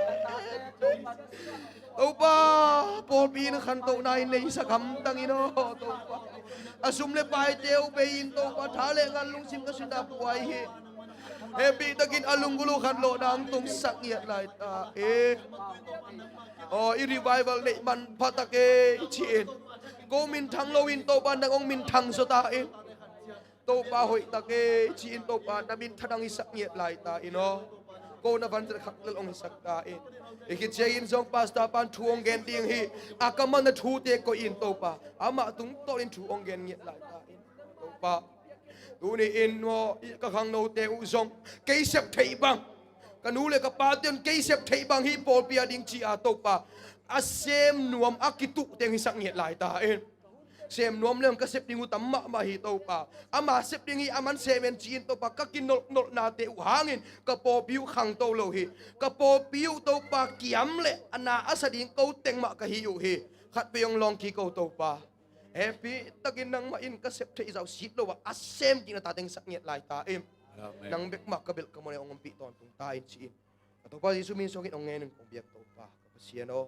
Topa pawlpi in khantohna in neisak hamtang in aw Topa. A sum le paite uh bei in Topa tha le ngal lungsim ka sina buai hi. Hehpih takin a lunggulh uh khanlawhna hong tungsak ngiat lai ta e. Aw i revival neih manpha tak e ci-in ko minthang loin Topa nang hong minthang zaw ta in. Topa hoih tak e ci-in Topa na minthan hong hisak ngiat lai ta in aw. Ko na vanzat khak lel hong hisak ta in. I khit ciangin zong pastor pan thu hong gen ding hi. A ka man a thute koih in Topa amah tungtawnin thu hong gen ngiat lai ta in. Topa tuni in maw ka khangnote uh zong kei sep theih bang ka nu le ka pate un kei sep theih bang hih pawlpi a ding ci-a Topa a sem nuam a kituh teng hisak ngiat lai ta in. Sem nuam leng ka sep ding uh tam mahmah hi Topa. Ama sep ding hi a man sem en ci-in Topa ka kinolhnolhnate uh hangin ka pawlpi uh khangto lo hi. Ka pawlpi uh Topa kiam le a na a sa ding ko teng mah ka hi uh hi. Khat vei hong lawng kik o Topa. Hehpih takin nangmah in ka sep theih zah uh sit lo a a sem kik na ta teng sak ngiat lai ta in. Amen. Nang bek mah ka belh ka muan hong ompih tawntung ta in ci-in ka Topa Jesuh min suangin hong ngen in kong biak Topa ka Pasian aw.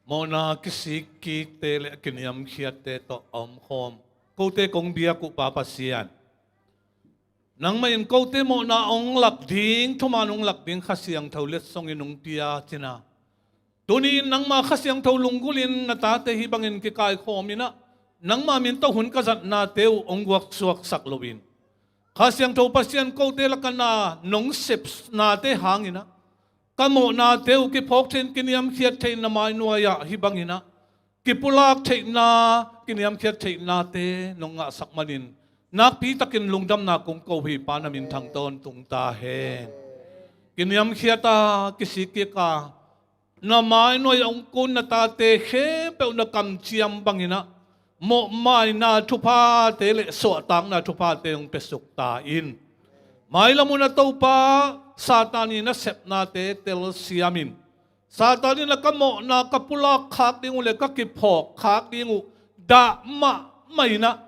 Mawhna kisikkikte le kiniamkhiatte tawh a omkhawm kote kong biak uh Pa Pasian. Nangmah in kote mawhna hong lak ding thuman hong lak ding Kha Siangtho letsongin hong pia cina. Tuni in nangma Kha Siangtho lunggulhin na tate hih bangin kikaikhawm inah nangma min tawh hun ka zatnate uh hong guaksuaksak loin Kha Siangtho Pasian kote lakah na nong sepnate hanginah ka mawhnate uh kiphawk theih in kiniamkhiat theih in na mainuai ah hih banginah kipulak theihna kiniamkhiat theihnate nong ngahsak manin nakpi takin lungdamna kong ko hi Pa na minthang tawntung ta hen. Kiniamkhiat a kisikkik a na mainuai a hong kun na tate khempeuh na kamciam banginah mawhmaina thuphate le suahtakna thuphate hong piasuk ta in. Mailam hun a Topa Satan i nasepnate telsiamin Satan in a ka mawhna ka pulak khak ding uh le ka kiphawk khak ding uh dah mahmah in ah,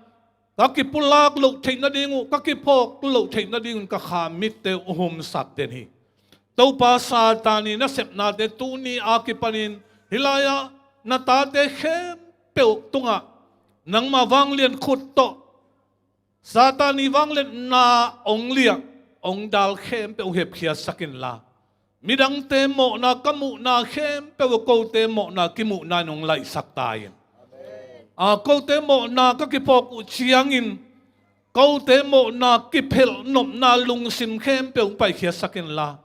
ka kipulak loh theih nading uh, ka kiphawk loh theih nading un ka kha mitte uh humsak den hi. Topa Satan i nasepnate tuni a kipanin hih lai-ah na tate khempeuh tungah nangma vanglian khut tawh Satan i vangliatna hong liah, hong dal khempeuh hepkhiatsak inla, midangte mawhna ka muhna khempeuh uh kote mawhna kimuhna in hong laihsak ta in. A, kote mawhna ka kiphawk uh ciangin kote mawhna kiphelh nopna lungsim khempeuh hong paikhiatsak inla,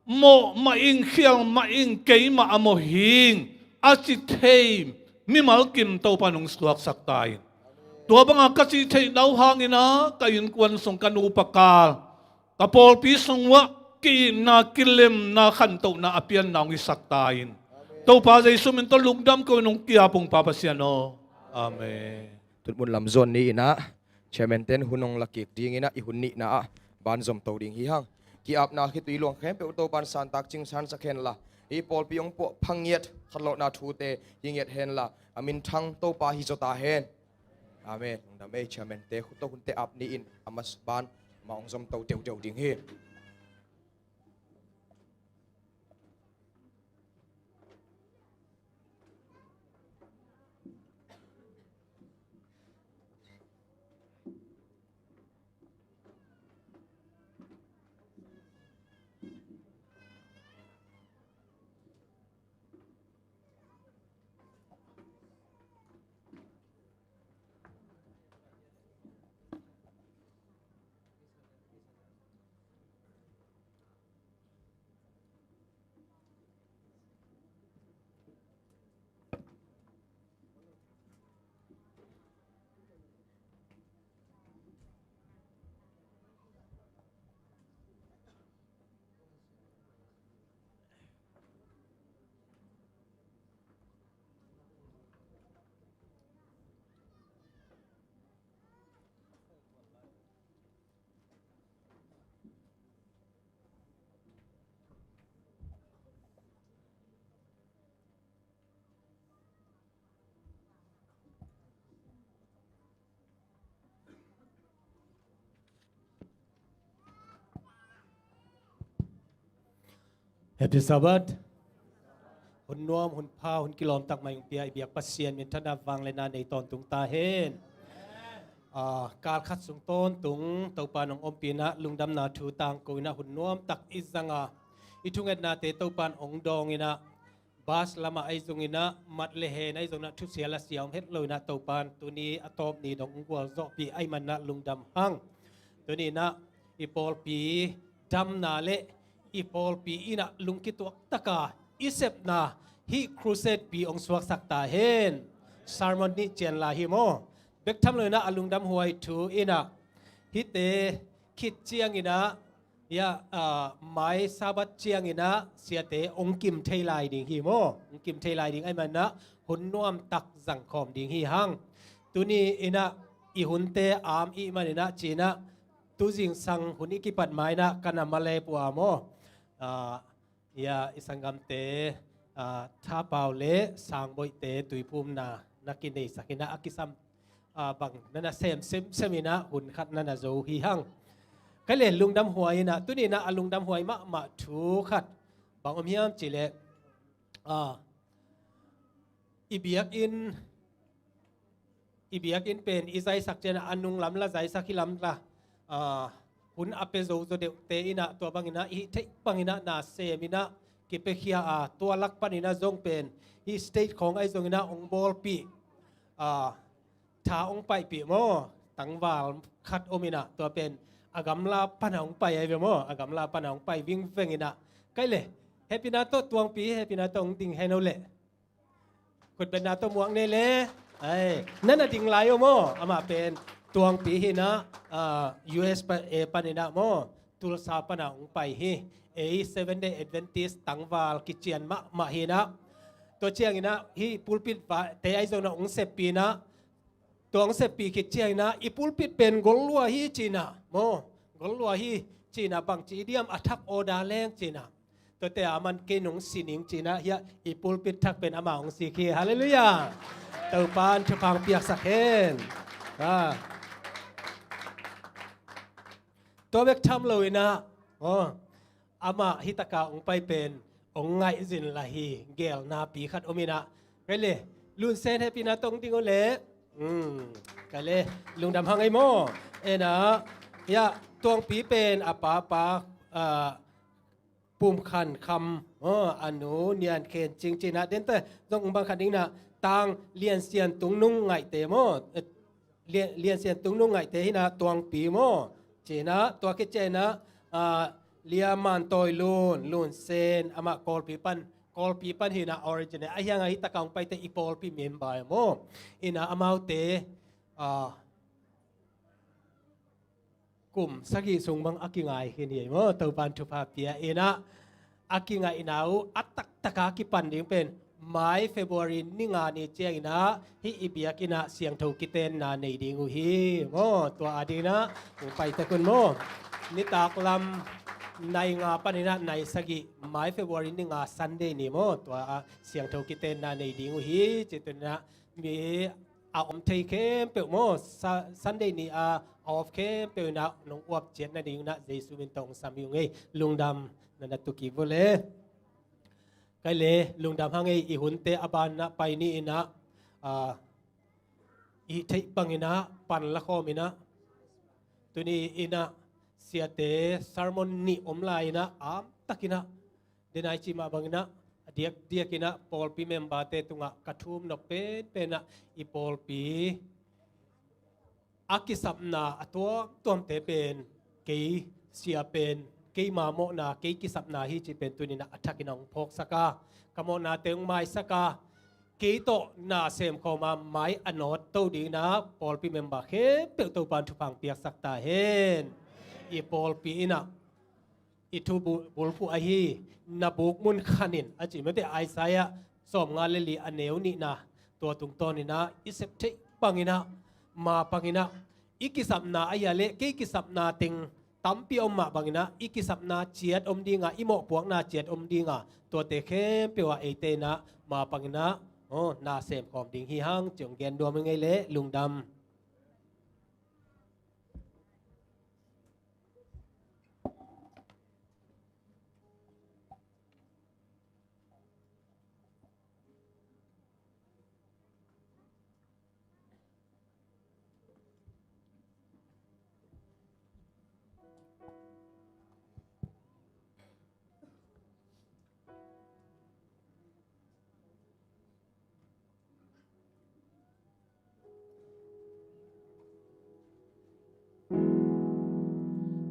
mawh mah ing, khial mah ing, keimah a mawh hing a ci thei mimal kim Topa in hong suaksak ta in. Tua banga ka cih theihna uh hangin ah ka innkuan sung, ka nupa kal, ka pawlpi sung uah ki-itna, kilemna, khantohna a pianna hong hisak ta in. Topa Jesu min tawh lungdam ko in hong ki-ap ung Pa Pasian aw. Amen. Tutmun lam zuan ni in ah chairman ten hun hong la kik ding in ah i hun nihna ah banzom to ding hi hang. Ki-apna khitui luang khempeuh Topa in santak cingsansak henla, i pawlpi hong puah phangiat khatlawhna thute hi ngiat henla, a minthang Topa hi zaw ta hen. Amen. Lungdam ei, chairman te khut tawh hunte ap ni in, a mas ban mah hong zom to deuhdeuh ding hi. Happy Sabbath. Hun nuam, hun pha, hun kilawm tak mai hong pia i biak Pasian minthanna vangliatna nei tawntung ta hen. Ah, kal khat sung tawntung Topa in hong ompih in ah lungdamna thu tangko in ah hun nuam tak i zang a, i thungetnate Topa in hong dawng in ah, bus lamah ahi zongin ah, mat le hen ahi zongin ah, thusia lasia om het lo in ah, Topa in tuni a tawp ni dong hong gualzawhpih ahih manin ah lungdam hang. Tuni in ah i pawlpi damna le i pawlpi in ah lungkituak taka i sepna hih crusade pi hong suaksak ta hen. Sermon nih cian lai hi maw? Bek tham lo in ah a lungdam huai thu in ah, hihte khit ciangin ah, ya, ah, mai Sabbath ciangin ah siate hong kim thei lai ding hi maw? Hong kim thei lai ding ahih manin ah hun nuam tak zang khawm ding hi hang. Tuni in ah i hunte am ih manin ah ci-in ah, tu zingsang hun i kipat ma in ah ka na Malay pua maw? Ah, ya, i sanggamte, ah, Thapau le Sangboihte tuiphumna na kineisak in ah a kisam, ah, bang na na sem semsem in ah hun khat na na zo hi hang. Kei le lungdam huai in ah, tuni in ah a lungdam huai mahmah thu khat bang om hiam cih leh, ah, i biakinn, i biakinn pen i zaisak ciang a nung lam la zaisak hi lam la, ah, hun a pia zo zaw deuhte in ah tua bangin ah i hih theih bangin ah na sem in ah kipia khia a, tua lak panin ah zong pen hih state khawng ahi zongin ah hong bawlpih, ah, tha hong paipih maw, tangval khat om in ah tua pen a gamla pan ah hong pai ahi ve maw, a gamla pan ah hong pai vingveng in ah, kei le hehpihna tawh tuangpi, hehpihna tawh hong ding hen o leh. Khutbetna tawh muak ni le. Ai, na na ding lai o maw? Amah pen tuangpi hi in ah, ah, U S pa, eh, panin ah maw, Tulsa pan ah hong pai hi. Ei Seventh Day Adventist tangval kician mahmah hi in ah, tua ciangin ah hih pulpit vate ahi zongin ah hong seppi in ah, tua hong seppi khit ciangin ah i pulpit pen gol lua hi ci in ah maw, gol lua hi ci in ah, bangci i diam, a thak aw da leng ci in ah. Tuate a man kei nong si ning ci-in ah, hiah i pulpit thak pen amah hong sik hi. Halleluiah. Topa'n thupha piaksak hen. Ah. Tua bek tham lo-in ah, aw, amah hih tak a hong pai pen hong ngaihzin lai hi, gelnapi khat om-in ah. Kei le, Lunsen, hehpihna tawh ding uh leh. Hmm, kei le, lungdam hang ei maw. En ah, hiah, Tuangpi pen a papa, ah, Pum Khan Kham, aw, a nu Nian Khen Cing ci-in ah, dente zong bang khat ding in ah, Tang Lian Sian Tung Nung Ngaihte maw. Eh, Lian, Lian Sian Tung Nung Ngaihte hi-in ah, Tuangpi maw. Ci-in ah, tua khit ciangin ah, ah, Lia Man Tawi Lun, Lunsen, amah Kawlpi pan, Kawlpi pan hi-in ah origin, a hiang ah hih tak a hong paite i pawlpi member maw. In ah amaute, ah, kum sagih sung bang a kingai khin hi maw, Topa'n thupha pia-in ah, a kingaihna uh a taktak a kipan ding pen mai February ni nga ni ciangin ah, hih i biakinn ah siangtho kitenna nei ding uh hi maw. Tua a dingin ah hong pai tek un maw. Nitak lam nai nga panin ah nai sagih, mai February ni nga Sunday ni maw, tua ah siangtho kitenna nei ding uh hi. Ci tu-in ah mi a om thei khempeuh maw, Sa-, Sunday ni a off khempeuh in ah nong uap ciat nading in ah Jesu min tawh hong sam hi ung ei. Lungdam na na tu kik vua le. Kei le, lungdam hang ei, i hunte a ban ah pai ni in ah, ah, i theih bangin ah pan la khawm in ah. Tuni in ah siate sermon nih om lai in ah, amtak in ah, denai cih mah bangin ah, a diakdiak in ah pawlpi member-te tungah ka thum nop penpen ah, i pawlpi a kisapna a tuamtuamte pen, kei sia pen, keima mawhna, kei kisapna hi cih pen tuni in ah a thakin ah hong phawksak a, ka mawhnate hong maisak a, kei tawh na semkhawm a, mai a nawt to dingin ah pawlpi member khempeuh Topa'n thupha piaksak ta hen. I pawlpi in ah i thu bu-, bulphuh ahi, na buk mun khan in, a ci mate, Isaiah sawmnga le li a neu nihna, tua tungtawnin ah i sep theih bangin ah, ma bangin ah, i kisapna ahi a leh kei kisapna teng tampi a om mah bangin ah, i kisapna ciat om ding a, i mawhpuakna ciat om ding a, tuate khempeuh ah eite in ah ma bangin ah, aw, na semkhawm ding hi hang, ci hong gen nuam ing ei le. Lungdam.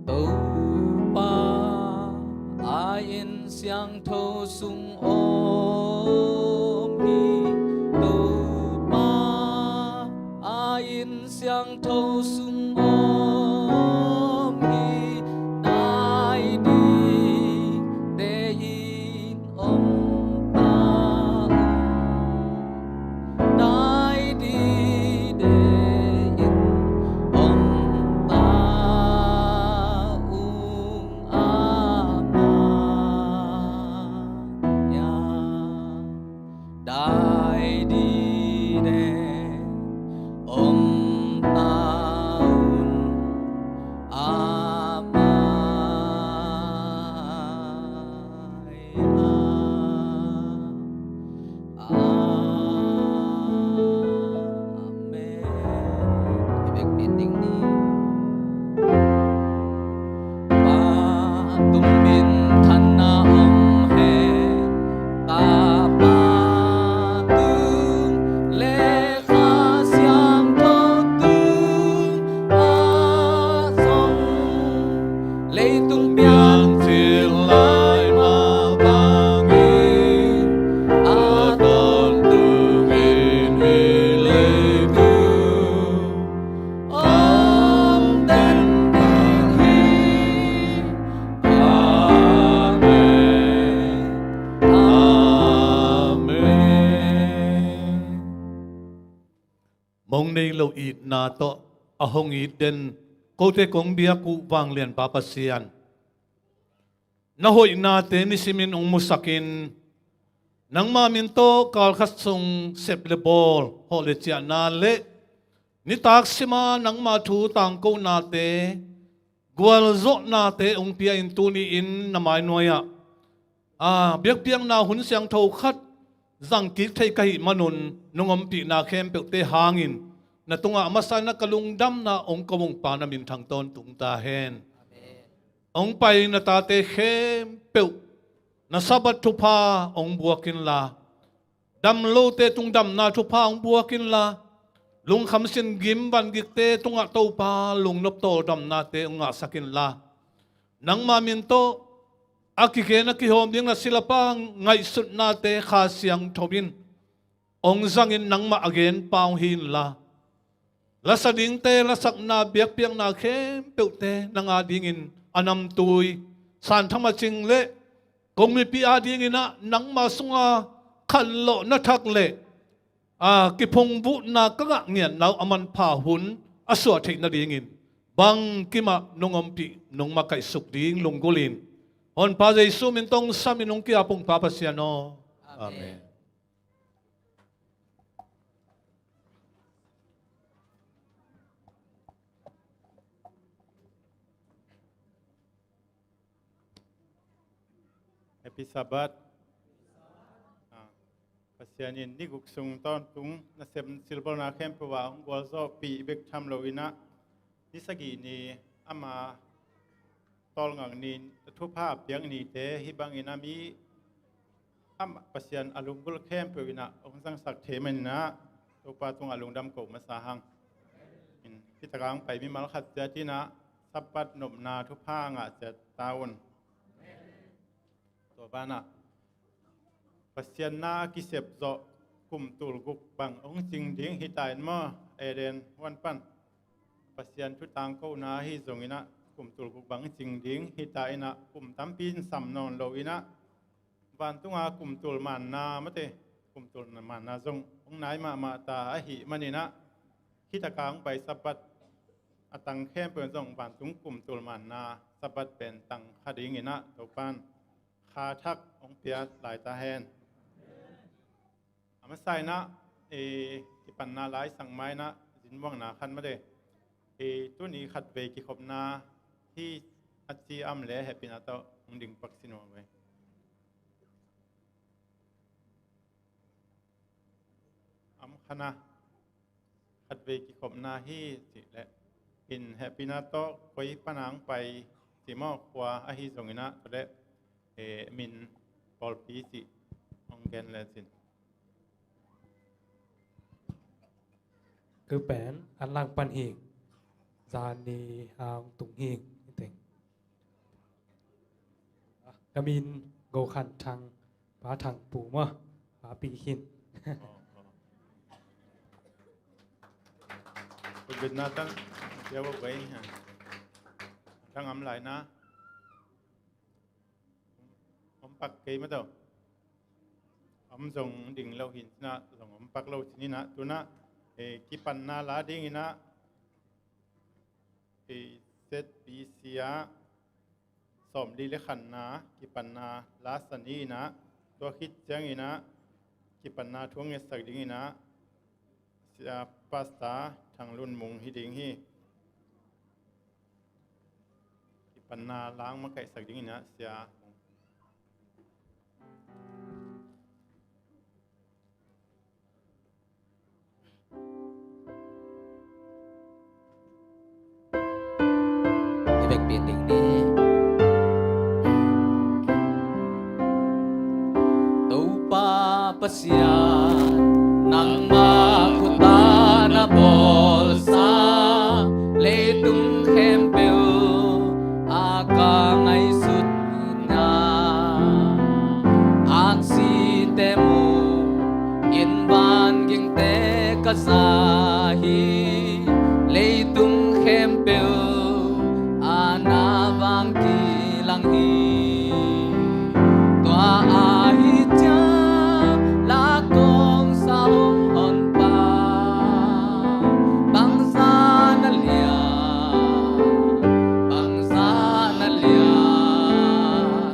Topa a inn siangtho sung om hi. Topa a inn siangtho sung om hi. Dai ding te-in om ta ung. Dai dide in om ta ung a mah. Dai dide om ta un a mah. Amen. I biakinn ding ni. Pa tung minthanna om hen. Tapa tung le Kha Siangtho tung ah zong, leitung piancil lai mah bangin, a tawntungin hih leitung om den ding hi. Amen. Amen. Mong nei lo itna tawh a hong it den kote kong biak uh vanglianpa Pasian, na hoihnate nisimin hong musakin, nangma min tawh kalkhat sung sep le bawl, hawh le ciahna le nitak sima nangma thu tangkonate, gualzawhnate hong pia-in tuni-in na mainuai-ah, aa, biakpiakna hun siangtho khat zangkik thei ka hih manun nong ompihna khempeuhte hangin na tungah a masa-in ah ka lungdamna hong ko hong Pa, na minthang tawntung ta hen. Hong pai na tate khempeuh na Sabbath thupha hong buak inla, dam lote tung damna thupha hong buak inla, lungkham sin gim vangikte tungah Topa lungnop tawldamnate hong ngahsak inla, nangma min tawh a kigen a kihawm ding na silapa ngaihsutnate Kha Siangtho in hong zangin nangmah a genpa hong hi inla, lasa dingte, lasakna, biakpiakna khempeuhte nang adingin a namtui Santham a cing le kong mipi adingin ah nangma sunga khanlawhna thak le, aa, kiphungvuhna ka ngah ngiatna uh a manpha hun a suah theih nadingin bangkimah nong ompih, nong makaihsuk ding lunggulhin Honpa Jesu min tawh hong samin hong ki-ap hong Pa Pasian aw. Amen. Amen. Happy Sabbath. Ah, Pasian in ni guk sung tawntung nasem silbawlna khempeuh ah hong gualzawhpih bek tham loin ah, ni sagih ni ama tawlngak ni, thupha a piak nite hih bangin a mi, amah Pasian a lunggulh khempeuh in ah hong zangsak thei manin ah Topa tungah lungdam ko masa hang. In, hih takah hong pai mimal khat ciat in ah Sabbath nopna thupha ngah ciat ta un. Tua banah Pasian na a kisep zawh kum tul guk bang hong cing ding hi ta in maw, Eden huan pan Pasian thu tangkona ahi zongin ah kum tul guk bang cing ding hi ta in ah, kum tampi in sam nawn lo in ah, vantunga kum tul manna mate, kum tul manna zong hong nai mahmah ta ahih manin ah, hih takah hong pai Sabbath a tang khempeuh in zong vantung kum tul manna Sabbath pen tang kha dingin ah Topan kha thak hong pia lai ta hen. A masa in ah, eh, kipanna lai sang ma in ah, zinmuangna khan mate, eh, tuni khatvei kikhopna hi a ci a om leh hehpihna tawh hong ding pak sin uh ve. A om khan a, khatvei kikhopna hi cih leh, in, hehpihna tawh koi pan a hong pai cih maw, khua ahi zongin ah, tua leh, eh, min pawlpi cih hong gen lecin. Kei pen an lang pan hi, zan ni a hong tung hi, i teng. Ka min Go Khan Thang, Pa Thang Pu maw, Pa Pi Khin. Pu Bin na tang, tia wo bai ha. Tang am lai na. Om pak kei ma tau. Om zong ding lo hin cin ah, zong om pak lo cin in ah, tu in ah, eh, kipanna la ding in ah, eh, Z B C ah, sawmli le khatna, kipanna la sa ni in ah, tua khit ciangin ah, kipanna thu ngetsak ding in ah, Sia Pastor Thang Lun Mung hi ding hi. Kipanna la makaihsak ding in ah, Sia Mung. I vekpi ding ni. Topa Pasian, nangmah khut a na bawlsa, leitung khempeuh a ka ngaihsut na, aksite mu in vangikte ka za hi, leitung khempeuh a na vang kilang hi. Tua ahi ciang la kong sa hong Honpa, bangzah na lian, bangzah na lian,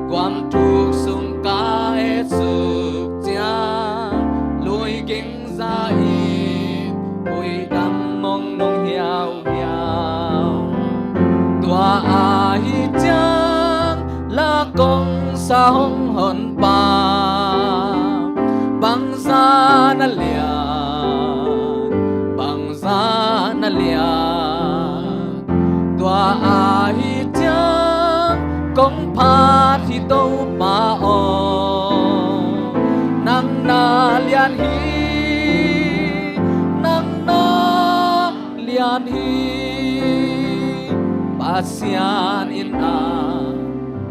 Guam thuk sung ka et suk ciang, lui ging za in, hui dam mong nung hiauhiau. Tua ahi ciang, la kong sa hong honpa, bangza na lian, bangza na lian. Tua ahi ciang kong phat hi Topa aw, nang na lian hi, nang na lian hi. Pasian in a,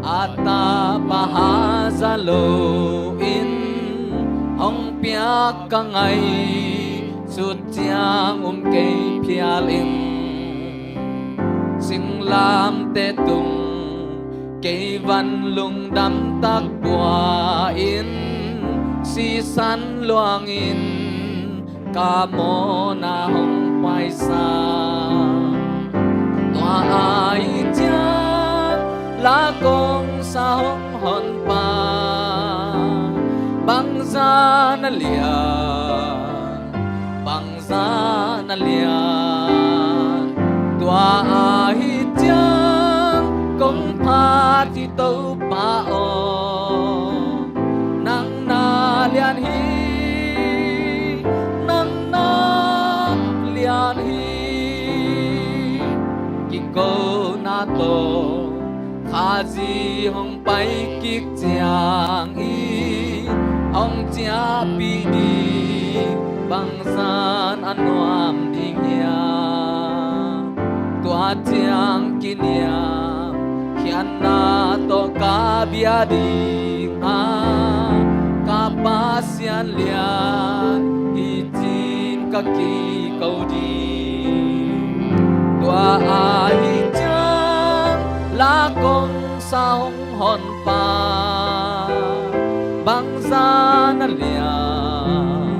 a tapa haza lo in hong piak ka ngaihsut ciang um kei phial in, singlamteh tung kei van lungdam tak pua in, sisan luang in ka mawhna hong paisa. Tua ahi ciang la kong sa hong honpa, bangza na lian, bangza na lian. Tua ahi ciang kong phat hi Topa aw, nang na lian hi, nang na lian hi. Kikona tawh Khazih hong pai kik ciang in, hong ciahpih ding bangzah a nuam ding hiam? Tua ciang kiniam khiatna tawh ka bia ding a, ka Pasian lian hi ci-in ka kiko ding. Tua ahi ciang la kong sa hong honpa, bangzah na lian,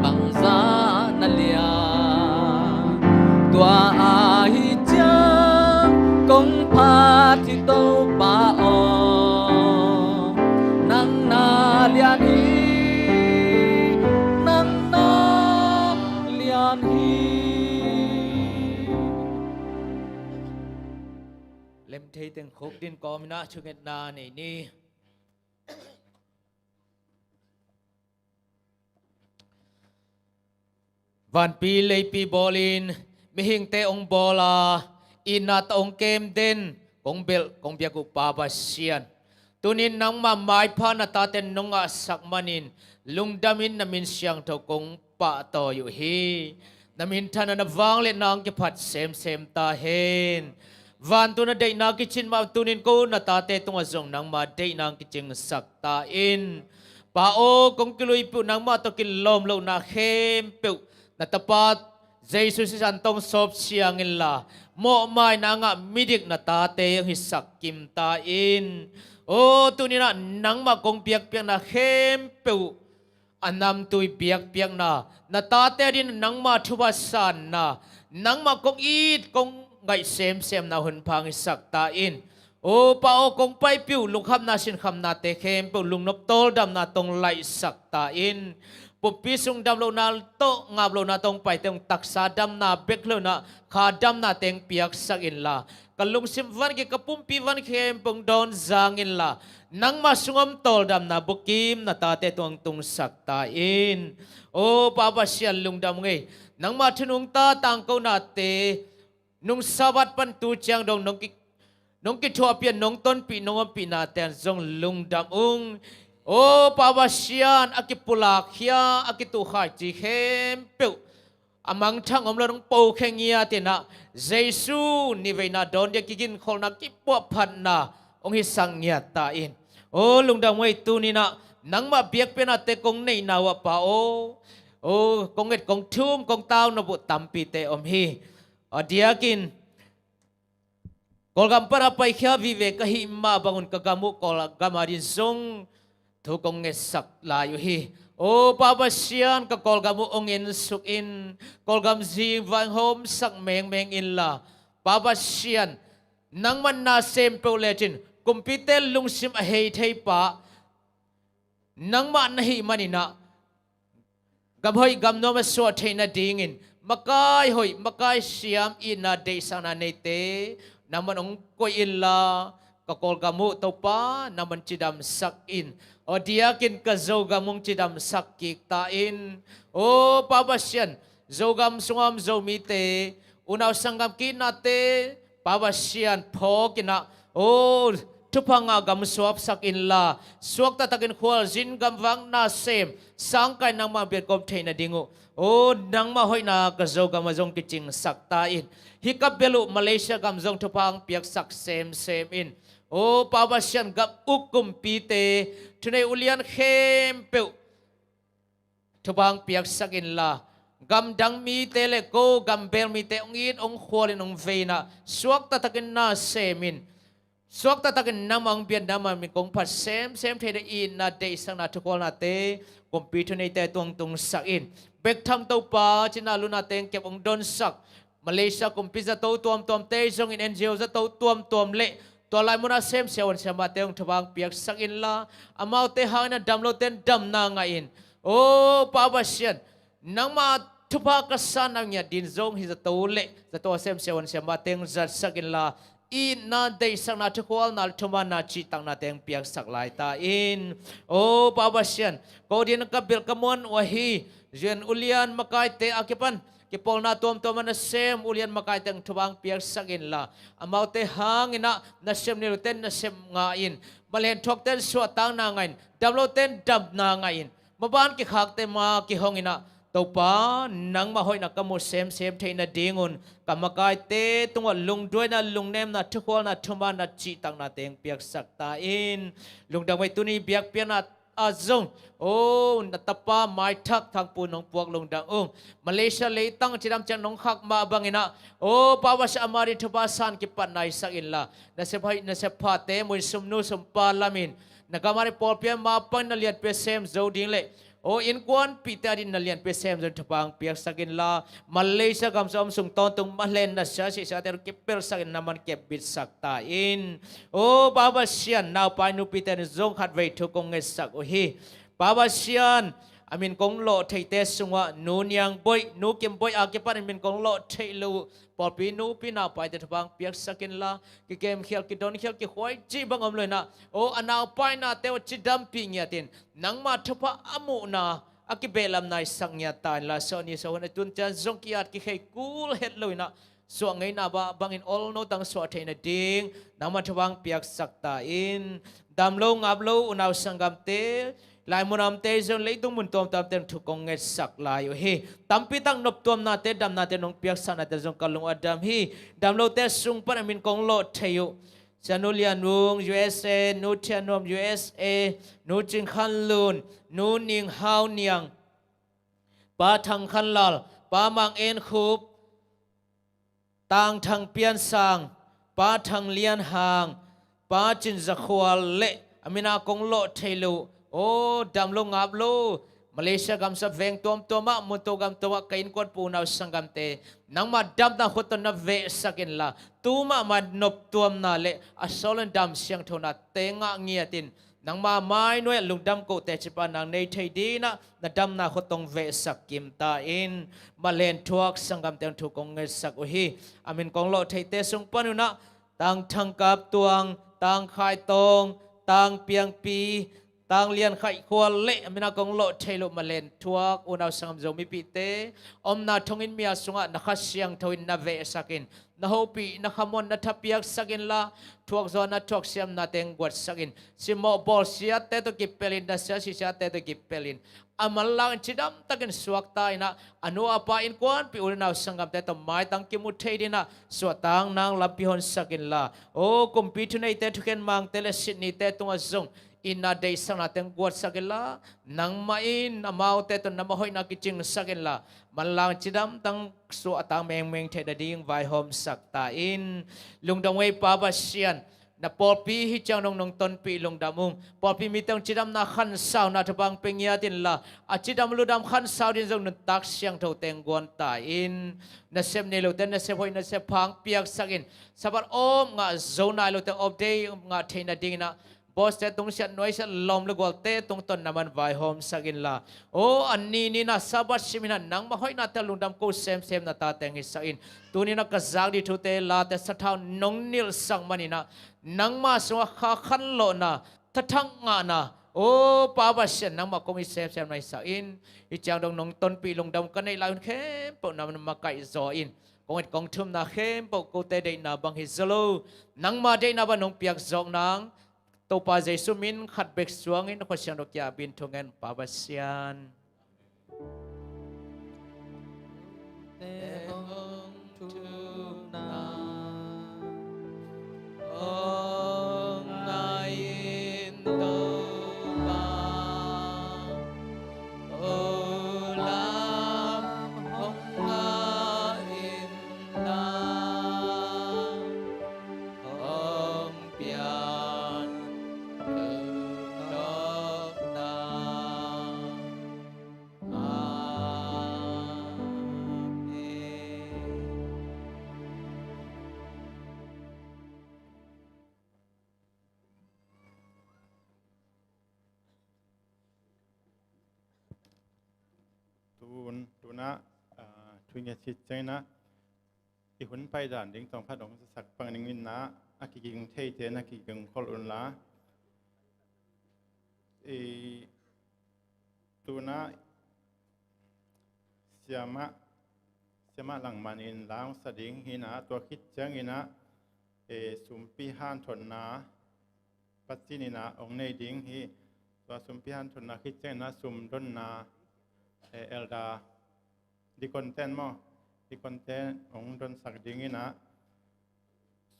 bangzah na lian. Tua ahi ciang kong phat hi Topa aw, nang na lian hi, nang na lian hi. Lemthei teng khuk din kawm in ah thungetna nei ni. Vanpi leipi bawlin, mihingte hong bawl a, itna tawh hong kem den, kong belh kong biak uh Pa Pasian, tuni-in nangmah maipha na tate nong ngahsak manin, lungdamin na min siangtho kong pahtawi uh hi. Na minthanna, na vangliatna hong kiphat semsem ta hen. Vantung na deihna kicin mah tuni-in ko na tate tungah zong nangma deihna hong kicingsak ta in. Pa aw, kong kiluipih uh nangmah tawh kilawm lohna khempeuh na Tapa Jesu sisan tawh hong sawp siang inla, mawhmaina a ngah midik na tate hong hisak kim ta in. Aw, tuni-in ah nangmah kong biakpiakna khempeuh a namtui biakpiakna, na tate adingin nangma thupha sanna, nangmah kong it kong ngaih semsemna hun pha hong hisak ta in. Aw Pa aw, kong paipih uh lungkhamna sinkhamnate khempeuh lungnop tawldamna tawh hong laihsak ta in. Pumpi sung damlohna tawh ngaplohna tawh hong paite hong taksa damna bek lo-in ah kha damnate hong piaksak inla, ka lungsim van khempeuh, ka pumpi van khempeuh hong dawn zang inla, nangma sung om tawldamna bukim na tate tungah hong tungsak ta in. Aw Pa Pasian, lungdam ung ei. Nangma thu nungta tangkonate, nung Sabbath pan tu ciang dong nong ki, nong kithuahpih a, nong tonpih, nong ompihnate ah zong lungdam ung. Aw Pa Pasian, a kipulakkhia, a kituhkhaici khempeuh a mangthang om lo, nong pokhia ngiat in ah, Jesu nihveina dawn dia kiginkholhna, kipuahphatna hong hisak ngiat ta in. Aw lungdam ung ei, tuni-in ah nangmah biakpiaknate kong neihna uh ah Pa aw, aw kong et, kong thum, kong taunop uh tampite om hi. A diakin Kawlgam pan a paikhia vive ka hih mah bangun ka gam uh Kawlgam adingin zong thu kong ngetsak lai uh hi. Aw Pa Pasian, ka Kawlgam uh hong ensuk in, Kawlgam zing vai hong hawmsak mengmeng inla, Pa Pasian, nangmah na sem peuh lecin kumpite lungsim a hei thei pa nangmah na hih manin ah, gam hoih gam nuam a suah theih nadingin makai hoih makai siam itna deihsakna neite nangman hong koih inla, ka Kawlgam uh Topa nangman cidamsak in. Aw diakin ka Zogam hong cidamsak kik ta in. Aw Pa Pasian, Zogam sunga om Zomite, unau sanggam ki-itnate Pa Pasian phawk in ah, aw thupha ngah gam suaksak inla, suakta takin khualzin gamvak nasem sangkai nangmah biakgawp theih nading uh, aw nangmah hoihna ka Zogam ah zong kicingsak ta in. Hih ka bel uh Malaysia gam zong thupha hong piaksak semsem in. Aw Pa Pasian, gam uk kumpite, thunei ulian khempeuh thupha hong piaksak inla, gamdang mite le ko gambel mite hong it hong khual in hong vei in ah, suakta takin nasem in, suakta takin nangmah hong biak, nangmah min kong phat semsem thei ding itna deihsakna thukhualnate kumpi thuneite tung tungsak in. Bek tham Topa, cina lunate hong kep hong donsak Malaysia kumpi zato tuamtuamte zongin N G O zato tuamtuam le tua lai munah sem siavuan siamahte hong thupha hong piaksak inla, amaute hangin a damlote in damna ngah in. Aw Pa Pasian, nangmah thupha ka sanna ngiat ding zong hih zato le zato a sem siavuan siamahte hong zatsak inla, itna deihsakna thukhualna le thumanna cihtaknate hong piaksak lai ta in. Aw Pa Pasian, ko ding ka bel ka muan uh ahi, zun ulian makaite a kipan kipawlna tuamtuam a nasem ulian makaite hong thupha hong piaksak inla, amaute hangin ah nasem nilute in nasem ngah in, malenthuakte in suahtakna ngah in, damlote in damna ngah in, maban kikhakte ma kihong in ah, Topa nangmah hoihna ka muh semsem theih nadingun ka makaite tungah lungduaina, lungnemna, thukhualna, thumanna cihtaknate hong piaksak ta in. Lungdam ei, tuni biakpiakna ah zong, aw na tapa maithak Thangpu nong puak lungdam ung. Malaysia leitang cidam ciang nong khak mah bangin ah, aw Pa Pasian, ama ding thupha san kipatna hisak inla, nasep hoih nasep phate muin sumnu sumpa lamin, na gam a ding pawlpi a mapang na lianpi a sem zo ding le, aw innkuanpihte a ding na lianpi a sem zo ding thupha hong piaksak inla, Malaysia gam sung a om sung tawntung mah le na sia sihsiate kipelsak in, nangman kepbitsak ta in. Aw Pa Pasian, naupai nupite in zong khatvei thu kong ngetsak uh hi. Pa Pasian, a min kong lawh theite sungah Nu Niang Boih, Nu Kim Boih a kipan a min kong lawh theih lo uh pawlpi nupi naupaite thupha hong piaksak inla, kikemkhial, kidonkhial, kikhuai cih bang om lo in ah, aw a naupainate uh cidampih ngiat in, nangmah thupha a muhna a kibehlamna hisak ngiat ta inla, sawhni sawhun a tun ciang zong ki-at kikhei kul het lo in ah, suah ngeina bah bangin olno tang suah theih nading nangmah thupha hong piaksak ta in. Damlo ngaplo unau sanggamte, lai mun a omte zong leitung mun tuamtuamte in thu kong ngetsak lai uh hi. Tampi tak noptuamnate, damnate nong piaksaknate zong ka lung a dam hi. Damlote sung pan a min kong lawh thei uh, Sia Nu Lian Vung, U S A, Nu Thian Nuam, U S A, Nu Cing Khan Lun, Nu Ning Hau Niang, Pa Thang Khan Lal, Pa Mang En Khup, Tang Thang Pian Sang, Pa Thang Lian Hang, Pa Cin Za Khual le a min a kong lawh thei lo, aw damlo ngaplo, Malaysia gam sung a veng tuamtuam ah, muntung gam tuam ah ka innkuanpih unau sanggamte, nangmah damna khut tawh na vehsak inla, tu mahmah noptuamna le a sawl in dam siangthonate ngah ngiat in, nangmah mai nuai ah lungdam koh teci pah nang nei thei ding in ah, na damna khut tawh hong vehsak kim ta in. Malenthuak sanggamte hong thu kong ngetsak uh hi. A min kong lawh theite sung pan un ah, Tang Thang Kap Tuang, Tang Khai Tawng, Tang Piang Pi, Tang Lian Khaih Khual le a min a kong lawh thei lo malenthuak unau sanggam Zomipihte, omna thonginn mia sungah na Kha Siangtho in na vehsak in, na hopih, na khamuan, na thapiaksak inla, thuakzawhna thuaksiamnate hong guatsak in, simmawh bawlsiate tawh kipelh in, na sia sihsiate tawh kipelh in, a manlang in cidamtakin suakta in ah, a nu a pa, innkuanpih, u le nau sanggamte tawh maitang kimu thei ding in ah suahtakna hong lampi honsak inla, aw kumpi thuneite, thukhen mangte le sitnite tungah zong itna deihsaknate hong guatsak inla, nangmah in amaute tawh nangmah hoihna kicingsak inla, manlang cidamtang suahtak mengmeng theih nading vaihawmsak ta in. Lungdam ei Pa Pasian, Na pawlpi hi ciang dong nong tonpih lungdam ung. Pawlpi mite hong cidamna khansauna thupha hong pia ngiat inla, a cidam ludam khansau ding zong nuntak siangtho teng guan ta in. Nasep nei lote nasep hoih nasep pha hong piaksak in. Sabbath om ngah zo nai lote off day ngah theihna dingin ah, boss te tungsiah nuaisiah lawm le gualte tungtawn na man vaihawmsak inla, aw a ni ni-in ah Sabbath simin ah nangmah hoihnate lungdam ko semsem na tate hong hisak in. Tuni-in ah ka zak ding thute late sathau nong nilhsak manin ah, nangmah sungah kha khanlawhna, thathak ngahna, aw Pa Pasian, nangmah kong it semsem na hisak in. Hih ciang dong nong tonpih lungdam ka neih lai hun khempeuh na makaih zaw in. Kong it kong thumna khempeuh kote deihna bang hi zaw lo, nangmah deihna bang nong piak zawk nang. Topa Jesu min khat bek suangin Khuasiangtho kiangah a bin thu ngen, Pa Pasian. Te hong thumna hong ngai in Topa, o lam hong ngah in la, hong pian lungnopna. Amen. Tun, tun ah, ah, thu ngiat cih ciangin ah, i hun paidan ding tawm khat hong zasak pang ning in ah, a kiging theite na kiging khol unla. I tun ah siamah, siamah Langman in la hong sa ding hi-in ah, tua khit ciangin ah, e, sumpi hanthotna Pasian in ah hong nei ding hi. Tua sumpi hanthotna khit ciangin ah sumdonna, e, elder, deacon ten maw, deacon ten hong donsak dingin ah,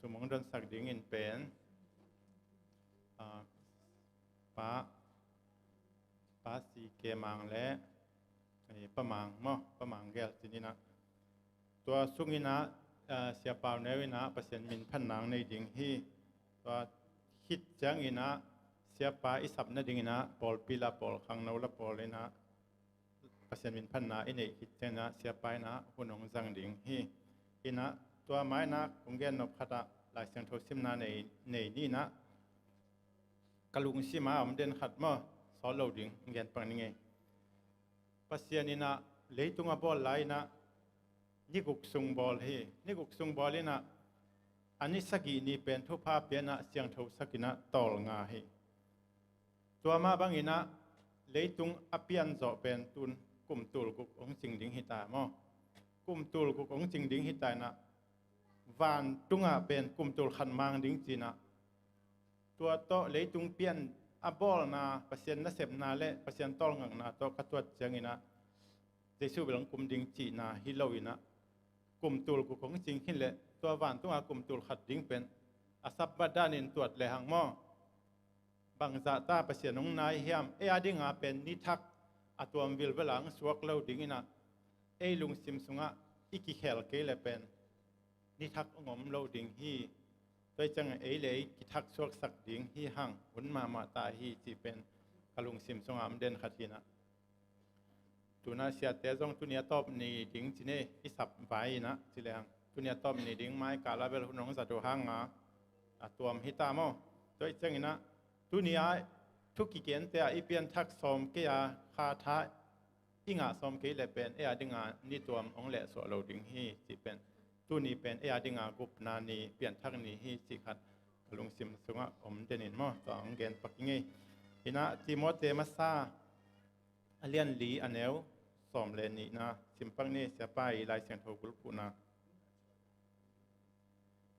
sum hong donsak dingin pen, ah, Pa, Pa C K Mang le, eh, Pa Mang maw, Pa Mang Gel cih in ah, tua sungin ah, ah, Sia Pau Neu in ah Pasian min phatna hong nei ding hi. Tua khit ciangin ah siapa i sap nadingin ah pawlpi la pawl, khangno la pawl in ah Pasian min phatna i neih khit ciangin ah siapa in ah hun hong zang ding hi. In ah tua ma-in ah kong gen nop khat ah, Lai Siangtho simna nei, nei ni-in ah, ka lungsim ah a om den khat maw, sawt lo ding, gen pang ning ei. Pasian in ah leitung a bawl lai-in ah ni guk sung bawl hi. Ni guk sung bawl in ah, a ni sagih ni pen thupha pia in ah siangthosak in ah tawlnga hi. Tua mah bangin ah leitung a pian zawh pen tun kum tul guk hong cing ding hi ta maw. Kum tul guk hong cing ding hi ta in ah, vantungah pen kum tul khat mang ding ci-in ah, tua tawh leitung pian a bawlna, Pasian nasepna le Pasian tawlngakna tawh ka tuat ciangin ah, Jesu bel hong kum ding cihna hi lo-in ah, kum tul guk hong cing khin leh tua vantungah kum tul khat ding pen a Sabbath danin tuat lehang maw, bangzah ta Pasian hong nai hiam? Ei a dinga pen ni thak a tuam vilvel a hong suak lo dingin ah, ei lungsim sungah i kikhel kei leh pen ni thak hong om lo ding hi. Tua hi ciangin ei le ei kithak suaksak ding hi hang, hun mahmah ta hi cih pen ka lungsim sungah om den khat hi-in ah. Tun ah siate zong tuni a tawp ni ding ci ni, i sap vai in ah ci lehang, tuni a tawp ni ding mai kal ah bel hun hong zat uh hang a, a tuam hi ta maw. Tua hi ciangin ah tuni a thu kigente ah i pianthak sawm kei a, kha tha i ngah sawm kei leh pen ei a dinga ni tuam hong lehsuah lo ding hi cih pen, tuni pen ei a dinga gupna ni, pianthak ni hi cih khat ka lungsim sungah om den in maw, tua hong gen pak ing ei. In ah Timote masa a lian li a neu sawm le nihna sim pak ni, siapa i Lai Siangtho bulphuhna.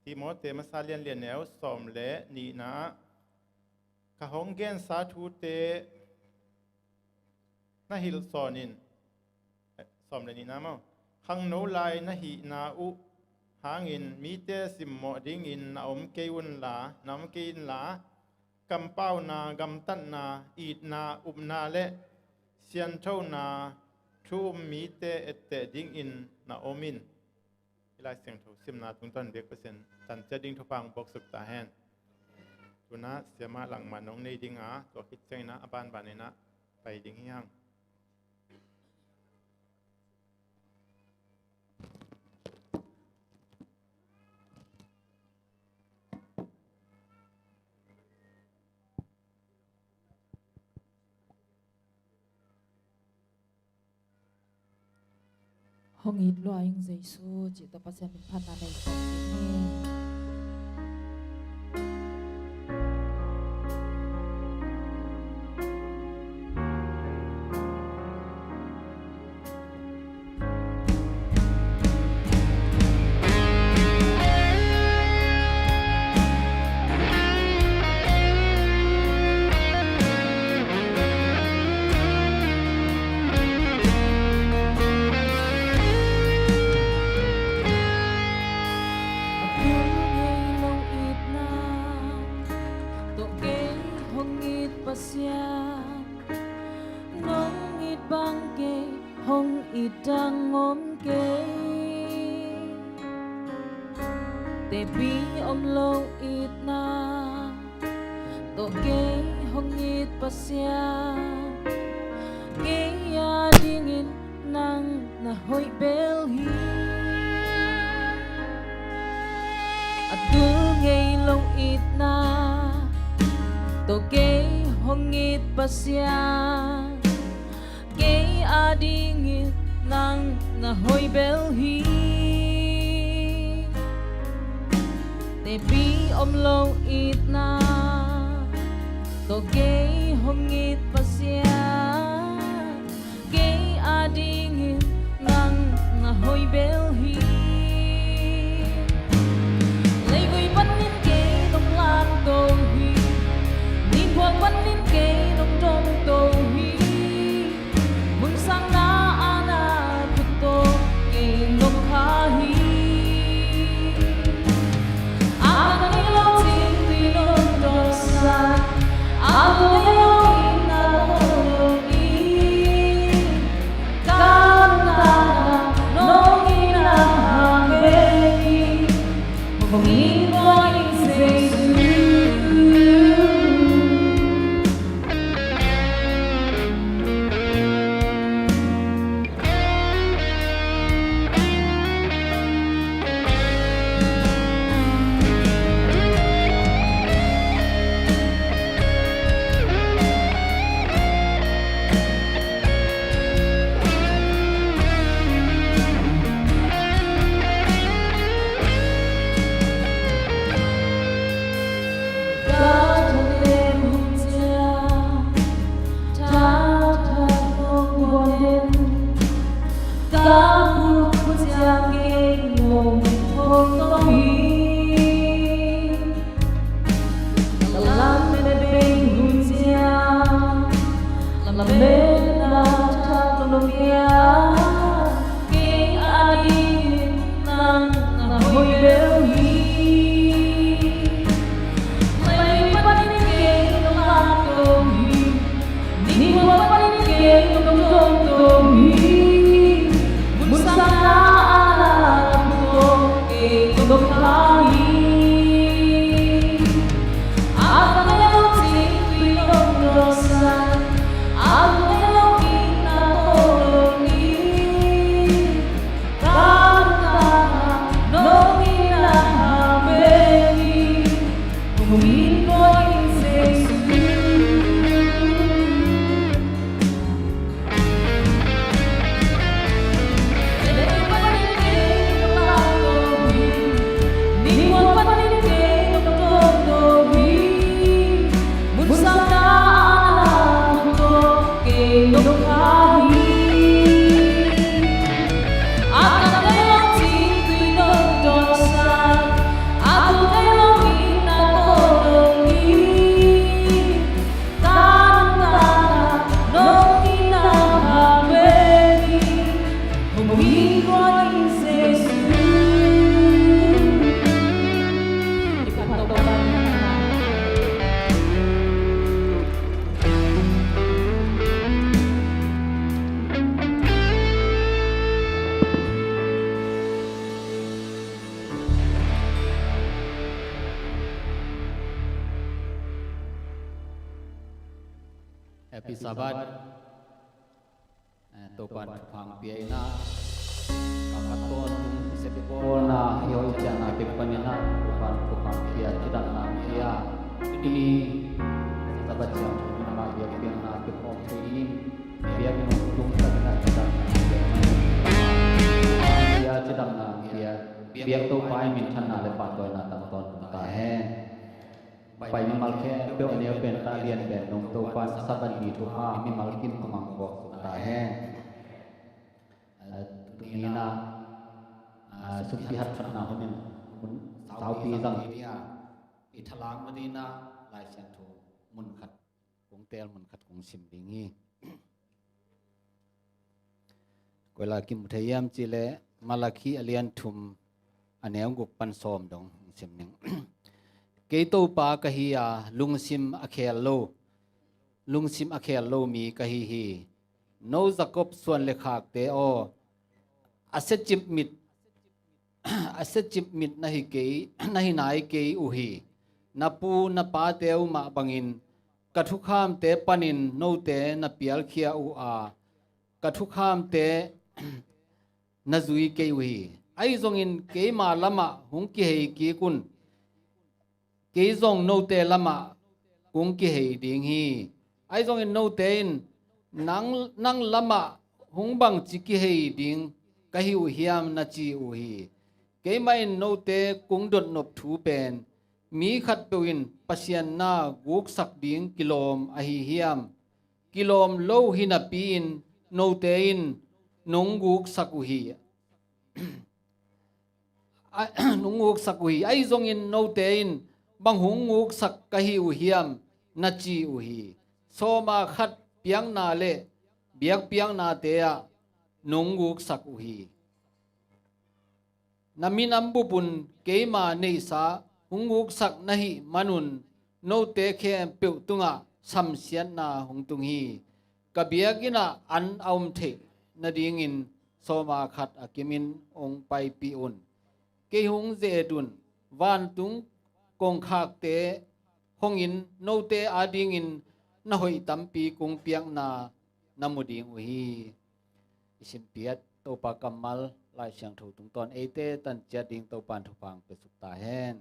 Timote masa lian li a neu sawm le nihna ah, ka hong gensa thute na hilh sawn in, eh, sawm le nihna maw, khangno lai na hihna uh hangin mite simmawh dingin na om kei unla, na om kei inla, kampauna, gamtatna, itna, upna le sianthona thu um mite etteh dingin na om in. Hih Lai Siangtho simna tungtawn biak Pasian tanciat ding thupha hong puaksuk ta hen. Tun ah siamah langmah nong nei ding a, tua khit ciangin ah a banban in ah pai ding hi hang. Hong it lua ing Jesu, cih tawh Pasian min phatna nei kong hi. A tul ngei lo itna tawh kei hong it Pasian, nong it bang kei hong it dang om kei. Tepi om lo itna tawh kei hong it Pasian, kei adingin nang na hoih bel hi. A tul ngei lo itna tawh kei hong it Pasian, kei adingin nang na hoih bel hi. Tepi om lo itna tawh kei hong it Pasian, kei adingin nang na hoih bel hi. Leivui panin kei nong langto hi, ningkuang panin kei nong dongto hi. Mun sang na a na khut tawh kei nong kha hi. A ngei lo cing tui nong dawngsak, a ngei lo itna tawh nong it, ka lungtang ah nong itna hang bek hi. Hong it lua ing Jesu. Happy Sabbath. Eh, Topan thupha pia in ah, ka ka tawntung sepna i hoih ciangin a pek panin ah Topan thupha pia, cidamna pia. Tuni Sabbath ciang amah biakpiakna pia khawm thei in, biakinn hong tung takin ah cidamna pia. Pia, cidamna pia. Biak Topa in minthanna le pahtawina tang tawntung ta hen. Pai mimal khempeuh a neu pen, ta lian pen nong Topan Sabbath ni thupha mimal kim a mang khawm ta hen. Ah, tuni in ah, ah, sumpi haksatna hun in mun saupi zang ding a, i thalang mah ding in ah Lai Siangtho mun khat kong teel, mun khat kong sim ding hi. Koi lai kimu thei hiam cih leh Malakhi a lian thum a neu guk pan sawm dong hong sim ning. Kei Topa ka hi a, lungsim a khel lo, lungsim a khel lo mi ka hi hi. No Jakob suan le khakte aw, a siacip mit, a siacip mit na hi kei, na hi nai kei uh hi. Na pu na pate uh mah bangin ka thukhamte panin note na pialkhia uh a, ka thukhamte na zui kei uh hi. Ahi zongin keima lamah hong kihei kik un, kei zong note lamah kong kihei ding hi. Ahi zongin note in nang, nang lamah hong bangci kihei ding ka hi uh hiam na ci uh hi. Keimah in note kong dotnop thu pen, mi khatpeuh in Pasian na guksak ding kilawm ahi hiam? Kilawm lo hi napi-in note in nong guksak uh hi. A, nong guksak uh hi. Ahi zongin note in bang hong guksak ka hi uh hiam na ci uh hi. Sawma khat piakna le biakpiaknate ah nong guksak uh hi. Na minam bupun keima neihsa hong guksak na hih manun note khempeuh tungah samsiatna hong tung hi. Ka biakinn ah an a om theih nadingin sawma khat a kimin hong paipih un. Kei hong ze-et un. Vantung kongkhakte hongin note adingin na hoih tampi kong piakna na mu ding uh hi. I simpiat Topa kammal Lai Siangtho tungtawn eite tanciat ding Topan thupha hong piasuk ta hen.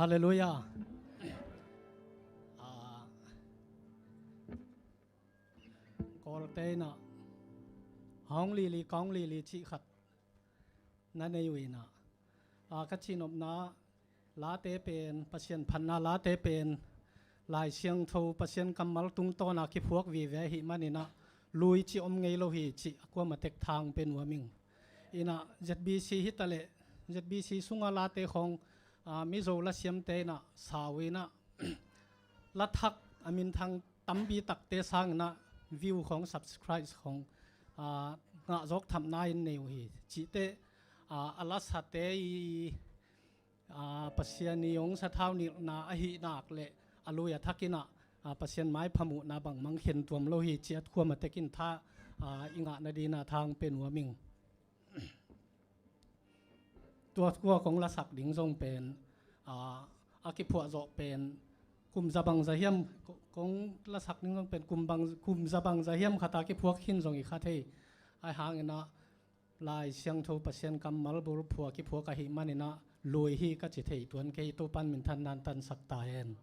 Halleluiah. Ah, Kawlte in ah, "Hong lili, kong lili," cih khat na nei uh in ah, ah, ka cihnopna late pen, Pasian phatna late pen, Lai Siangtho Pasian kammal tungtawn a kiphuak vive ahih manin ah, lui cih om ngei lo hi cih a kuamah tek tha hong pia nuam ing. In ah Z B C hi ta leh, Z B C sunga late khawng, ah, Mizo lasiamte in ah sau in ah, la thak a minthang tampi takte sangin ah view khawng, subscribe khawng, ah, ngah zawk thamna in nei uh hi. Cihte, ah, a lasate i, ah, Pasian i hong sathau nilhna ahih nak leh a lui a thak in ah, ah, Pasian maipha muhna bangmah khen tuam lo hi cih a kuamah tek in tha, ah, i ngah nadingin ah tha hong pia nuam ing. Tua, tua kong lasak ding zong pen, ah, a kiphuah zawh pen kum za bang za hiam, ko-, kong lasak ning zong pen kum bang, kum za bang za hiam khat a kiphuak khin zong i kha thei. Ahi hangin ah Lai Siangtho Pasian kammal bulphuh a kiphuak ahih manin ah lui hi ka ci thei tuan kei, Topa'n minthanna hong tangsak ta hen.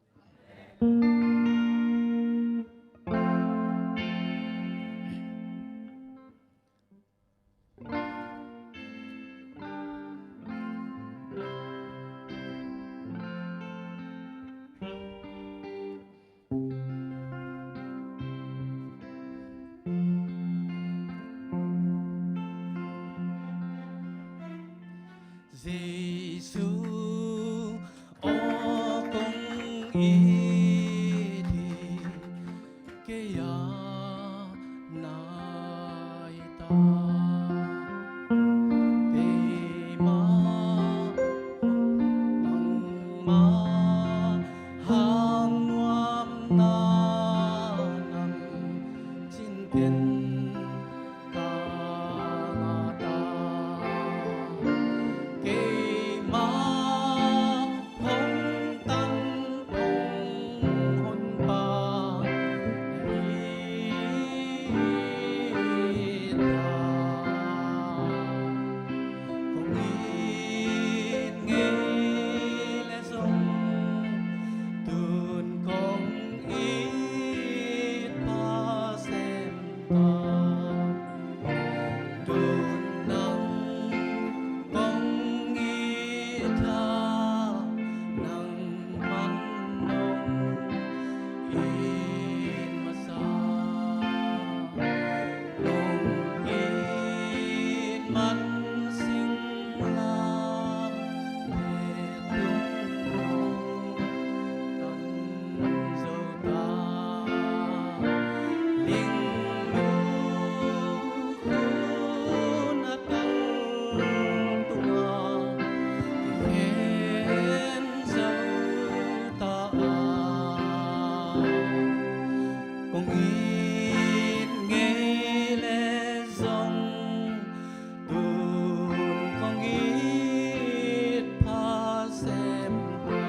Jesu aw kong it hi, kei a na hi ta. Keimah nangmah hang nuamna nang cinten ka ngah ta. Keimah hong tan hong honpa na hi ta. Kong it ngei leh zong tun kong it pha sem ta. Tun nang kong it a, nangman nong it masa. Nong it man singlamteh tung nong tan zo ta. Lingnu hun a kal tungah kikhen zo ta a. Kong it ngei leh zong tun kong it pha sem ta.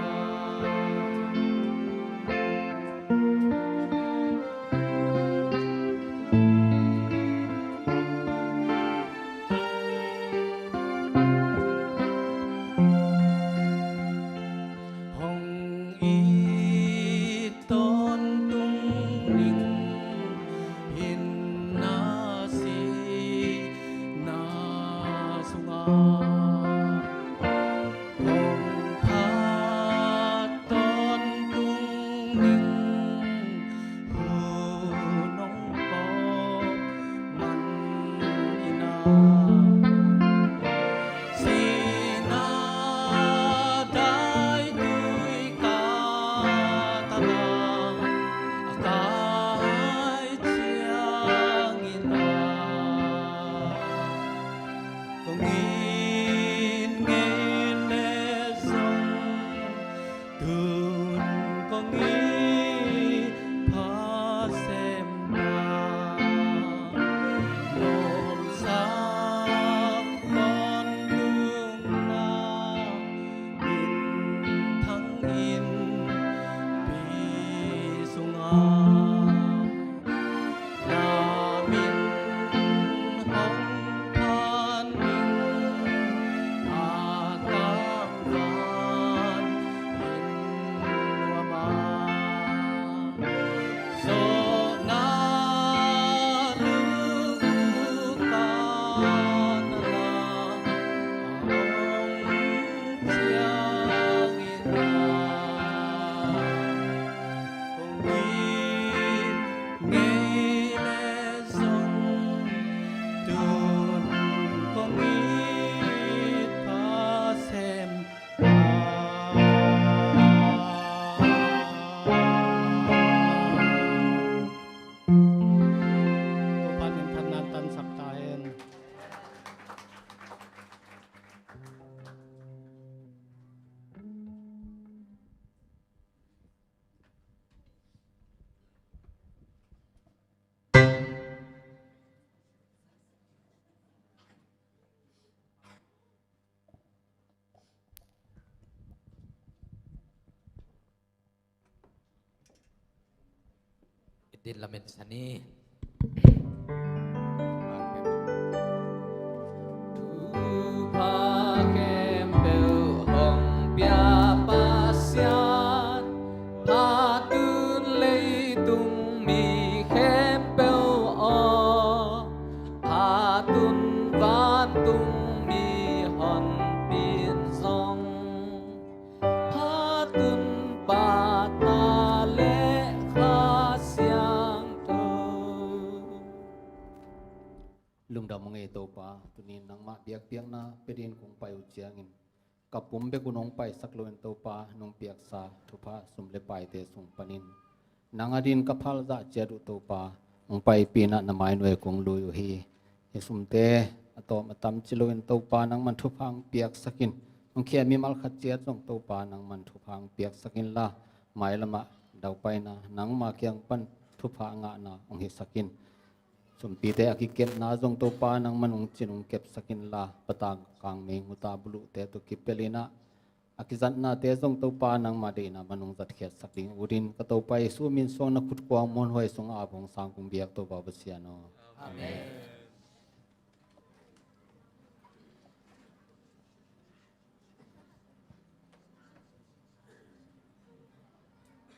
Hong it tawntung ning hinna sihna sungah hong phat tawntung ning hun hong kawk man in ah, sihna daitui ka tana a kai ciangin ah, kong it ngei leh zong tun kong it pha sem ta. Lawmsak tawntung na minthang innpi sungah na min hong phat ning a tangval in nuam a, zawhna lukah na na hong ciangin ah, Din lamen sa ni. Thupha khempeuh hong pia Pasian, phatun leitung mi khempeuh aw, phatun vantung mi honpin zong, phatun Pa, Tapa le Kha Siangtho. Lungdam ung ei Topa, tunin nangmah biakpiakna pia dingin kong pai uh ciangin ka pum bek un hong paisak loin Topa, nong piaksa thupha sum le paite sung panin nang adingin ka phalzah ciat uh Topa, hong paipih in ah na mai nuai kong lui uh hi. Hih sumte a tawm a tam ci loin Topa, nangman thupha hong piaksak in. Hong khia mimal khat ciat zong Topa, nangman thupha hong piaksak inla, mailamah daupaina nangma kiang pan thupha ngahna hong hisak in. Sumpite a kikepna zong Topa, nangman hong cin hong kepsak inla, patang kang mei, nguta buluhte tawh kipelh in ah, a kizatnate zong Topa, nangma deihna man hong zatkhiatsak ding uh dingin ka Topa Jesu min suang na khut kuang muanhuai sungah ap hong sang kong biak Topa Pasian aw. Amen.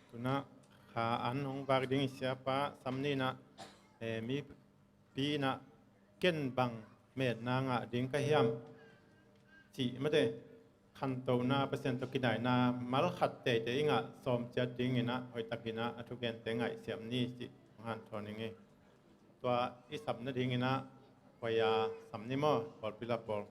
Tunah kha an hong vak ding i siapa sam nih in ah, eh, mipi in ah ken bang metna ngah ding ka hiam cih mate, khantohna, Pasian tawh kinaihna malkhat teitei i ngah sawm ciat dingin ah hoihtakin ah a thugente ngaihsiam ni cih hong hanthawn ing hi. Tua i sam nadingin ah koi a sam ni maw, pawlpi la pawl?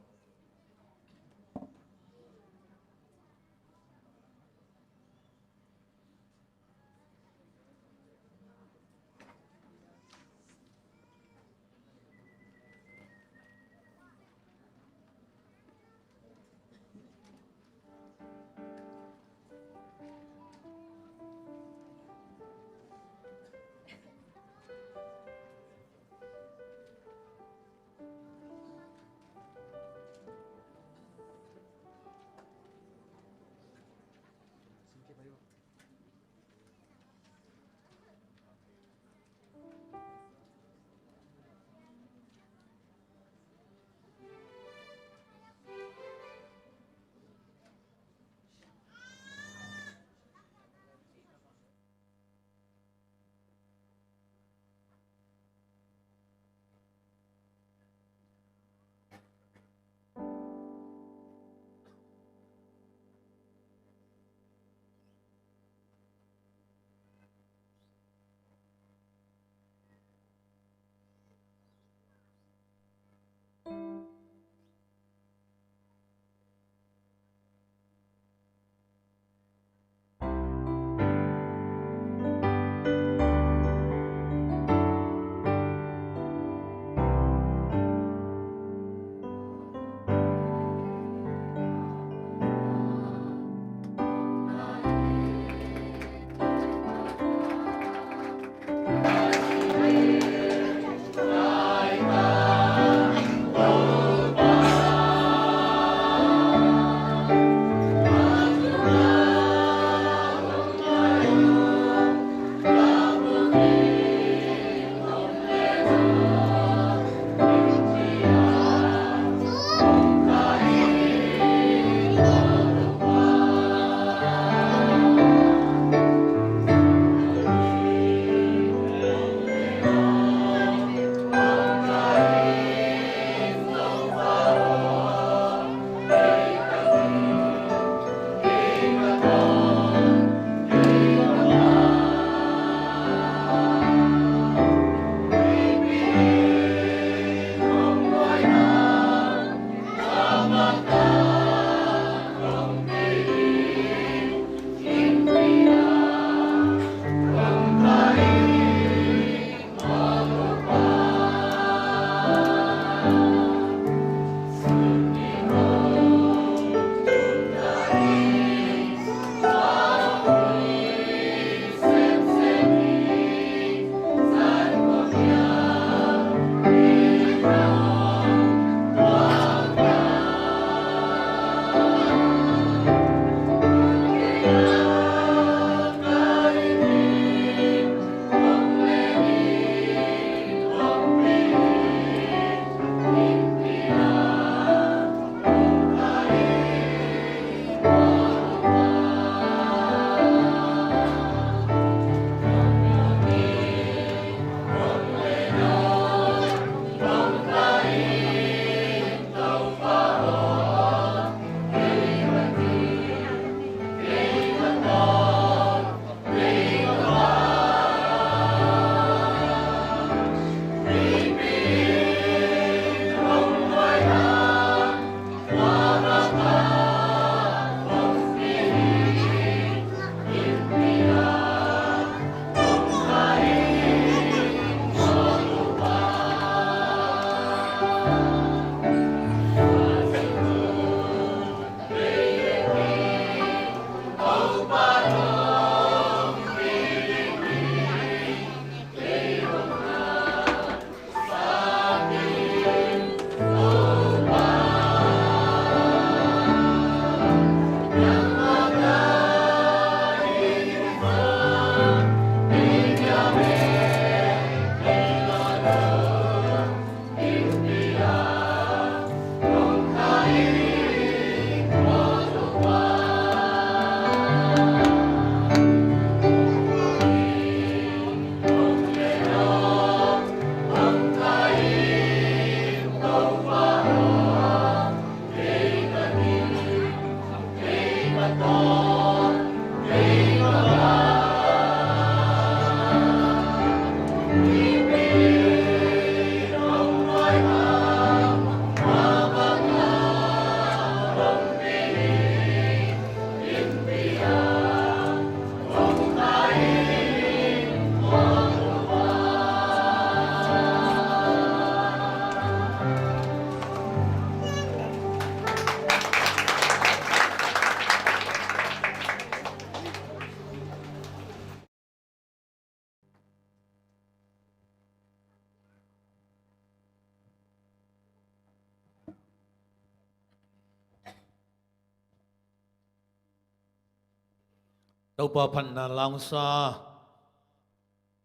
Topa phatna la ungsa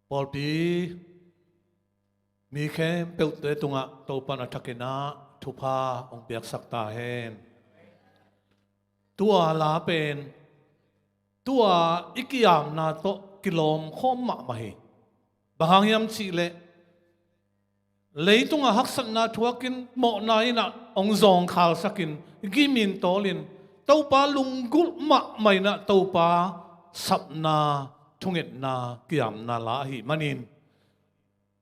pawlpi mi khempeuhte tungah Topa in a thakin ah thupha hong piaksak ta hen. Tua la pen tua i ki-apna tawh kilawm khawm mahmah hi. Bang hang hiam cih leh leitungah haksatna thuakin mawhna in ah hong zawngkhalsakin gimin tawlin Topa lunggulh mahmah in ah Topa sapna, thungetna, ki-apna la ahih manin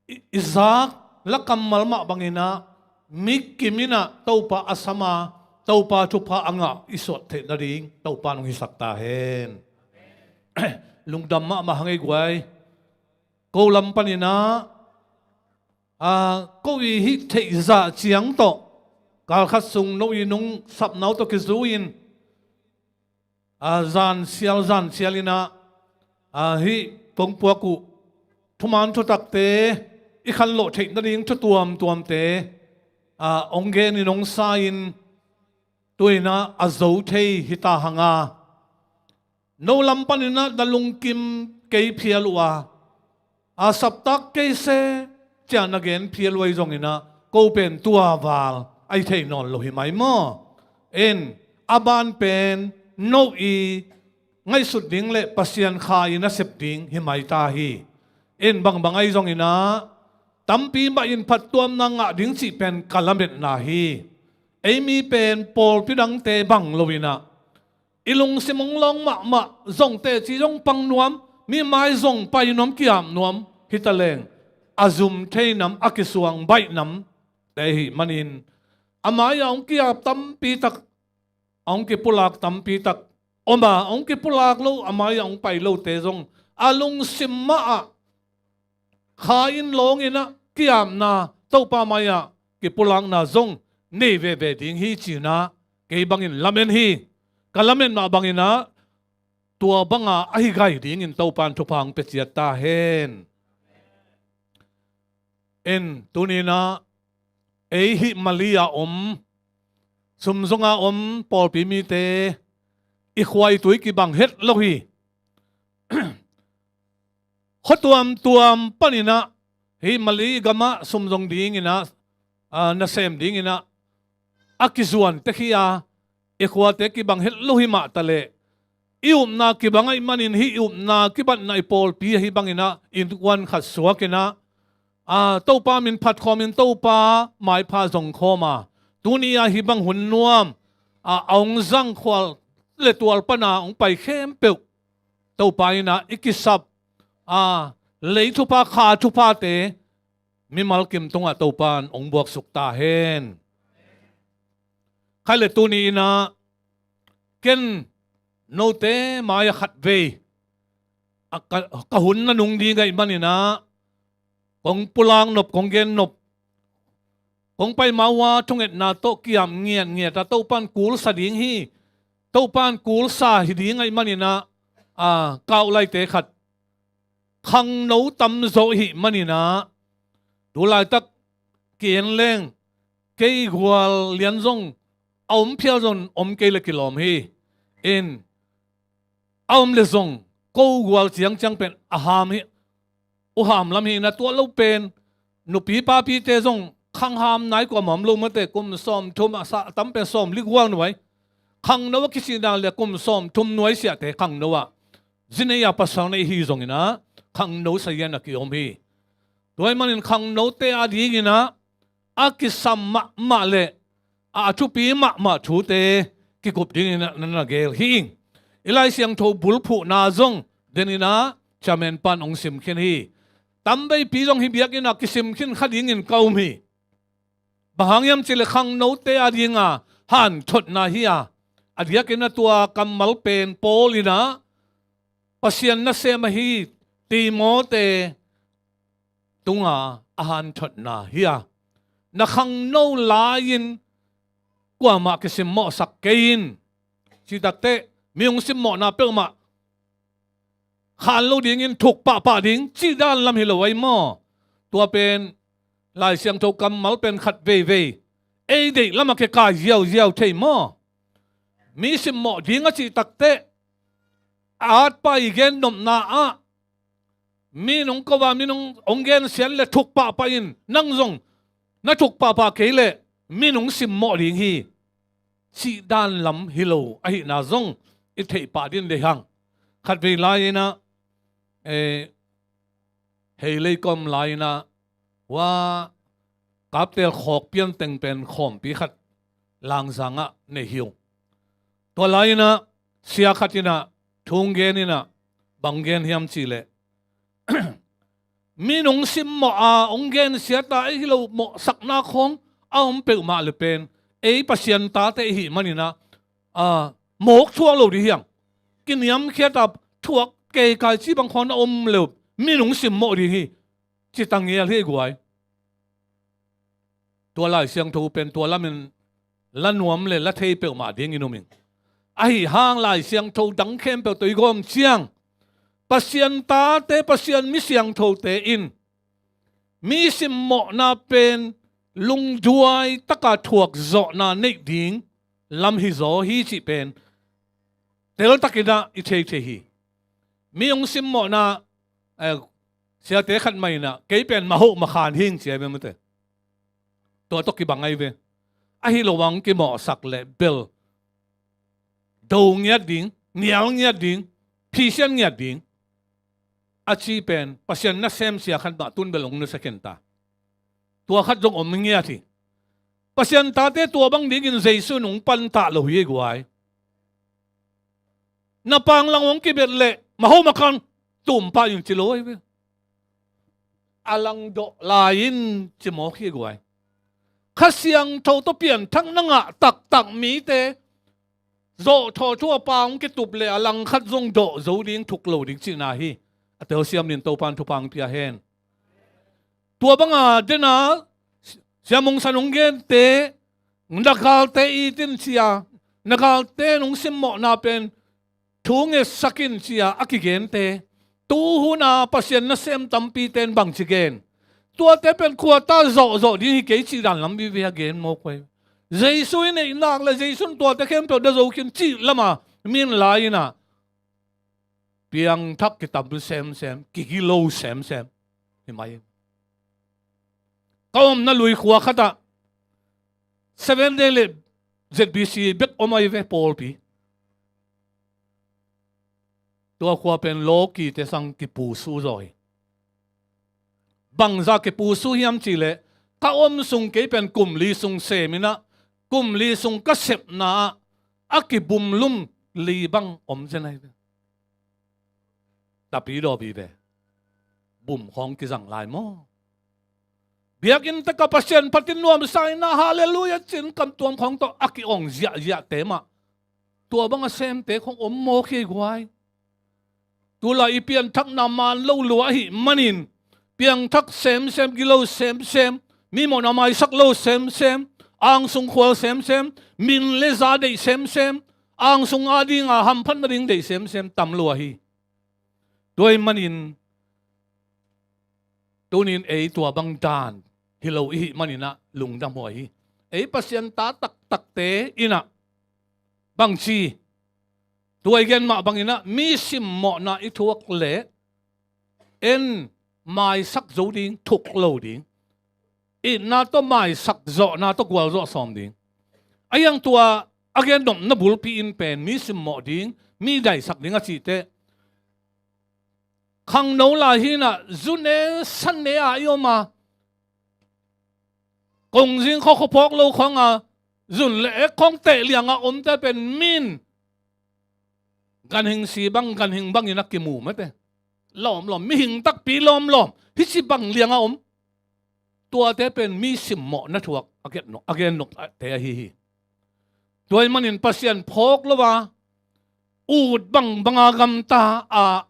i, i zak la kammal mah bangin ah mi kim in ah Topa a sam a, Topa thupha a ngah i suah theih nading Topa in hong hisak ta hen. Lungdam mahmah hang ei guai. Ko lam panin ah a, ko i hih theih zah ciang tawh kalkhat sung no i nung sapna uh tawh kizui-in a, zansial zansial in ah a, hih kong puak uh thuman thutakte i khanlawh theih nading thu tuamtuamte a, hong genin hong sa-in tu-in ah a zo thei hi ta hang a, no lam panin ah na lungkim kei phial uh a, a saptak kei se ciah na gen phial uh ahi zongin ah ko pen tua val ahi thei nawn lo hi mai maw? En, a ban pen no i ngaihsut ding le Pasian kha i nasep ding hi mai ta hi. En, bangbang ahi zongin ah tampi mah in phattuamna ngah ding cih pen ka lametna hi. Ei mi pen pawlpi dangte bang lo-in ah i lungsim hong lawng mahmah, zong teci zong pang nuam, mi mai zong pai nuam, ki-ap nuam hi ta leng a zum thei nam, a kisuang baih namte ahih manin a mai-ah hong ki-ap tampi tak, a hong kipulak tampi tak om a, a hong kipulak lo, a mai-ah hong pai lote zong a lungsim mah ah kha in lawngin ah ki-apna, Topa mai-ah kipulakna zong nei veve ding hi ci-in ah kei bangin lamen hi. Ka lamen mah bangin ah tua banga ahi gai dingin Topa in thupha hong pia ciat ta hen. En, tuni-in ah ei hih Mali-a om, sumzonga om pawlpi mite i khua i tui kibang het lo hi. Khua tuamtuam panin ah hih Mali gamah sumzong dingin ah, a, nasem dingin ah a kizuan tek hi a, i khuate kibang het lo hi mah ta leh i upna kibang ahih manin hih i upna kibatna i pawlpi ahi bangin ah innkuan khat suakin ah, a, Topa min phat khawmin Topa maipha zong khawm a, tuni-a hih bang hun nuam a, a hong zang khual le tual pana hong pai khempeuh Topa in ah i kisap a, lei thupha, kha thuphate mimal kim tungah Topa in hong buaksuk ta hen. Khai le tuni-in ah ken note mai-ah khatvei a, ka, ka hun na nung ding ahih manin ah kong pulak nop, kong gen nop, kong pai ma uh a thungetna tawh ki-ap ngiatngiat a, Topa in kulsa ding hi. Topa in kulsa hi ding ahih manin ah, a, ka uh laite khat khangno tamzaw ahih manin ah tu laitak ki-en leng kei gual lian zong a om phial zong om kei le kilawm hi. In, a om le zong ko gual ciangciang pen a ham hi, uh ham lam hi-in ah tua lo pen nupi papite zong khang ham nai kuamah om lo mate, kum sawmthum a, sa a tam pen sawmli gual nuai. Khangno a kici dan le kum sawmthum nuai siate khangno ah zi nei a pasal nei hi zongin ah khangno sazian a ki-om hi. Tua ahih manin khangnote adingin ah a kisam mahmah le a, a thupi mahmah thute kikup dingin ah na na gel hi. I Lai Siangtho bulphuhna zong denin ah chairman pan hong sim khin hi. Tamveipi zong hih biakinn ah kisim khin kha dingin ka um hi. Bang hang hiam cih leh khangnote adinga hanthotna hi a, a diakin ah tua kammal pen Paul in ah Pasian nasem ahi Timote tunga a hanthotna hi a, na khangno lai-in kuamah kisimmawhsak kei in. Cih takteh mi hong simmawhna peuhmah khan lo dingin thuk pahpah ding cih dan lam hi lo ahi maw? Tua pen Lai Siangtho kammal pen khat veivei ei deih lamah kikai ziauziau thei maw? Mi simmawh ding a cih takteh atpa i gen nopna ah, mi nong ko a, mi nong hong gensiat le thuk pahpah in, nang zong na thuk pahpah kei leh mi nong simmawh ding hi, cih dan lam hi lo ahihna zong i theih pah ding deih hang. Khatvei lai-in ah, eh, hei lei kom lai-in ah, hua kaptel khawk pian teng pen khawmpi khat Langzang ah nei hi ung. Tua lai-in ah sia khat in ah thu hong gen in ah, bang gen hiam cih leh, mi nong simmawh a, hong gensiat a, ahi lo mawhsakna khawng a om peuhmah le pen, ei Pasian tate i hih manin ah, a, mawk thuak lo ding hi hang. Kiniamkhiat a, thuak keikai cih bang khawng na om lo, mi nong simmawh ding hi, ci ta ngial hi ei guai. Tua Lai Siangtho pen tua lamin la nuam le la thei peuhmah dingin um ing. Ahi hang Lai Siangtho dang khempeuh tawh i gawm ciang, Pasian tate, Pasian mi siangthote in mi simmawhna pen lungduai taka thuak zawhna neih ding lam hi zaw hi cih pen teltakin ah i thei thei hi. Mi hong simmawhna, eh, siate khat mah in ah, kei pen mahoh makhan hing ci a hi ve mate. Tua tawh kibang ahi ve. Ahi lo hong kimawhsak leh bel do ngiat ding, nial ngiat ding, phisian ngiat ding, a ci pen Pasian nasem sia khat mah tun bel hong nusia khin ta. Tua khat zong om ngiat hi. Pasian tate tua bang dingin Jesu in hong pantah lo hi ei guai. Na panglang hong kibet leh mahoh makhan, tum pah in ci lo ahi ve. A langdawh lai-in ci mawk hi ei guai. Kha Siangtho tawh pianthak na ngah taktak mite zawhthawh thu a pa hong kitup leh a langkhat zong dawh zo ding, thuk lo ding cihna hi. A telsiam dingin Topa'n thupha hong pia hen. Tua banga dena Sia Mung San hong gente, na galte it in ci a, na galte nong simmawhna pen thu ngetsak in ci a a kigente, tuhuna Pasian nasem tampite in bangci gen? Tuate pen khuata zawhzawh ding hi kei cih dan lam vive a gen mawk uh hi. Jesu i neih nak leh Jesu in tuate khempeuh da zo khin cih lama min lai-in ah piangthak kitam semsem, kigilo semsem hi mai. Ka omna lui khua khatah Seventh Day le Z B C bek om ahi ve, pawlpi. Tua khua pen lawkite sang kipusu zaw hi. Bangzah kipusu hiam cih leh, ka om sung kei pen kum li sung sem in ah, kum li sung ka sepna ah a kibumlum li bang om zen ahi ve. Tapi dawpi ve. Bum khawng kizang lai maw? Biakinn takah Pasian phat in nuamsa in ah, halleluiah ci-in kamtuam khawng tawh a ki-ong ziahziahte mah, tua banga semte khawng om mawk hi ei guai. Tulai i pianthakna man lo lua ahih manin, piangthak semsem, gilo semsem, mi mawhna maisak lo semsem, angsung khual semsem, min le za deih semsem, angsung adinga hamphatna ding deih semsem tam lua hi. Tua ahih manin, tuni-in ei tua bang dan hi lo i hih manin ah lungdam huai hi. Ei Pasian ta taktakte in ah bangci, tua i gen mah bangin ah mi simmawhna i thuak leh en maisak zo ding, thuk lo ding. Itna tawh maisak, zawhna tawh gualzawh sawm ding. A hiang tua a gen nopna bulpi in pen mi simmawh ding, mi daisak ding a cihte, khangno lai hi in ah, zu ne sa ne a i om a, kongzing khua khuaphawk lo khawng a, zun le ek khawng teh liang a omte pen min ganhing si bang, ganhing bangin a kimu mate. Lawmlawm, mihing takpi lawmlawm, hih ci bang liang a om. Tuate pen mi simmawhna thuak a gen nop, a gen nopte ahi hi. Tua ahih manin Pasian phawk lo a, ut bangbanga gamta a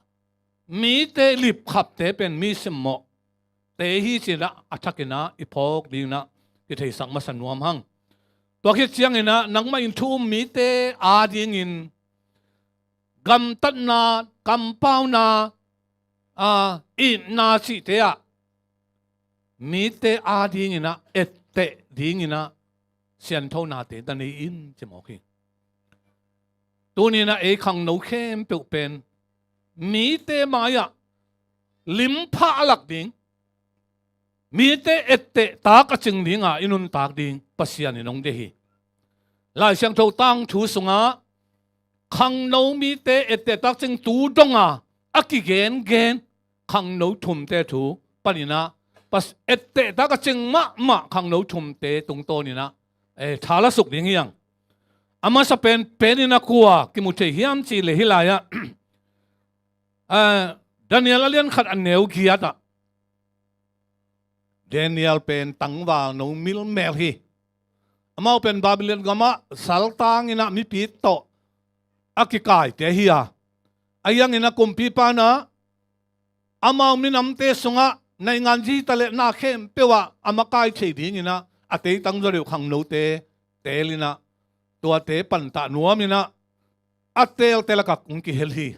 mite lipkhapte pen mi simmawhte hi ci-in ah a thakin ah i phawk dingin ah kitheisak masa nuam hang. Tua khit ciangin ah nangmah in thu um mite adingin gamtatna, kampauna, a, itna cihte ah mite adingin ah etteh dingin ah sianthonate na nei in ci mawk hi. Tuni-in ah ei khangno khempeuh pen mite mai-ah limpha a lak ding, mite ettehtak a cing dinga i nuntak ding Pasian in hong deih hi. Lai Siangtho tangthu sungah khangno mite ettehtak cing tu donga a kigengen khangno thumte thu paninah ettehtak a cing mahmah khangno thumte tungtawninah eh, tha la suk ding hi hang. A masa pen penin a kua kimu thei hiam cih leh hih lai-ah eh, Daniel a lian khat a neu giat ah Daniel pen tangvalno milmel hi. Amau pen Babylon gamah saltanginah mipi tawh a kikaite hi a, a hianginah kumpipa inah amau minamte sungah naingan zi taleh na khempeuh ah a makai thei dinginah a teitang zaw deuh khangnote teelinah tuate pantah nuaminah a teelte lakah hong kihel hi.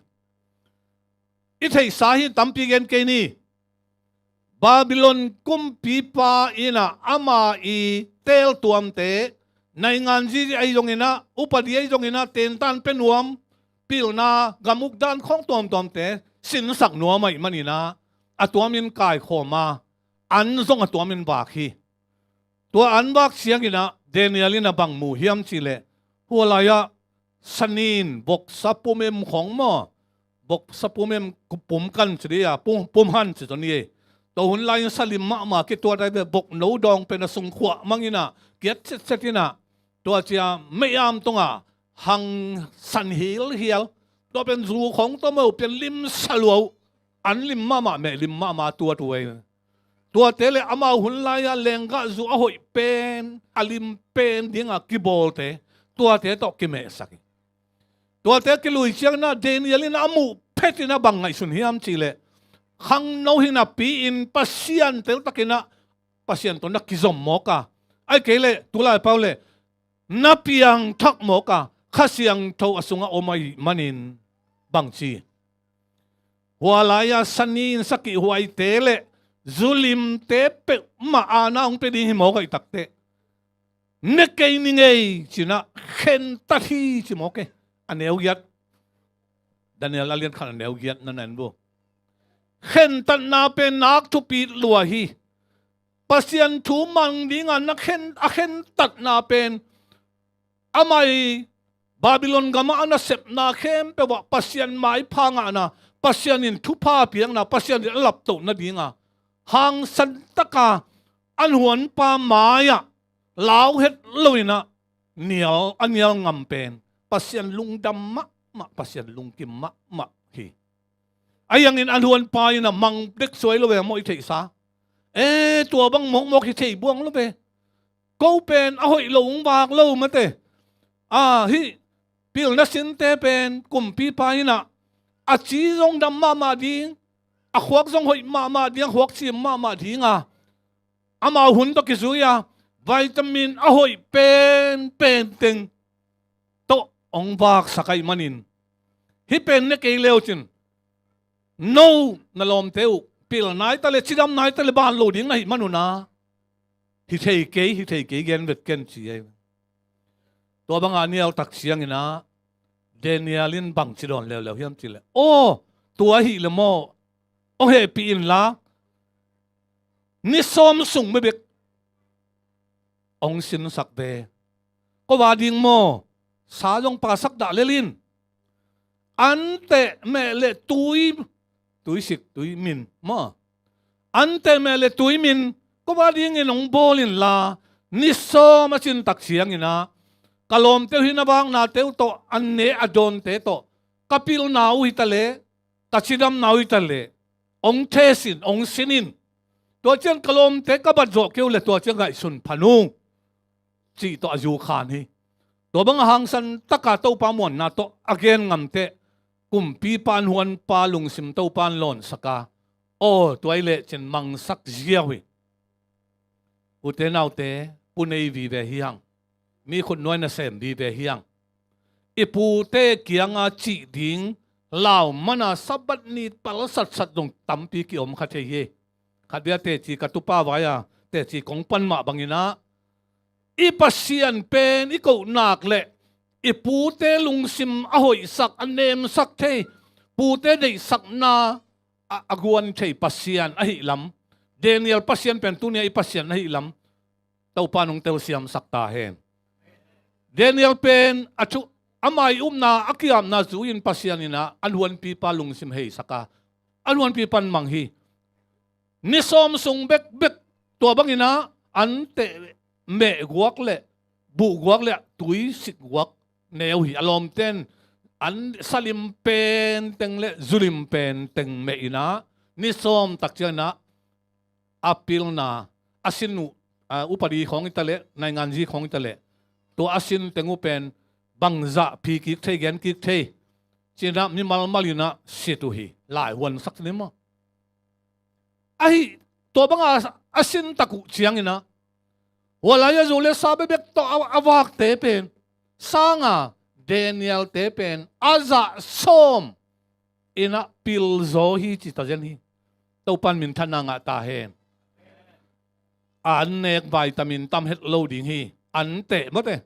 I theihsa hi, tampi gen kei ni. Babylon kumpipa inah ama i teeltuamte naingan zizi ahi zonginah upadi ahi zonginah tentan pia nuam pilna gamuk dan khawng tuamtuamte sinsak nuam ahih maninah a tuamin kaikhawm a, an zong a tuamin vak hi. Tua an vak cianginah Daniel inah bang mu hiam cih leh hua lai-ah sanin voksa pum em khawng maw, voksa pum em pum kan ci dih a, pum, pum han ci zaw ni ei. Tua hun lai-in salim mahmah kituat ai ve, vokno dawng pen a sungkhuah manginah kiat cetcet inah tua cia meiam tungah hang san hilhial, tua pen zu khawng tawh mah uh pian limsa lua uh, an lim mahmah, meh lim mahmah tuat uh ei. Tuate le amau hun lai-ah lenggah zu a hoih pen, a lim pen dinga kibawlte tuate tawh kimehsak hi. Tuate kilui cianginah Daniel in a muh phetinah bang ngaihsun hiam cih leh khangno hi napi-in Pasian teltakinah Pasian tawh na kizom mawk a, ahih kei leh tulai pau leh na piangthak mawk a, Kha Siangtho a sungah om ahih manin bangci hua lai-a sani in sakih huaite le zulimte peuhmah aana hong pia ding hi mawk ahih takteh ne kei ni ngei cinah khentat hi ci mawk e. A neu giat, Daniel a lian khat a neu giat na na en bo. Khentatna pen nak thupi lua hi. Pasian thu mang dinga na khen, a khentatna pen amah i Babylon gamah a nasepna khempeuh ah Pasian maipha ngahna, Pasian in thupha piakna, Pasian in a laptoh nadinga hangsan taka a huanpa mai-ah lau het loinah nial, a nial ngam pen Pasian lungdam mahmah, Pasian lungkim mahmah hi. A hiangin a huanpa in a mang dek suai lo ve maw i theihsa. E, tua bang mawkmawk hi thei buang lo ve. Ko pen a hoih lo hong vak lo mate. A, hih pilna sinte pen kumpipa inah a ci zong dam mahmah ding, a khuak zong hoih mahmah ding, a khuak cim mahmah dinga amau hun tawh kizui a vitamin a hoih penpen teng tawh hong vaksak ahih manin hih pen ne kei leu cin no na lawmte uh pil nai ta le cidam nai ta le ban lo ding na hih manun a hi thei kei, hi thei kei gen vet ken ci ei. Tua banga nial tak cianginah Daniel in bangci dawn leuleu hiam cih leh, aw, tua ahih leh maw hong hehpih inla ni sawm sung bekbek hong sinsak ve. Ko va ding maw, sa zong pasak dah lel in. Anteh meh le tui, tuisik, tuimin maw, anteh meh le tuimin ko va dingin hong bawl inla ni sawm a cin tak cianginah ka lawmte uh hih na vaknate uh tawh a ne a dawnte tawh ka pilna uh hi ta leh, ka cidamna uh hi ta leh hong test in, hong sin in. Tua ciang ka lawmte ka bat zawh kei uh le tua ciang ngaihsun phan uh cih tawh a zu khan hi. Tua banga hangsan taka Topa muanna tawh a gen ngamteh kumpipa, an huanpa lungsim Topa in lawnsak a, aw, tua ahih leh cin mangsak ziau hi. Ute naute, pu nei vive hi hang. Mi khutnuai nasem vive hi hang. I pute kianga cih ding lau mana Sabbath ni pal satsat zong tampi kiom kha thei hi. Khat dia teci ka tupa vai-a teci kong pan mah banginah i Pasian pen i koh nak le i pute lungsim a hoihsak, a nemsak thei, pute deihsakna a, a guan thei Pasian ahih lam, Daniel Pasian pen tuni-a i Pasian ahih lam, Topa nong telsiamsak ta hen. Daniel pen a thu, ama i upna, a kiapna zui-in Pasian in ah a nuanpipa lungsim heisak a, a nuanpipa in mang hi. Ni sawm sung bekbek tua bangin ah an teh meh guak le buh guak le tui sik guak ne uh hi. A lawmten an salim penteng le zulim penteng meh in ah ni sawm tak ciangin ah a pilna, a sin uh, a, upadi khawng hi ta leh, nainganzi khawng hi ta leh, tua a sin teng uh pen bangzah phi kik thei, gen kik thei ci-in ah mimal mal in ah sit uh hi. Lai huansak ni maw? Ahi, tua banga a sin tak uh ciangin ah hua lai-a zu le sa bekbek tawh a, a vakte pen sanga Daniel-te pen a zah sawm in ah pilzaw hi ci ta zen hi. Topa in minthanna ngah ta hen. An nek vitamin tam het lo ding hi. An teh mawte.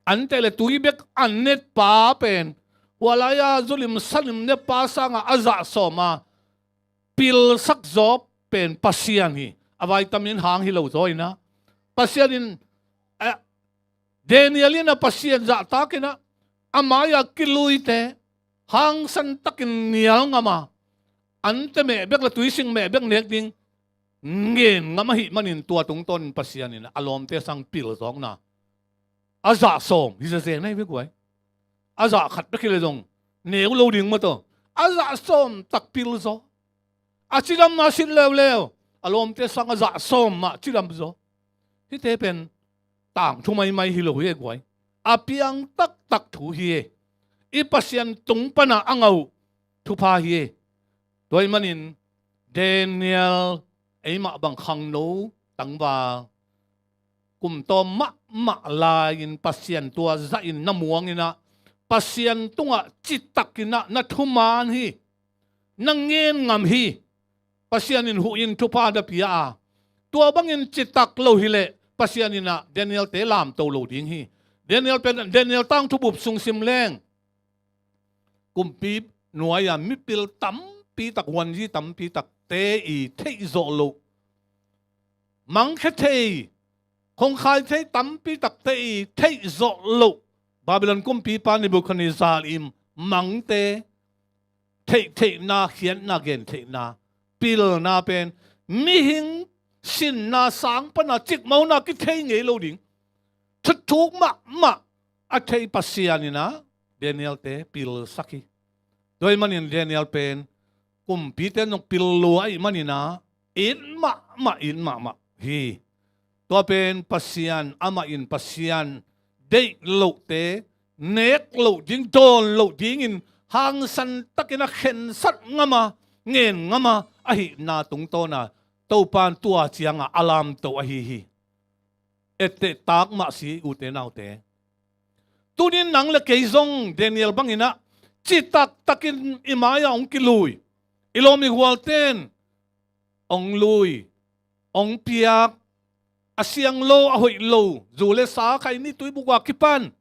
An teh le tui bek an netpa pen hua lai-a zulim salim netpa sanga a zah sawm a pilsak zaw pen Pasian hi. A vitamin hang hi lo zaw in ah Pasian in, eh, Daniel in ah Pasian zahtak in ah a mai-a kiluite hangsan takin nial ngam a, an teh meh bek le tui sik meh bek nek ding ngen ngam ahih manin tua tungtawnin Pasian in a lawmte sang pilzawkna a zah sawm hi zezen ahi ve guai. A zah khat bek hi le zong neu lo ding maw taw. A zah sawm tak pilzaw. A cidamna sit leuleu. A lawmte sang a zah sawm mah cidamzaw. Hihte pen tangthu maimai hi lo hi e guai. A piang taktak thu hi e. I Pasian tung pana a ngah uh thupha hi e. Tua ahih manin Daniel, eimah bang khangno tangval, kum tawm mahmah lai-in Pasian tua zahin na muang in ah Pasian tungah citakin ah na thuman hi. Na ngen ngam hi. Pasian in huh in thupha na pia a, tua bangin citak lo hi leh Pasian in ah Daniel-te lamto lo ding hi. Daniel pen, Daniel tangthu bup sung sim leng kumpi nuai-a mipil tampi tak, huanzi tampi takte i theih zawh loh, mangkhia thei, khongkhai thei tampi takte i theih zawh loh Babylon kumpipa Nebuchadnezzar i mangte theihtheihna, khiatna, gentheihna, pilna pen mihing sinna sang pana cikmona kithei ngei lo ding. Thuthuk mahmah a thei Pasian in ah Daniel-te pilsak hi. Tua ahih manin Daniel pen kumpite zong pil lua ahih manin ah it mahmah, it mahmah hi. Tua pen Pasian, amah in Pasian deih lohte nek loh ding, dawn loh dingin hangsan takin a khensat ngam a, ngen ngam a, ahihna tungtawn a Topa in tua ciangah a lamto ahi hi. Etteh tak mah si, ute naute. Tunin nang le kei zong Daniel bangin ah citak takin i mai-ah hong kilui, i lawm i gualten hong lui, hong piak, a siang lo, a hoih lo, zu le sa khaini tuibuk a kipan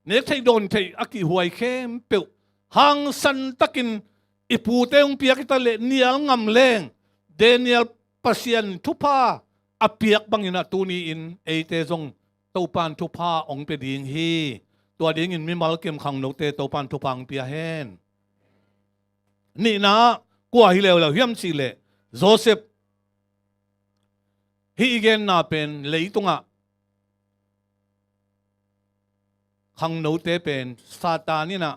nek theih dawn theih a kihhuai khempeuh hangsan takin i pute hong piak hi ta leh nial ngam leng, Daniel Pasian thupha a piak bangin ah tuni-in eite zong Topa in thupha hong pia ding hi. Tua dingin mimal kim khangnote Topa in thupha hong pia hen. Nihna ah kua hi leuleu hiam cih leh Joseph. Hih i genna pen leitungah khangnote pen Satan in ah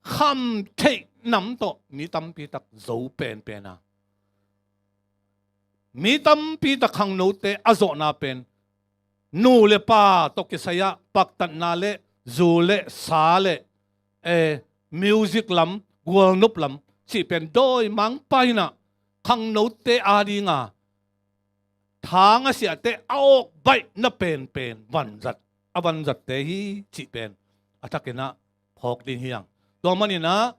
kham theih nam tawh mi tampi tak zo penpen a, mi tampi tak khangnote a zawhna pen nu le pa tawh kisai-ah paktatna le zu le sa le, eh, music lam, gualnop lam cih pen dawimangpa in ah khangnote adinga thang a siahte a awk baihna penpen vanzat, a vanzatte hi cih pen a thakin ah phawk ding hi hang. Tua manin ah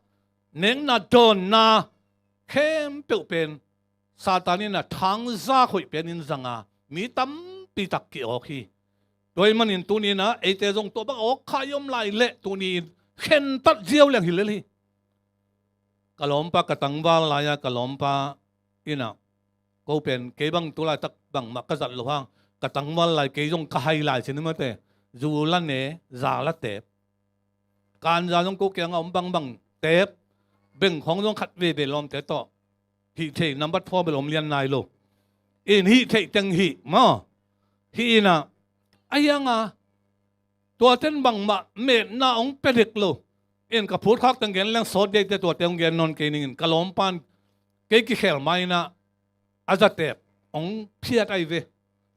nekna dawnna khempeuh pen Satan in ah thangzak hoih penin zanga mi tampi tak ki-awk hi. Tua ahih manin tuni-in ah eite zong tua bang awk kha i om lai leh tuni-in khentat ziau leng hi lel hi. Ka lawmpa ka tangval lai-a ka lawmpa in ah, ko pen kei bang tu laitak bangmah ka zat lo hang, ka tangval lai kei zong ka hai lai ci ni mate. Zu la ne, za la teep. Kanza zong ko kiangah om bangbang teep. Bengkhawng zong khat veve lawmte tawh hih thei, nambat four bel om lian nai lo. In hih theih teng hih maw, hih in ah, a hiang a, tuaten bangmah metna hong pia dek lo. In ka phutkhak teng gen leng sawt deite tuate hong gen nawn kei ning in, ka lawmpan kei kikhel ma in ah, a zateep hong phiat ahi ve.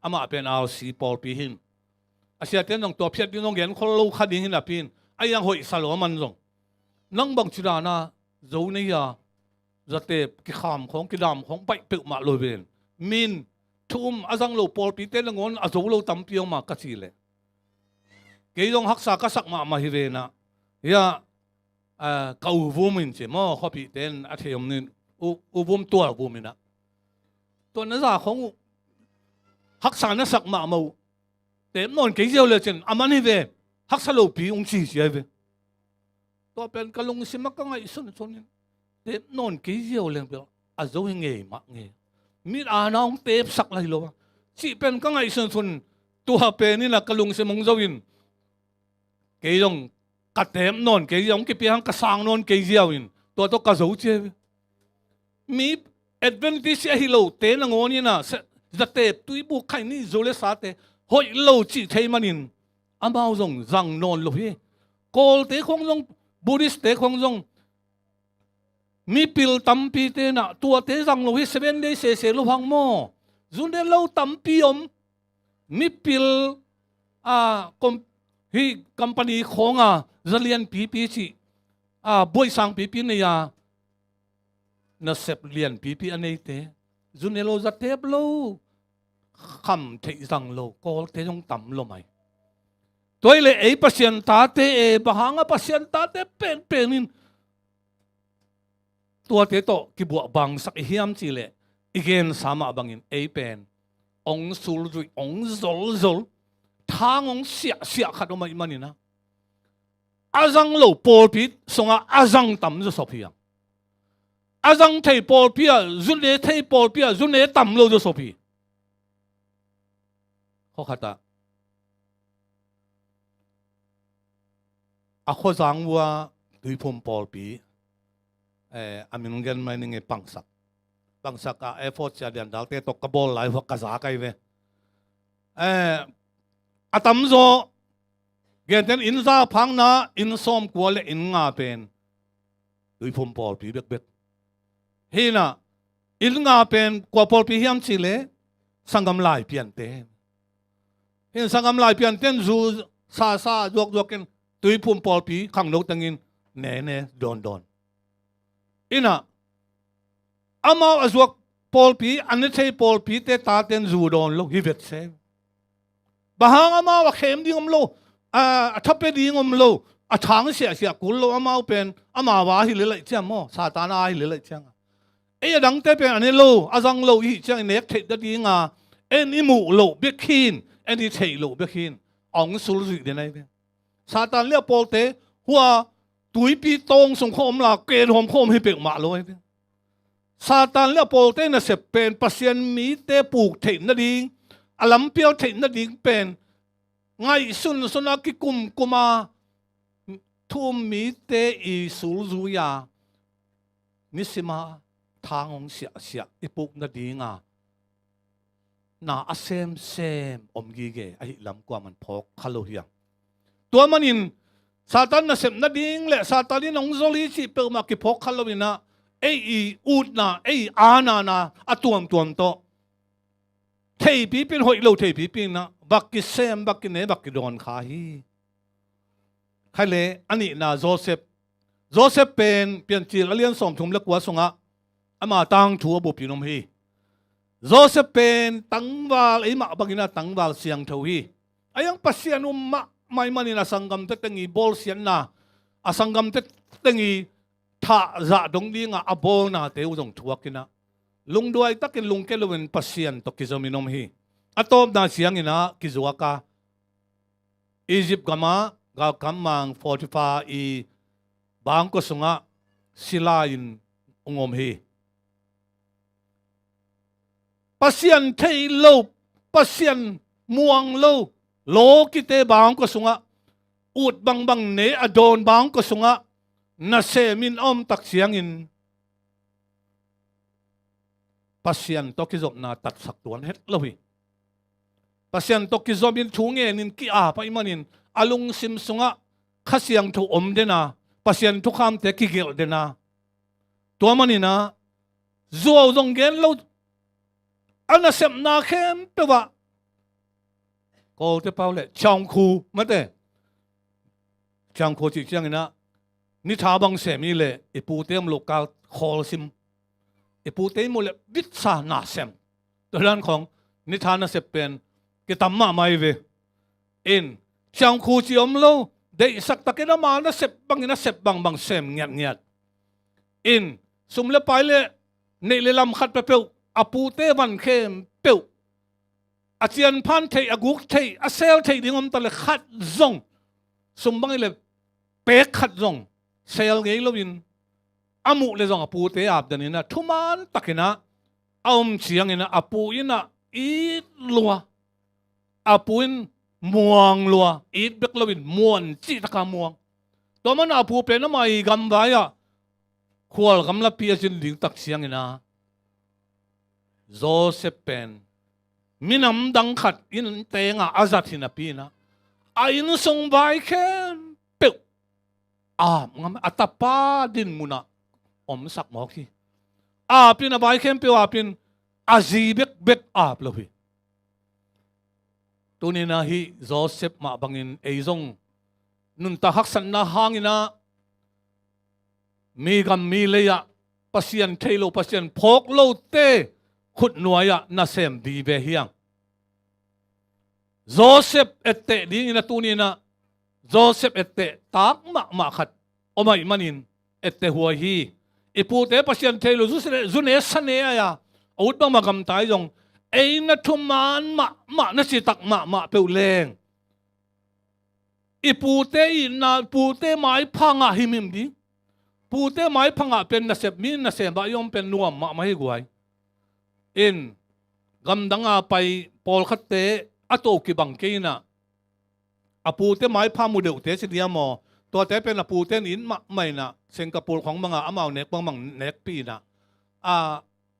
Amah pen R C pawlpi hin. A siate'n zong tua phiat ding zong gen khol lo kha ding hi napi in, a hiang hoihsa lo a man zong. Nang bangci dan a zo nei a, zateep kikham khawng, kidam khawng baih peuhmah lo ven. Min thu um a zang lo pawlpite nangawn a zo lo tampi om a ka cih leh, kei zong haksa ka sak mahmah hi ven ah. Hia, ah, ka u Vum in ci maw, khuapihte in a thei om ni, u, u Vum Tual Vum in ah, tua na za khawng uh, haksa na sak mahmah uh, teep nawn kei ziau le cin a man hi ve. Haksa lopi hong ci sia hi ve. Tua pen ka lungsim ah ka ngaihsun sun in, teep nawn kei ziau leng bel a zo hi ngei mah ngei. Mit ana hong teepsak lai lo a cih pen ka ngaihsun sun. Tua pen in ah ka lungsim hong zo in, kei zong ka teep nawn kei ziau, hong kipia hang ka sang nawn kei ziau in, tua tawh ka zo cia hi ve. Mi Adventist ahi lote nangawn in ah, se-, zateep, tuibuk, khaini, zu le sate hoih lo cih thei manin, amau zong zang nawn lo hi. Kawlte khawng zong, Buddhist-te khawng zong, mipil tampite in ah tuate zang lo hi. Seven Day sese lo hang maw, zu ne lo tampi om. Mipil, a, kom-, hih company khawng a za lianpipi cih, a, buaisang pipi nei a, nasep lianpipi a neite, zu ne lo, zateep lo, kham theih zang lo Kawlte zong tam lo mai. Tua hi leh ei Pasian tate e, bang hang a Pasian tate penpen in tuate tawh kibuah bangsak i hiam cih leh, i gensa mah bangin ei pen hong sulzuih, hong zolzol, thang hong siahsiah khat om ahih manin ah, a zang lo pawlpi sungah a zang tam zawsop hi hang. A zang thei pawlpi ah, zu ne thei pawlpi ah zu ne tam lo zawsop hi. Khua khat ah a khuazang uh a Tuiphum pawlpi, eh, a min gen mai ning e, Pangsak. Pangsak a effort sia dian dalte tawh ka bawl lai uh a ka za kai ve. Eh, a tamzaw, genten inn za phakna, inn sawmkua le inn nga pen Tuiphum pawlpi bekbek. Hi in ah, inn nga pen kua pawlpi hiam cih leh, sanggam Laipiante. Hi in sanggam Laipiante'n zu sa sa zuakzuak in Tuiphum pawlpi khangno tengin ne ne dawndawn. Hi in ah, amau a zuak pawlpi, a ne thei pawlpite tate'n zu dawn lo hi vet se. Bang hang amau a khem ding om lo, a, a thapia ding om lo, a thang siahsiah kul lo, amau pen amau a hi leh laih ciang maw, Satan a hi leh laih ciang a. Ei a dangte pen a ne lo, a zang lo i hih ciang i nek theih nading a, en i muh loh bek hi in, en i theih loh bek hi in, a hong sulzuih den ahi ve. Satan le a pawlte hua tuipi tawng sung khawm la, ken hawm khawm hi peuhmah lo ahi ve. Satan le a pawlte nasep pen Pasian mite puk theih nading, a lampial theih nading pen ngaihsun sun a kikumkum a, thu um mite i sulzui a, nisim a thang hong siahsiah i puk nading a, na a semsem om gige ahih lam kuaman phawk kha lo hi hang. Tua manin Satan nasep nading le Satan in hong zol hi cih peuhmah kiphawk kha lo in ah, ei i utna, ei i anana a tuamtuam tawh theipipi in, hoih lo theipipi in ah, bak kisem, bak kine, bak kidawn kha hi. Khai le a nihna Joseph. Joseph pen Piancil a lian sawmthum le kua sungah ama tangthu a bupin om hi. Joseph pen tangval, eimah bangin a tangval siangtho hi. A hiang Pasian um mahmah ahih manin a sanggamte teng i bawlsiatna, a sanggamte teng i thahzah dong dingah a bawlnate uh zong thuak in ah, lungduai takin lungke loin Pasian tawh kizomin om hi. A tawpna ciangin ah kizuak a, Egypt gamah galkap mang Potiphar i bangkua sungah sila in hong om hi. Pasian thei lo, Pasian muang lo, lawkite bangkua sungah, ut bangbang ne a dawn bangkua sungah, nasem in a om tak ciangin, Pasian tawh kizopna tatsak tuan het lo hi. Pasian tawh kizopin thu ngenin ki-ap ahih manin a lungsim sungah Kha Siangtho om den a, Pasian thukhamte kigelh den a. Tua manin ah zuau zong gen lo, a nasepna khempeuh ah Kawlte pau le ciangkhu mate. Ciangkhu cih ciangin ah nitha bang sem i le i pute om loh kal khawl sim. I pute i muh le bitsa na sem. Tua dan khawng nitha nasep pen kitam mahmah hi ve. In ciangkhu ci om lo, deihsak takin ama nasep bangin a sep bangbang sem ngiatngiat. In sum le pai le neih le lam khat peuhpeuh a pute van khempeuh a cianphan theih, a guk theih, a sel theih ding om ta le khat zong, sum bang i le pek khat zong sel ngei loin a muh le zong a pute ap den in ah thuman takin ah a om ciangin ah a pu in ah it lua, a pu in muang lua, it bek loin muan cih taka muang. Tua man a pu pen ama i gamvai ah khual gamlapi a zin ding tak ciangin ah Joseph pen minam dang khat in tengah a zat hi napi in ah a innsung vai khempeuh ap ngam, a tapa din munah omsak mawk hi. Ap in a vai khempeuh ap in a zi bekbek ap lo hi. Tuni in ah hih Joseph mah bangin ei zong nuntak haksatna hangin ah mi gam mi lei ah Pasian thei lo, Pasian phawk lote khutnuai ah nasem vive hi hang. Joseph etteh dingin ah tuni in ah Joseph etteh tak mahmah khat om ahih manin etteh huai hi. I pute Pasian thei lo, zu ne, zu ne sa ne a, a ut bangmah gamta hi zong, ei na thuman mahmah, na citak mahmah peuh leng i pute itna, pute maipha ngah himhim ding. Pute maipha ngah pen nasep mi nasem ah i om pen nuam mahmah hi guai. In gamdang a pai pawlkhatte a to kibang kei in ah a pute maipha mu deuhte ci diam aw. Tuate pen a pute in it mahmah in ah Singapore khawng bangah amau nek bangbang nekpih in ah a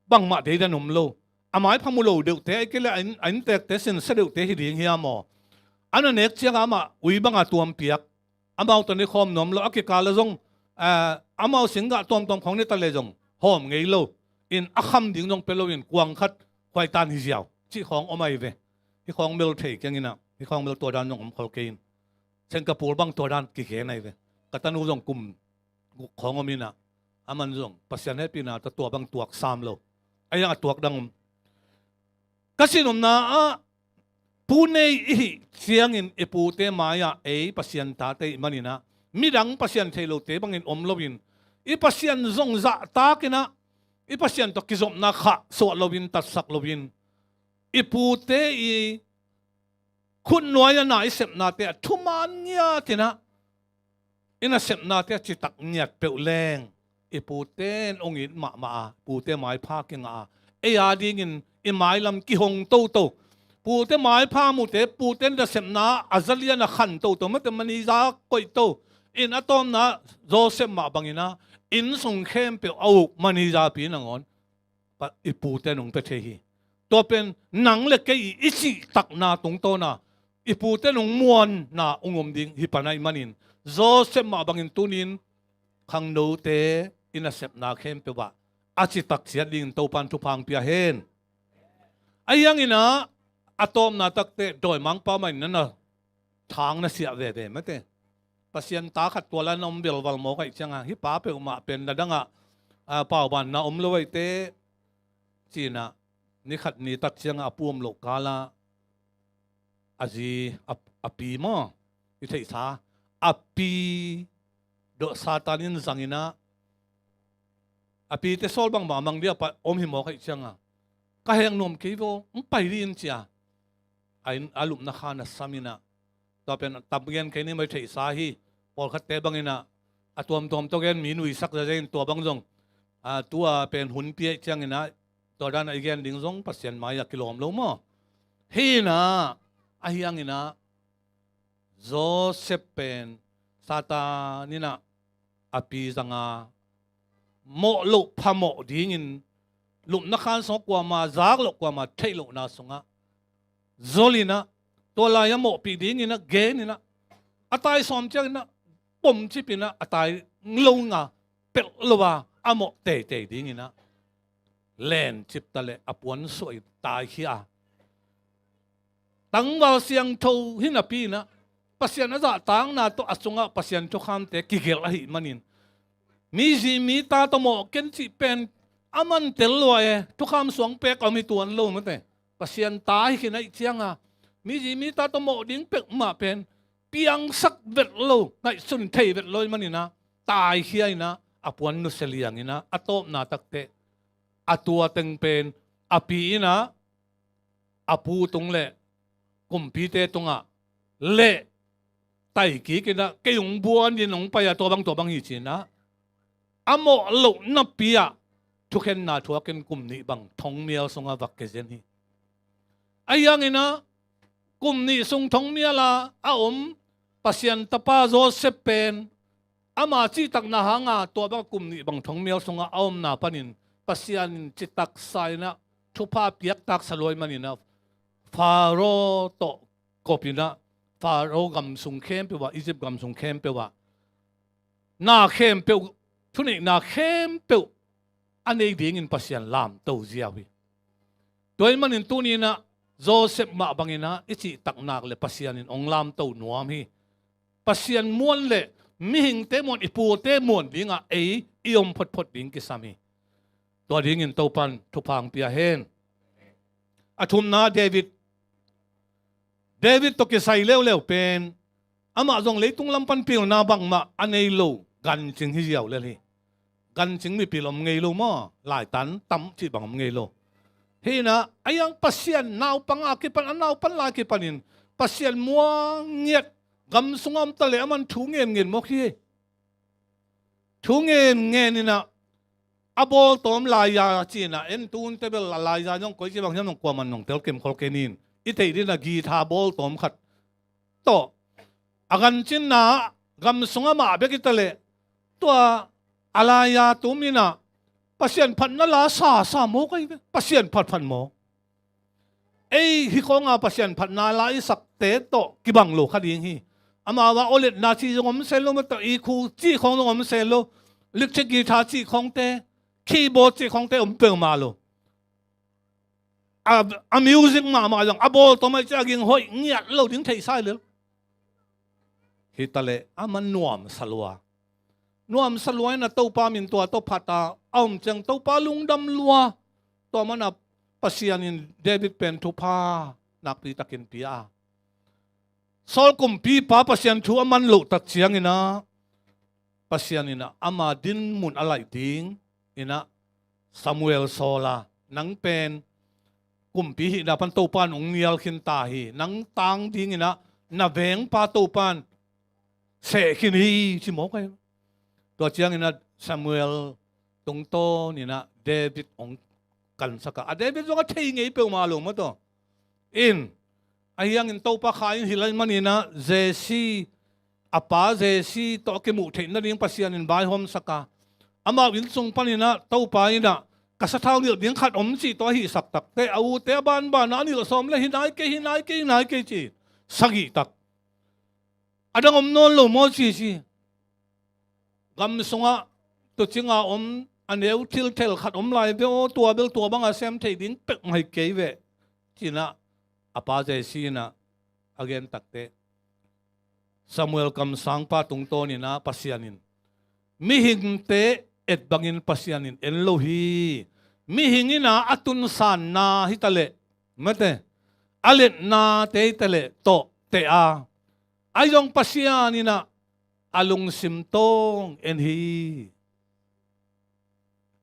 bangmah deidan om lo. A maipha mu lo deuhte ahih kei le a inn, a inntekte sinsa deuhte hi ding hiam aw. A na nek ciangah amah ui banga tuampiak, amau tawh ne khawm nuam lo, a kikal ah zong, ah, amau singgah tuamtuam khawng ne ta le zong hawm ngei lo. In a kham ding zong pia loin kuang khat khuaitan hi ziau cih khawng om ahi ve. Hih khawng bel thei keng in ah, hih khawng bel tua dan zong om khol kei in. Singapore bang tua dan kigen ahi ve. Ka tanu zong kum guk khawng om in ah, aman zong Pasian hehpihna tawh tua bang tuak sam lo. A hiang a tuak dang om. Ka sinopna ah pu nei i hih ciangin i pute mai-ah ei Pasian tate i hih manin ah midang Pasian thei lote bangin om loin i Pasian zong zahtakin ah i Pasian tawh kizopna khahsuah loin, tatsak loin, i pute i khutnuai-ah na i sepnate ah thuman ngiatin ah i nasepnate a citak ngiat peuh leng i pute in hong it mahmah a, pute maipha kingah a, ei a dingin i mailam kihong toto. Pute maipha mute, pute nasepna a zalian a khan toto, mate manager koih to. In a tawpna Joseph mah bangin ah innsung khempeuh a uk manager pi nangawn pa, i pute nong pia thei hi. Tua pen nang le kei i, i cihtakna tungtawna i pute nong muanna hong om ding hi pan ahih manin Joseph mah bangin tunin khangnote i nasepna khempeuh ah a citak ciat dingin Topan thupha hong pia hen. Ahi hangin ah a tawpna takteh dawimangpa mah in na na thang na siah veve mate. Pasian ta khat tua lai na om velval mawk ahih ciangah hih pa peuhmah pen na dangah, ah, paubanna om lo ahihte ci-in ah ni khat ni tak ciangah a pu om loh kalah a zi, a, a pi maw, i theihsa a pi dawh Satan in zangin ah a pite sawl bangbang a mang dih a pa om hi mawk ahih ciangah ka heng nuam kei vaw, hong pai dih in ci-a a inn, a lupna khan a sam in ah, tua pen tam gen kei ni maw, i theihsa hi. Pawlkhatte bangin ah a tuamtuam tawh gen mi nuisak zazen in tua bang zong a, tua pen hun piaih cianginah tua danah i gen ding zong Pasian mai-ah kilawm lo maw? Hinah ahi hanginah Joseph pen Satan inah a pi zanga mawh loh phamawh dingin lupna khan sungah kuama zak loh, kuama theih lohna sungah zolinah tua lai-ah mawhpih dinginah geninah a tai sawm cianginah pomcipinah a tai longa pelh lo a a mawh teitei dinginah lencip ta leh a puan suah in taikhia a, tangval siangtho hi napi inah Pasian a zahtakna tawh a sungah Pasian thukhamte kigelh ahih manin mi zi mi ta tawh mawh ken cih pen a man tel lua e, thukham suang pek a om hi tuan lo mate. Pasian ta hi khin ahih cianga mi zi mi ta tawh mawh ding pek mah pen piangsak vet lo, ngaihsun thei vet lo ahih maninah taikhia inah a puan nusia lianginah a tawpna takteh a tua teng pen a pi inah a pu tung le kumpite tungah le taikikinah kei hong buanin hong pai-a tua bang tua bang hi cinah a mawh loh napi-ah thukhenna thuakin kum nih bang thongmial sungah vak kezen hi. Ahi hanginah kum nih sung thongmiala a om Pasian tapa Joseph pen ama cihtakna hanga tua bang kum nih bang thongmial sungah a omna panin Pasian in citaksa inah thupha piaktaksa lua ahih maninah Faro tawh kopinah Faro gam sung khempeuh ah, Egypt gam sung khempeuh ah na khempeuh, thuneihna khempeuh a nei dingin Pasian lamto ziau hi. Tua ahih manin tuninah Joseph mah banginah i cihtakna le Pasian in hong lamto nuam hi. Pasian muan le mihingte muan, i pute muan dingah ei i om photphot ding kisam hi. Tua dingin Topan thupha hong pia hen. A thumna David. David tawh kisai leuleu pen amah zong leitung lam pan pilna bangmah a nei lo gancing hi ziau lel hi. Gancing mipil om ngei lo maw? Laitan tam cih bang om ngei lo. Hinah a hiang Pasian naupang a kipan, a naupan lai kipanin Pasian muang ngiat, gam sungah om ta leh a man thu ngenngen mawk hi. Thu ngenngen inah a bawltawm laiza cinah en tunte bel a laiza zong koici bang hiam zong kuaman nong telkem khol kenin i theih dinah guitar bawltawm khat tawh a gancinna gam sungah mah bek hi ta leh tua a laiza tum inah Pasian phatna la sa sa mawk ahi ve. Pasian phatphat mawk. Ei hi khawnga Pasian phatna la i sakte tawh kibang lo kha ding hi. Amau a awletna cih zong om se lo, mate, i khu cih khawng zong om se lo. Electric guitar cih khawngte, keyboard cih khawngte om peuhmah lo. A, a music mahmah zong a bawltawm ahih ciang a ging hoih ngiat lo ding theihsa hi lel. Hi ta leh a man nuamsa lua. Nuamsa lua inah Topa min tua tawh phat a a om ciang Topa lungdam lua. Tua manah Pasian in David pen thupha nakpi takin pia a, Saul kumpipa Pasian thu a man loh tak cianginah Pasian inah ama dinmun a laih ding inah Samuel sawl a, nang pen kumpi hihna pan Topan hong nial khin ta hi. Nang tang dinginah na vengpa Topan seh khin hi ci mawk ahi. Tua cianginah Samuel tungtawninah David hong kansak a, a David zong a thei ngei peuhmah lo mate. In ahi hangin Topa kha in hilh ahih maninah Jesse, a pa Jesse tawh a kimuh theih nading Pasian in vaihawmsak a, amau inn sung paninah Topa inah ka sathau nilh ding khat om cih tawh a hihsak takteh a ute a banbanah a nilh sawm le hi nai kei, hi nai kei, hi nai kei ci sagih tak. A dang om nawn lo maw ci ci. Gam sungah tucinga om a neu thilthel khat om lai ve aw, tua bel tua banga sem thei ding pek mai kei ve cinah a pa Jesse inah a gen takteh Samuel kamsangpa tungtawninah Pasian in mihingte et bangin Pasian in en lo hi. Mihing inah a tunsanna hi ta leh mate, a letnate hi ta leh tawh teh a, ahi zong Pasian inah a lungsim tawng en hi.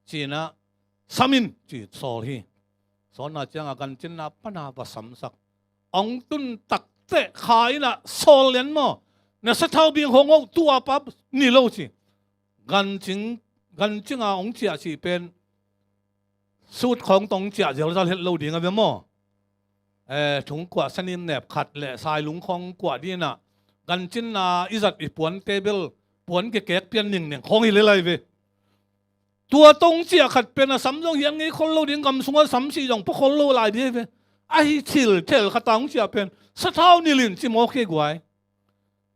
Cinah sam in ci sawl hi. Sawlna cianga gancinna pana va samsak. Hong tun takteh kha inah sawl lian maw? Na sathau bing hong oh, tua pa ni lo ci. Gancing Gancinga hong ciah cih pen sut khawng tawh hong ciah zelzel het lo ding a ve maw? Eh, thungkuah sanim nep khat le sailung khawng kuah ding inah, gancinna i zat i puante bel puan kikek pian ningneng khawng hi lel lai ve. Tua tawh hong ciah khat pen a sam zong hian ngei khol lo ding, gam sungah sam sih zong pua khol lo lai ding hi ve. Ahi thil thel khat a hong ciah pen sathau nilh in ci mawk hi guai.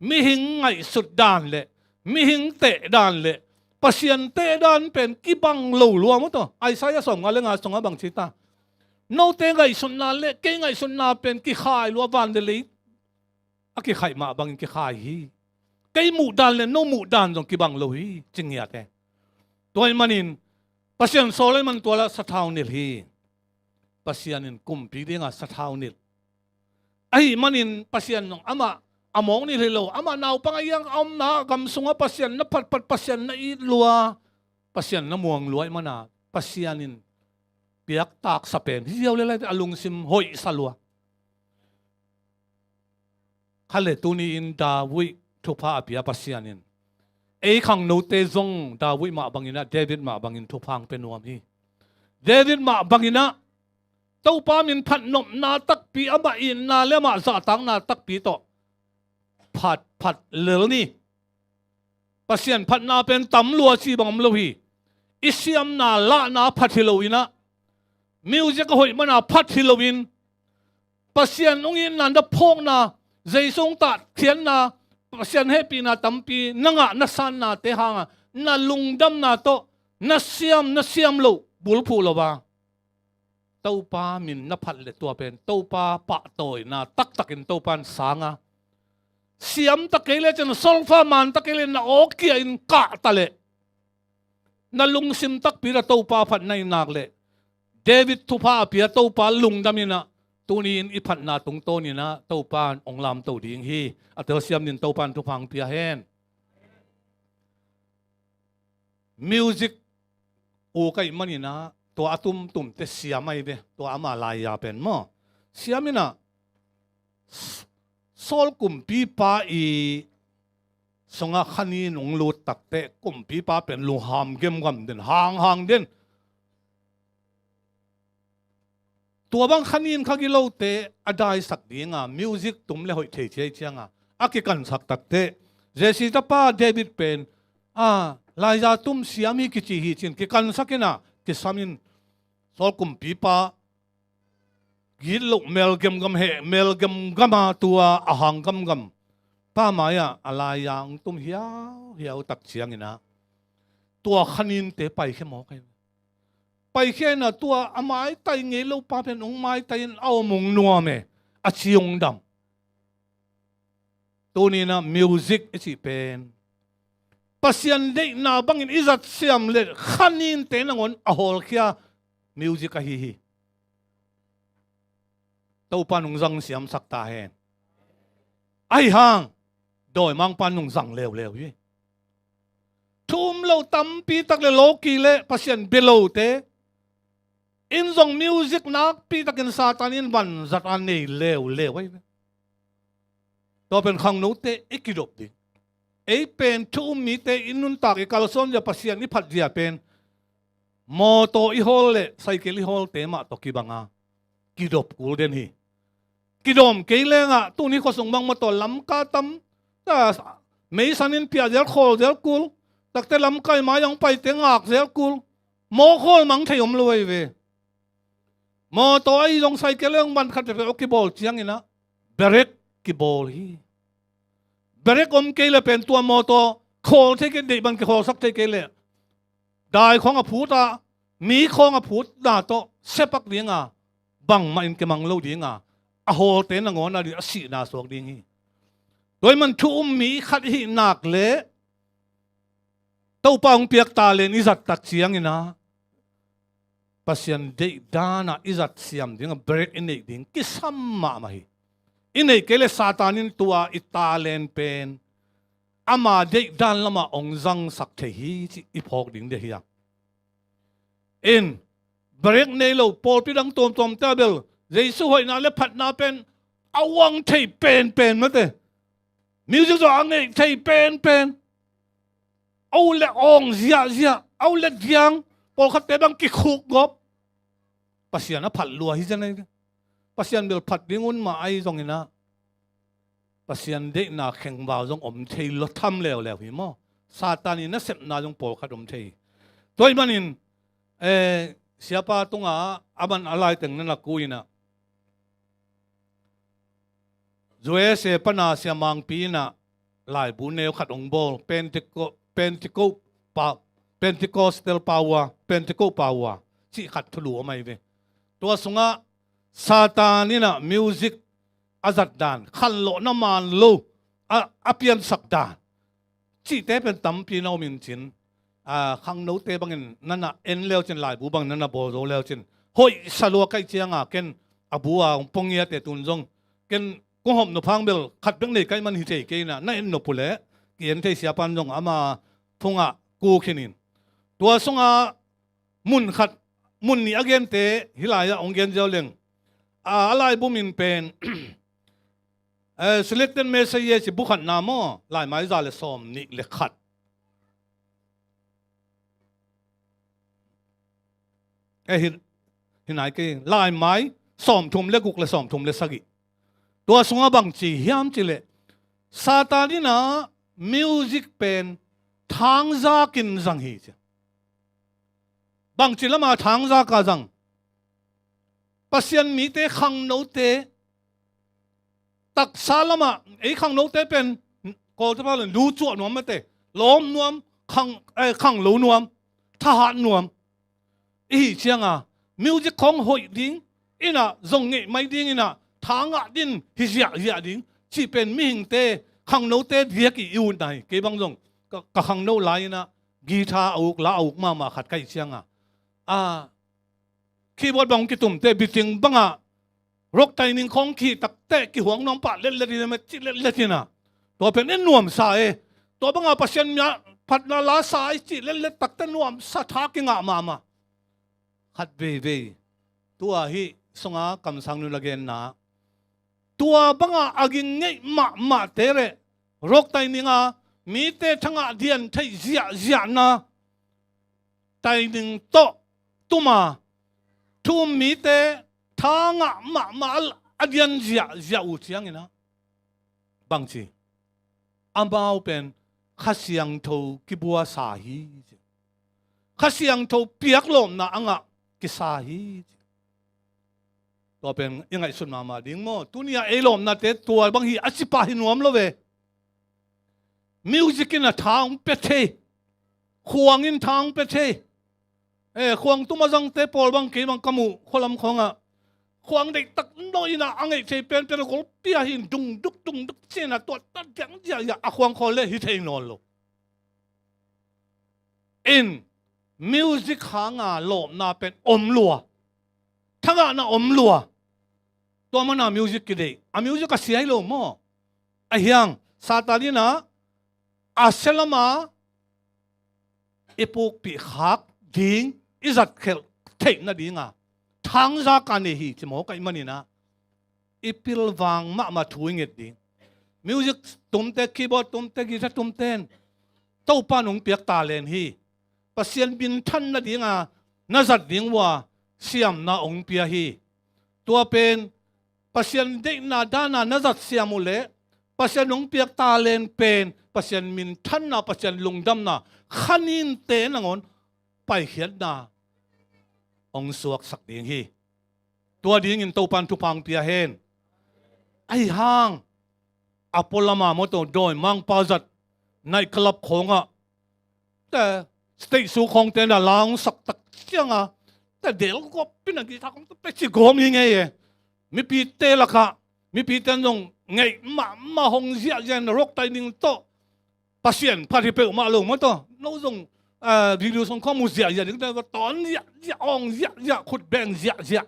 Mihing ngaihsut dan le mihing teh dan le Pasian teh dan pen kibang lo lua maw taw. Isaiah sawmnga le nga sungah bang ci ta? Note ngaihsutna le kei ngaihsutna pen kikhai lua, van le lei a kikhaih mah bangin kikhai hi. Kei muh dan le no muh dan zong kibang lo hi, ci ngiat e. Tua ahih manin Pasian sawl ahih man tua lah sathau nilh hi. Pasian in kumpi dingah sathau nilh. Ahih manin Pasian zong amah a mawk nilh hi lo, amah naupang a hiang a omna gam sungah Pasian na phatphat, Pasian na it lua, Pasian na muang lua ahih mana Pasian in piaktaksa pen hi ziau le lai a lungsim hoihsa lua. Kha le tuni-in David thupha a pia Pasian in ei khangnote zong David mah banginah, David mah bangin thupha hong pia nuam hi. David mah banginah Topa min phatnopna takpi, amah itna le amah zahtakna takpi tawh phat phat lel ni. Pasian phatna pen tam lua ci bang om lo hi. I siamna lahna phat hi loinah, music a hoih mana phat hi loin, Pasian hong itna na phawkna, Jesu hong tahkhiatna, Pasian hehpihna tampi na ngah na sannate hanga na lungdamna tawh na siam na siam loh bulphuh lo a, Topa min na phat le tua pen Topa pahtawina taktakin Topa in sanga, siam ta kei le cin, solfa man ta kei le na awkia in kah ta leh na lungsim takpi ta Topa phatna i nak leh David thupha a pia Topa lungdam inah, tuni-in i phatna tungtawninah Topa in hong lamto ding hi. A telsiam nin Topa in thupha hong pia hen. Music uk ahih maninah tua a tumtumte siam ahi ve, tua ama laiya pen maw. Siam inah Saul kumpipa i sungah khanin hong lut takteh kumpipa pen lungham gemgam den, hanghang den. Tua bang khanin kha gilote a daisak dinga music tum le hoih thei ciai cianga a kikansak takteh Jesse tapa David pen a laiya tum siam hi kici hi cin kikansak inah kisam in Saul kumpipa gitloh mel gemgam heh, mel gemgama tua a hang gamgam pa mai-ah a laiya hong tum hiauhiau tak cianginah tua khaninte paikhia mawk ahi. Paikhia inah tua a maitai ngei lo pa pen hong maitai in a om hong nuam e, a ci hong dam. Tuninah music i cih pen Pasian deihna bangin i zat siam le khaninte nangawn a hawlkhia music ahi hi. Topa nung zang siamsak ta hen. Ahi hang dawimangpa nung zang leuleu hi. Thu um lo tampi tak le lawki le Pasian bia lote in zong music nakpi takin Satan in vanzat a nei leuleu ahi ve. Tua pen khangnote i kidop ding. Ei pen thu um mite i nuntak i kalsuan zia, Pasian i phat zia pen mawtaw i hawl le cycle i hawlte mah tawh kibanga kidop kul den hi. Kidawm kei lengah tuni khuasung bang mawtaw lamka tam, meisan in piah zel khawl zel kul. Takte lamka i mai-ah hong paite ngak zel kul. Mawk hawl mang thei om lo ahi ve. Mawtaw ahi zong cycle le hong van khat peuhpeuh a kibawl cianginah berek kibawl hi. Berek om kei le pen tua mawtaw khawl thei kei, deih ban kikhawlsak thei kei le dai khawng a phut a, mi khawng a phutna tawh sepak dinga bangmah in kimang lo dinga a hawlte nangawn a ding a sihna suak ding hi. Tua ahih man thu um mi khat i hih nak le Topa hong piak talent i zat tak cianginah Pasian deih danah i zat siam dingah break i neih ding kisam mahmah hi. I neih kei le Satan in tua i talent pen ama deih dan lamah hong zangsak thei hi cih i phawk ding deh hi a. In break nei lo pawlpi dang tuamtuamte a bel Jesu hoihna le phatna pen a uang thei penpen mate. Music zong a ngeih thei penpen. A ut le awng ziahziah. au le diang, pawlkhatte bang kikhuk gop. Pasian a phat lua hi zen ahi. Pasian bel phat ding un mah ahi zongin ah, Pasian deihna khengvau zong om thei lo tham leuleu hi maw. Satan in a sepna zong pawlkhat om thei hi. Tua ahih manin, eh, siapa tungah a man a laiteng na na ku in ah, U S A pana siamangpi in ah laibu neu khat hong bawl, Penteco-, Penteco-, pa, Pentecostal power, Penteco power cih khat thulu om ahi ve. Tua sungah Satan in ah music a zat dan, khanlawhna man lo a, a piansak dan cihte pen tampi na om in cin, a, khangnote bangin na na en leu cin, laibu bangin na na bawl zo leu cin, hoihsa lua ka hih cianga ken a bu a hong pua ngiate tun zong ken kong hawm nop hang bel khat bek nei ka hih man hi thei kei in ah, na en nop uh leh ki en thei, siapan zong ama phungah ku khin in. Tua sungah mun khat, mun nih a gente hih lai-ah hong gen ziau leng, a, a laibu min pen, eh, Selected Messages i bu khatna maw, laimai za le sawm nih le khat. Eh, hi, hi nai kei, laimai sawmthum le guk le sawmthum le sagih. Tua sungah bang ci hiam cih leh, Satan in ah music pen thangzak in zang hi ci. Bangci lamah thangzak a zang? Pasian mite, khangnote, taksa lamah ei khangnote pen Kawlte pau le lu cuah nuam mate, lawm nuam, khang, eh, khanglo nuam, thahat nuam i hih cianga music khawng hoih ding in ah, zong ngeih mai ding in ah, tha ngah din hi ziahziah ding cih pen mihingte, khangnote diak i, i utna hi. Kei bang zong ka, ka khangno lai in ah guitar a uk, la a uk mahmah khat ka hih cianga, a, keyboard bang kitumte, beating bangah rock taining khawng kihih takteh kihuang nuam pah letlet hi, met cih letlet hi in ah. Tua pen en nuamsa e. Tua bangah Pasian mi a phatna la sa i cih letlet takteh nuamsa, tha kingah mahmah. Khat veivei tua hih sunga kamsang nu na genna, tua bangah a ging ngeih mahmahte le rock taining a mite thangah dian theih ziahziahna, taining tawh tuma thu-um mite tha ngah mahmah a, a dian ziahziah uh ciangin ah, bangci, amau pen Kha Siangtho kibuasa hi ci. Kha Siangtho piaklawpna a ngah kisa hi ci. Tua pen i ngaihsut mahmah ding maw. Tuni-ah ei lawpnate tua bang hi a ci pah hi nuam lo ve. Music in a tha hong pia thei. Khuang in tha hong pia thei. Eh, khuang tum a zangte pawl bang kei bang ka muh khualam khawngah, khuang deihtak nawi in ah a ngeih thei penpen a golpi a hi in, dungduk dungduk ci in ah, tua ta diang ziahziah a khuang khawl le hi thei nawn lo. In music hanga lawpna pen om lua. Thangahna om lua. Tua mana music kideih. A music a sia hi lo maw. A hiang, Satan in ah a sia lama i pukpih khak ding, i zatkhelh theih nadinga thangzak a nei hi ci maw, ka hih manin ah i pilvang mahmah thu i nget ding. Music tumte, keyboard tumte, guitar tumte in Topa in hong piak talent hi. Pasian minthan nadinga na zat ding uh a siamna hong pia hi. Tua pen Pasian deihna dana na zat siam uh leh Pasian hong piak talent pen Pasian minthanna, Pasian lungdamna kha ninte nangawn paikhiatna hong suaksak ding hi. Tua dingin Topa in thupha hong pia hen. Ahi hang a pua lama maw, tua dawimangpa zat night club khawngah, te stage show khawngte na la hong sak tak cianga, te delgawp in a guitar khawng te pia ci gawm hi ngei e. Mipite lakah, mipite in zong ngeih mahmah hong ziahziah in, rock taining tawh Pasian phat hi peuhmah lo maw tawh. No zong, ah, video song khawng mu ziahziah ding, tawn ziahziah, awng ziahziah, khut beng ziahziah.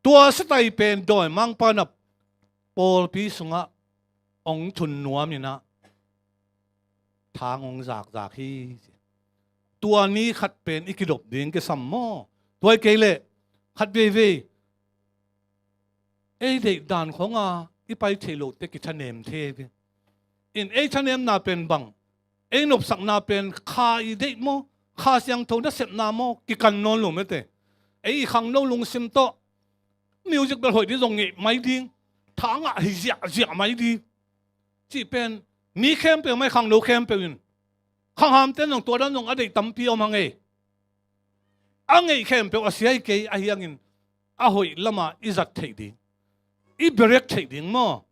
Tua sitai pen dawimangpa na pawlpi sungah hong thun nuam in ah thang hong zakzak hi. Tua ni khat pen i kidop ding kisam maw? Tua hi kei leh khat veivei ei deih dan khawnga i pai theih lohte kithanem thei ve. In ei thanemna pen bang, ei nopsakna pen kha i deih maw, Kha Siangtho nasepna maw kikan nawn lo mete. Ei i khangno lungsim tawh music bel hoih ding zong ngeih mai ding, tha ngah hi ziahziah mai ding. Cih pen mi khempeuh mai khangno khempeuh in, khanghamte zong tua dan zong a deih tampi om hang ei. A ngeih khempeuh a sia hi kei ahi hangin a hoih lama i zat theih ding, i berek theih ding maw?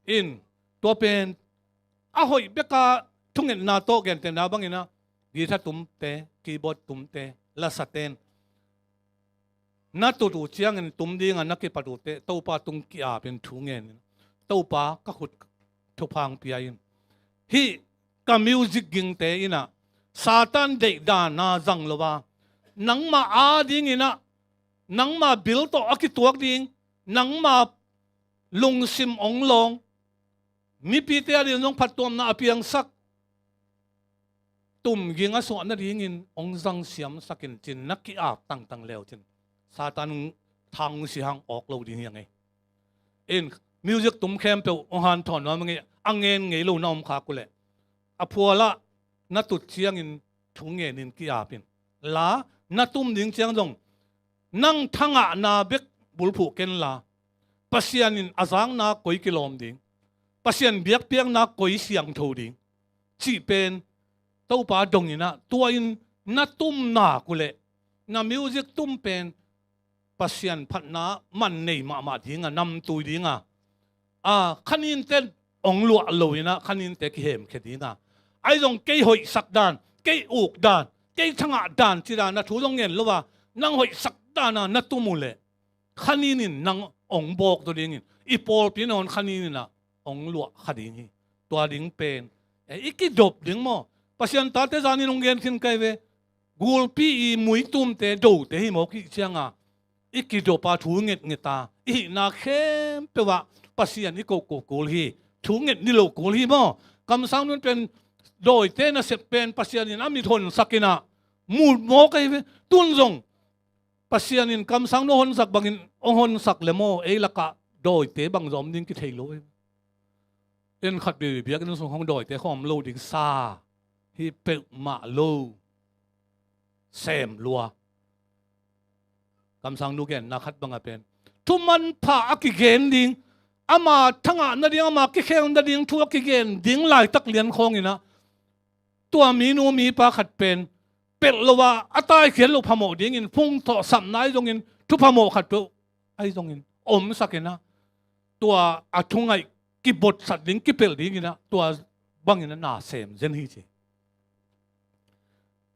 In tua pen a hoih beka thungetna tawh gentehna bangin ah guitar tumte, keyboard tumte, lasaten na tut uh ciangin tum dinga na kipat uh teh Topa tung ki-apin thu ngenin, Topa ka khut thupha hong pia in. Hih ka music gingte in ah Satan deih dana zang lo a, nangmah adingin ah nangmah bil tawh a kituak ding, nangmah lungsim ong lawng, mipite ading zong phattuamna a piangsak tum ging a suah nadingin ong zang siamsak in cin na ki-ap tangtang leu cin Satan thang si hang awk lo ding hi a ngei. In music tum khempeuh ong hanthawn nuam a ngei, a ngen ngei lo na om khak uh leh a phualah na tut ciangin thu ngenin ki-apin la, na tum ding ciang zong nang thangahna bek bulphuh kenla, Pasian in a zakna koi kilawm ding, Pasian biakpiakna koi siangtho ding cih pen Topa dongin ah tua in na tum nak uh leh na music tum pen Pasian phatna man nei mahmah dinga, namtui dinga, a khaninte ong luah lo in ah khaninte kihemkhia dinga, ahi zong kei hoihsak dan, kei uk dan, kei thangah dan ci dan a thu zong ngen lo a, nang hoihsak dana na tum uh leh khanin in nang ong bawk zaw dingin i pawlpi nawn khanin in ah ong luah kha ding hi. Tua ding pen, eh, i kidop ding maw? Pasian tate zanin ong gen khin kai ve. Gulpi i muitumte dote hi mawk hih cianga i kidopa thu ngetngeta i hihna khempeuh ah Pasian i kohkoh kul hi. Thu nget ni lo kul hi maw? Kamsang nun pen dawite nasep pen Pasian in a mit honsak in ah mut mawk ahi ve. Tun zong Pasian in kamsang nun honsak bangin ong honsak le maw, ei lakah dawite bang zong om ding kithei lo ahi ve. En khat veve biakinn sung hong dawite khawm lo ding sa hi peuhmah lo. Sem lua. Kamsang nu genna khat banga pen thuman pha a kigen ding, ama thangah nading, ama kikhel nading thu a kigen ding laitak lian khawngin ah tua minu mipa khat pen pelh lo a, a taikhiat loh phamawh dingin phung thawh sapna ahi zongin thu phamawh khat peuh ahi zongin omsak in ah tua a thungaih kibotsat ding, kipelh dingin ah tua bangin ah na sem zen hi ci.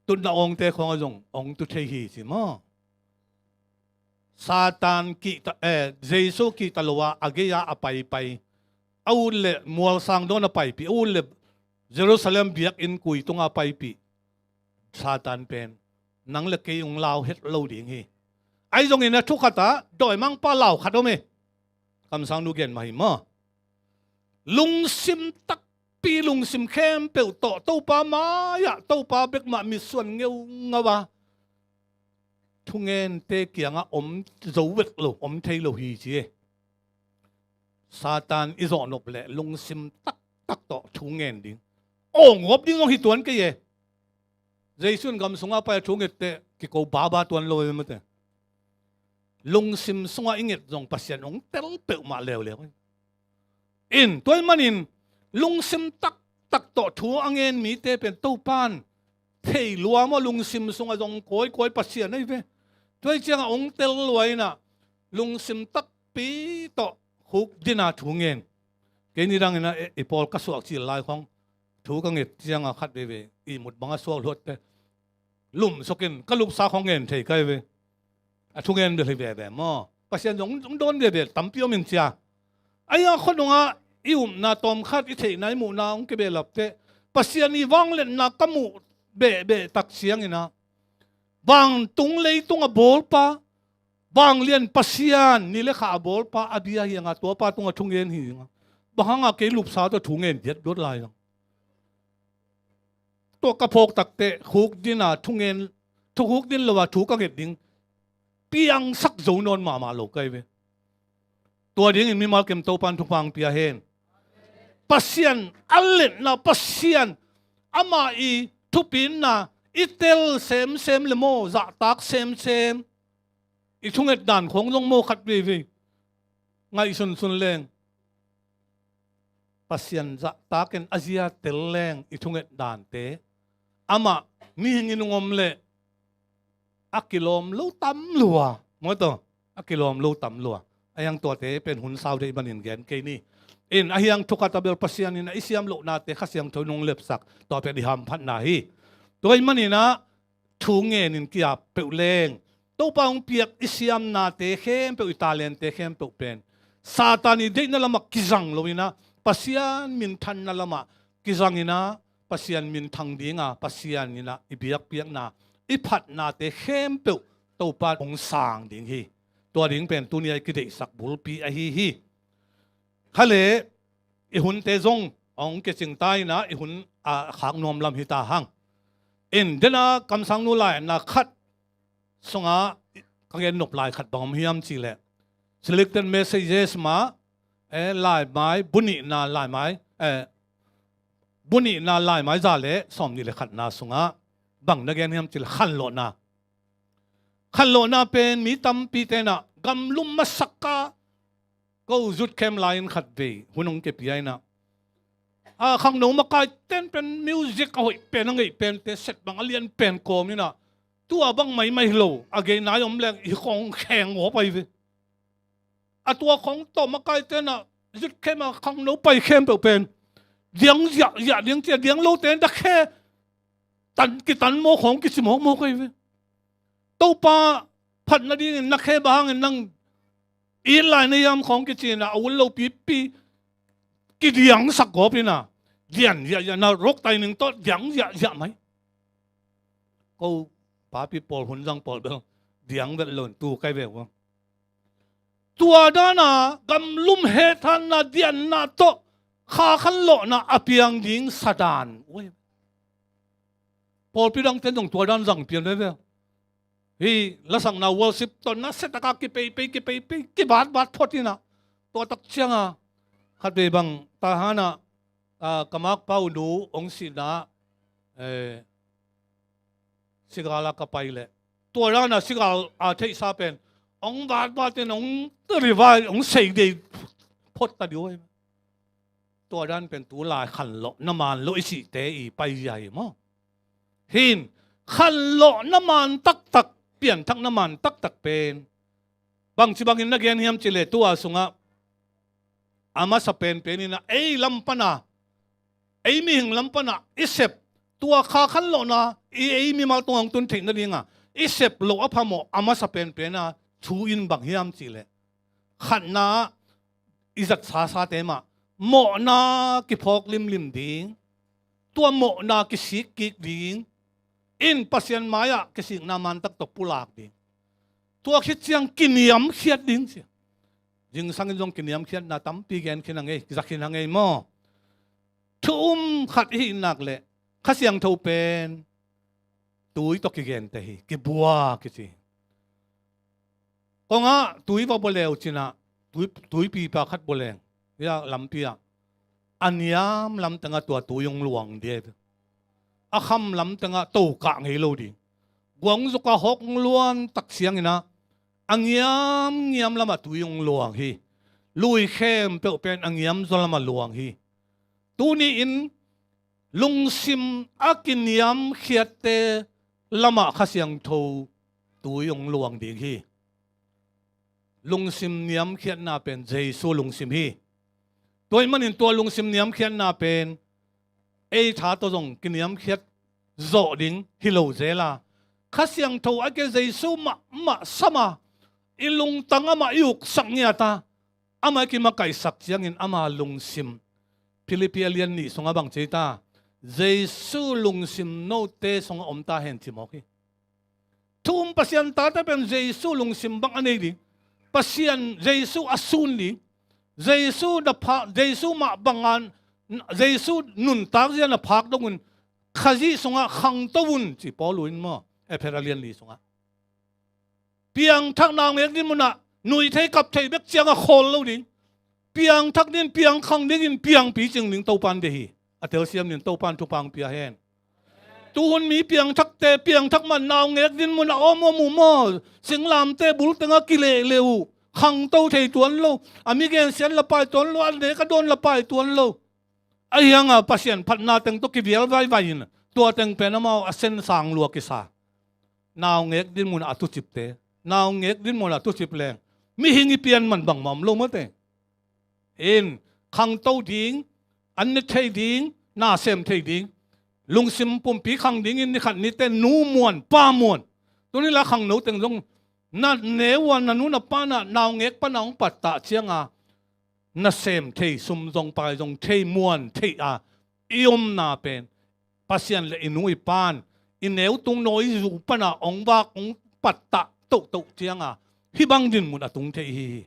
Tutna awngte khawngah zong ong tu thei hi ci maw? Satan kihta, eh, Jesu kihta lo a, a gei-a a paipai, a ut le mualsang dawn a paipih, a ut le Jerusalem biakinn kui tunga paipih Satan pen nang le kei ong lau het lo ding hi. Ahi zongin a thu khatah dawimangpa lau khat om hi. Kamsang nu gen mah hi maw? Lungsim takpi, lungsim khempeuh tawh Topa mai-ah Topa bekmah mitsuan ngeungau a, thungente kiangah om zo vet lo, om thei lo hi ci e. Satan i zawhnop leh lungsim taktak tawh thu ngen ding, awng gawp ding zong hi tuan kei e. Jesu in gam sungah pai a thu nget teh kiko baba tuan lo e mate. Lungsim sungah i nget zong Pasian ong tel peuhmah leuleu. In tua ahih manin lungsim taktak tawh thu a ngen mite pen Topan thei lua maw, lungsim sungah zong kawikawi Pasian ahi ve. Tua ahih ciangah ong tel lua in ah lungsim takpi tawh khukdina thu ngen. Kei nidangin ah i pawl ka suak cil lai khawng thu ka nget ciangah khat veve ihmut bangah suak luatte lumsukin ka lupsa khawng ngen thei kai ve. A thungen bel hi veve maw? Pasian zong hong dawn veve tampi om in cia. Ahi a khuadungah i upna tawmkhat, i theihna, i muhna hong kibehlap teh Pasian i vangliatna ka muh behbeh tak ciangin ah vantung leitung a bawlpa, vanglian Pasian ni le kha a bawlpa a bia hi anga, tuapa tungah thungen hi anga, bang hanga kei lupsa tawh thungen diat duat lai lo. Tua ka phawk takteh khukdina thungen, thu khukdin lo a thu ka nget ding piangsak zo nawn mahmah lo kai ve. Tua dingin mimal kem Topan thupha hong pia hen. Pasian a letna, Pasian ama i thupitna, i tel semsem le maw, zahtak semsem, i thunget dan khawng zong maw khat veivei ngaihsunsun leng, Pasian zahtakin a zia tel leng i thunget dante, amah mihing in hong om leh a kilawm lo tam lua, maw taw, a kilawm lo tam lua. Ahi hang tuate pen hun sau deih manin gen kei ni. In ahi hang thukhat a bel Pasian in a i siam lohnate Kha Siangtho in hong lepsak, tua pen i hamphatna hi. Tua ahih manin ah thu ngenin ki-ap peuh leng, Topa hong piak i siamnate khempeuh, i talente khempeuh pen Satan i deihna lamah kizang loin ah, Pasian minthanna lamah kizangin ah, Pasian minthang dinga, Pasian in ah i biakpiakna, i phatnate khempeuh Topa hong sang ding hi. Tua ding pen tuni a i kideihsak bulpi ahi hi. Kha le, i hunte zong hong kicing ta in ah, i hun a khak nuam lam hi ta hang. In dena kamsangnu lai-atna khat sungah ka gen nop lai khat bang om hiam cih leh, Selected Messages mah, eh, laimai, bu nihna laimai, eh, bu nihna laimai za le sawmnih le khatna sungah bang na gen hiam cih leh khanlawhna. Khanlawhna pen mi tampi tenah gamlum masak a, ko youth camp lai-in khat vei hun hong kipia in ah, a khangno makai ten pen music a hoih pen, a ngeih pente, set bang a lian pen kawm in ah, tua bang maimai hi lo, a gei nai om leng i khawng kheng aw pai ve. A tua khawng tawh makai tenah youth camp a khangno pai khempeuh pen diang ziahziah ding, cia diang lote na khe tan, kitan maw khawng kici mawkmawk ahi ve. Topa phat nadingin na khe bang hangin nang it lai na hiam khawng kici in ah, a ut lo pipi kidiangsak gawp in ah, diang ziahziah na, rock tai ning tawh diang ziahziah mai. Ko papi pawl, hun zang pawl bel diang vet lo in tu kai ve uh a. Tua dana gamlum hethanna, dianna tawh kha khanlawhna a piang ding sadan uh ahi. Pawlpi dangte zong tua dan zang pian veve. Hih lasakna worship tawh na setaka kipeipei, kipeipei, kibatbat phot in ah, tua tak cianga khat vei bang Tahan ah, ah, ka makpa uh nu hong sihna, eh, sigal a ka pai leh, tua dana sigal a theihsa pen hong batbat in hong revise, hong seidei phot ta dih uh ahi. Tua dan pen tu lai khanlawhna man lo i cihte i paizia hi maw? Hin khanlawhna man taktak, pianthakna man taktak pen bangci bangin na gen hiam cih leh, tua sungah a masa penpen in ah ei lam pana, ei mihing lam pana i sep, tua kha khanlawhna i ei mimal tungah hong tun theih nadinga i sep loh a phamawh a masa penpen a thu in bang hiam cih leh, khatna ah i zat sasate mah mawhna kiphawk limlim ding, tua mawhna kisik kik ding, in Pasian mai-ah kisikna man tak tawh pulak ding. Tua khit ciang kiniamkhiat ding cia. Zingsangin zong kiniamkhiatna tampi gen khin a ngei, zak khin a ngei maw? Thu um khat i hih nak leh Kha Siangtho pen tui tawh kigente hi, kibua kici. Kongah tui va bua leu cinah, tui, tuipipa khat bua leng, hia lampi ah a niam lamtengah tua tui hong luang dih. A kham lamtengah tokah ngei lo ding. Guangzuk a hawk hong luan tak cianginah a ngiamngiam lamah tui hong luang hi. Lui khempeuh pen a ngiamzaw lamah luang hi. Tuni-in lungsim a kiniamkhiatte lamah Kha Siangtho tui hong luang ding hi. Lungsim niamkhiatna pen Jesu lungsim hi. Tua ahih manin tua lungsim niamkhiatna pen ei tha tawh zong kiniamkhiat zawh ding hi lo zel a, Kha Siangtho a ke Jesu mahmah sam a, i lungtang amah i uksak ngiat a, amah i kimakaihsak ciangin ama lungsim, Philippi a lian nih sungah bang ci ta? Jesu lungsim note sungah om ta hen ci mawk hi. Thu um, Pasian tate pen Jesu lungsim bang a nei ding, Pasian Jesu a sun ding, Jesu na pha, Jesu mah bangan, Jesu nuntak zia na phak dongin Khazih sungah khangto un ci Paul in maw, Efesa lian li sungah. Piangthakna hong nek ding munah nuihthei kapthei bek ciangah khawl lo ding. Piangthak dingin, piangkhang dingin, piangpicing ding Topan deih hi. A telsiam dingin Topan thupha hong pia hen. Tuhun mi piangthakte, piangthak man naungek dinmun a om om uh maw? Singlamte bul tengah kileh leh uh. Khangto thei tuan lo. A mi gensiat la pai tuan lo. A nek a dawn la pai tuan lo. Ahi hanga Pasian phatna teng tawh kivial vaivai in tua teng pen amau a sensang lua kisa. Naungek dinmun a tucipte, naungek dinmun a tucip leng mihing i pian man bangmah om lo mate. In khangto ding, an ne thei ding, na sem thei ding, lungsim pumpi khang dingin ni khat nite nu muan, pa muan. Tuni la khangno teng zong na neu a na nu na pa na naungek pana hong pattah cianga na sem thei, sum zong pai zong thei, muan thei a i omna pen Pasian le i nu i pan i neu tung nawi zu pana hong vak hong pattah tohtoh cianga hih bang dinmun a tung thei hi hi.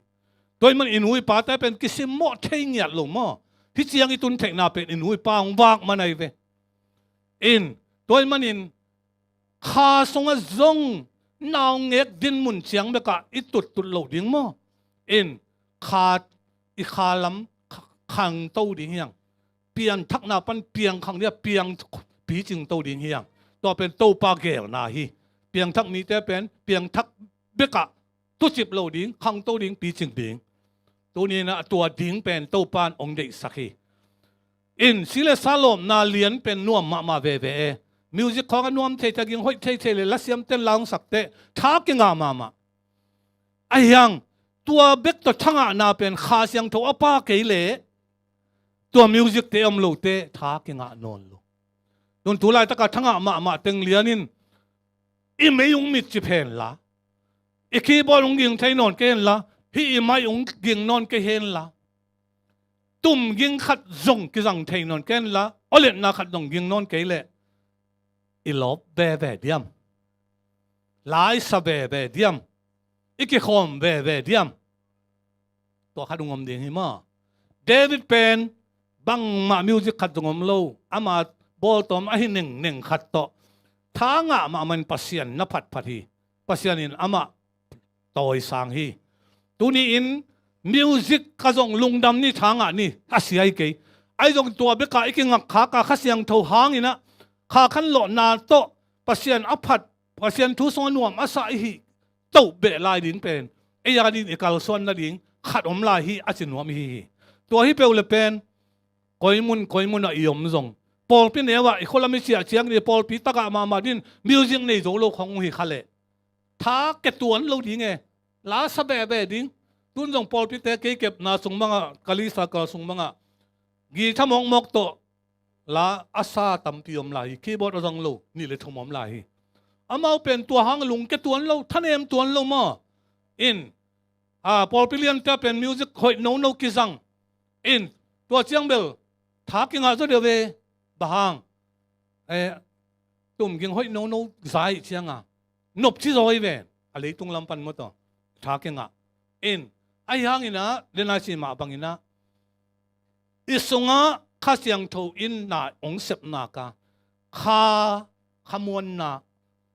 Tua ahih man i nu i pate pen kisimmawh thei ngiat lo maw? Hih ciang i tun theihna pen i nu i pa hong vak man ahi ve. In tua ahih manin kha sungah zong naungek dinmun ciang bekah i tuttut loh ding maw? In kha, i kha lam kha-, khangto ding hiang. Pianthakna pan piangkhang ding a piang picingto ding hiang. Tua pen Topa geelna hi. Piangthak mite pen piangthak bekah tucip lo ding, khangto ding, picing ding. Tuni inah tua ding pen Topan hong deihsak hi. In si le sa lawpna lian pen nuam mahmah veve e. Music khawng a nuam thei, thaging hoih thei thei le lasiam ten la hong sak teh tha kingah mahmah. Ahi hang tua bek tawh thangahna pen Kha Siangtho a pa kei leh tua music te om lo teh tha kingah nawn lo. Tun tu laitaka thangah mahmah teng lian in i mei hong mitcip hen la, i keyboard hong ging thei nawn kei hen la, hih i mic hong ging nawn kei hen la, tum ging khat zong kizang thei nawn kei hen la, awletna khat zong ging nawn kei leh i lawp veve diam? Laisa veve diam? I kikhawm veve diam? Tua khat hong om ding hi maw? David pen bangmah music khat zong om lo, ama bawltawm ahi nengneng khat tawh tha ngah mahmah in Pasian na phatphat hi. Pasian in amah tawisang hi. Tuni-in music ka zong lungdam ni, tha ngah ni, a sia hi kei. Ahi zong tua bekah i kingakkhaka Kha Siangtho hanginah kha khanlawhna tawh Pasian a phat, Pasian thu sungah nuam a sa i hih toh beh lai ding pen ei a dingin i kalsuan nading khat om lai hi a ci nuam i hi hi. Tua hi peuh le pen koimun koimunah i om zong, pawlpi neu ah i khualam i ciah ciangin i pawlpi tagah mahmah dingin music nei zo lo khong uh hi kha leh tha ke tuan lo ding e. Lasa veve ding. Tun zong pawlpite kei kepna sung bangah, ka lead circle sung bangah guitar mawkmawk tawh la a sa tampi om lai hi. Keyboard a zang lo nih le thum om lai hi. Amau pen tua hang lungke tuan lo, thanem tuan lo maw? In, a, pawlpi liante pen music hoih nono kizang. In, tua ciang bel tha kingah zaw deuh ve. Bang hang? Eh, tum ging hoih nono za ih cianga nopci zaw hi ven. A leitung lam pan maw tawh tha kingah. In, ahi hanginah, denai si mah banginah i sungah Kha Siangtho in na hong sepnaka kha, khamuanna,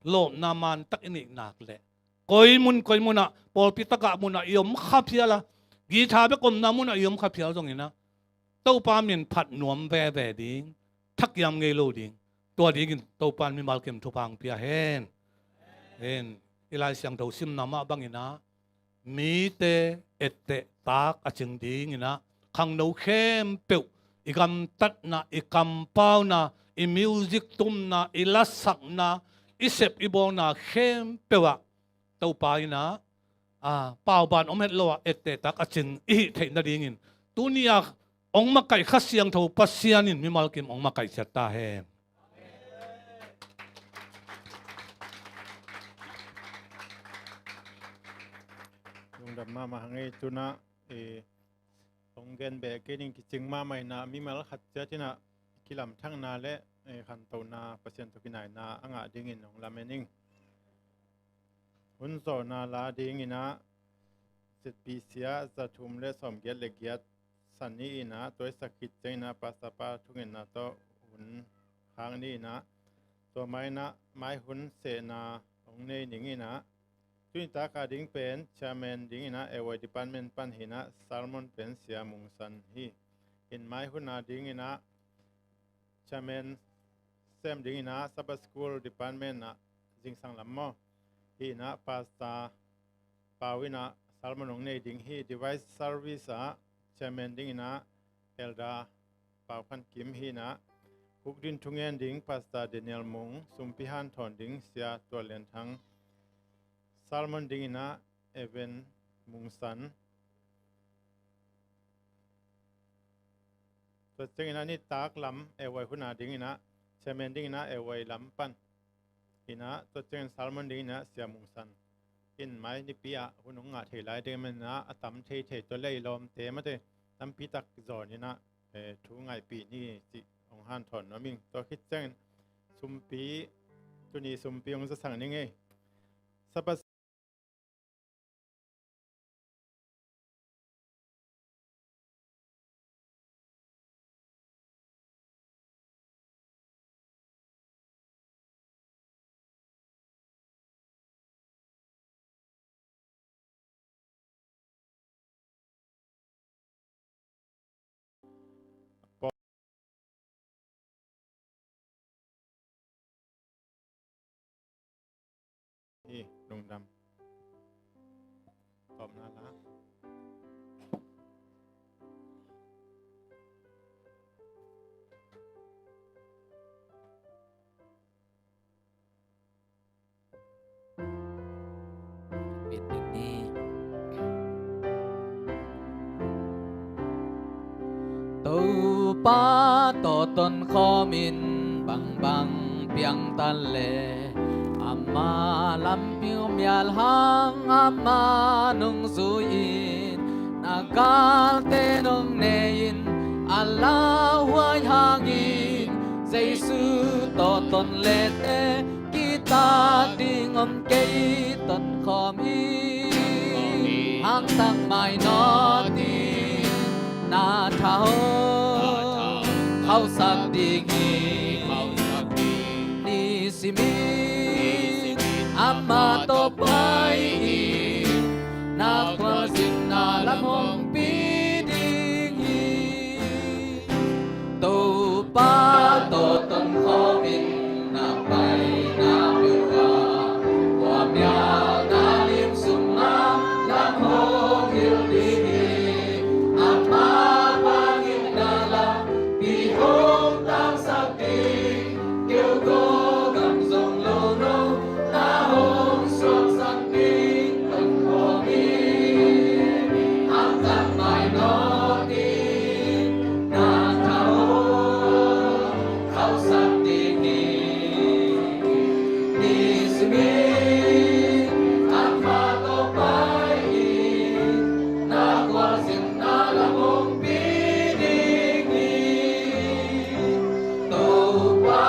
lawpna mantak i neihnak leh koimun koimunah, pawlpi tagah munah i om kha phial a, guitar bek omna munah i om kha phial zonginah Topa min phat nuam veve ding, thakiam ngei lo ding. Tua dingin Topan mimal kim thupha hong pia hen. Hen, i Lai Siangtho simna mah banginah mite etteh tak a cing dinginah khangno khempeuh, i gamtatna, i kampauna, i music tumna, i lasakna, i sep i bawlna khempeuh ah Topa inah, a, pauban om het lo ah etteh tak a cing i hih theih nadingin tuni a hong makaih Kha Siangtho Pasian in mimal kim hong makaih ciat ta hen. Lungdam mahmah hang ei. Tunah, eh, hong gen beh kei ning, kicing mahmah inah mimal khat ciat inah kilamthakna le, eh, khantohna, Pasian tawh kinaina a ngah dingin hong lamen ing. Hun zawhna la dinginah Zetpi sia za thum le sawmgiat le giat, Sani inah tuaisak khit cianginah pastor pa thungetna tawh hun khak ni inah, tua mai inah mai hun sehna hong nei ning inah, tuni taka ding pen chairman dinginah A Y department pan hinah sermon pen Sia Mung San hi. In mai huna dinginah chairman sem dingin ah Sabbath School Department ah zingsang lam maw. Hi in ah Pastor Pau in ah sermon hong nei ding hi. Device Service ah chairman dingin ah Elder Pau Khan Kim hi in ah, huk din thungen ding Pastor Daniel Mung, sumpi hanthawn ding Sia Tua Lian Thang, sermon dingin ah Evan Mung San. Tua ciangin ah nitak lam A Y hun a dingin ah chairman dingin ah A Y lam pan in ah, tua ciangin sermon dingin ah Sia Mung San in mai nipi ah hun hong ngah thei lai ding manin ah a tam thei thei tua lei lawmte mate tampi tak zawn in ah, eh, thu ngaihpih ni cih hong hanthawn nuam ing. Tua khit ciangin sumpi, tuni sumpi hong zasak ning ei. Sabbath Hi, lungdam. Tawpna la. Topa tawh tonkhawmin bangbang piangtan le ama lampi mial hang ama nungzui-in na galte nong ne-in a lauhuai hangin Jesu tawh ton lete kitat ding om kei, tonkhawm hi. Hangtak mai nawtin na tha hong khauhsak ding hi. Nisimin ama tawh pai-in na khualzinna lam hong pi ding hi. Topa tawh tonkhawmin na paina peuh ah khuamial na lim sungah lam hong hilh ding hi. Amah bangin na lampi hong tangsak ding, keu gaw gam zong lo lo na hong suaksak ding, tonkhawm hi. Hangtak mai nawtin na tha hong khauhsak ding hi. Nisimin ama tawh pai-in na khualzinna lam hong pi ding hi. Topa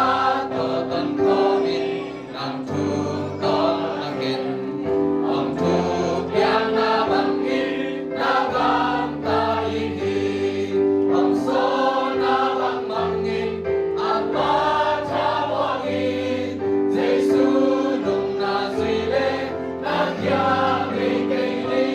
tawh tonkhawmin nang tungtawn a ken hong thupiakna bangin na gamta i hi. Hong sawlna bang bangin a patha buangin Jesu nungna zui le na kiang i kei ni.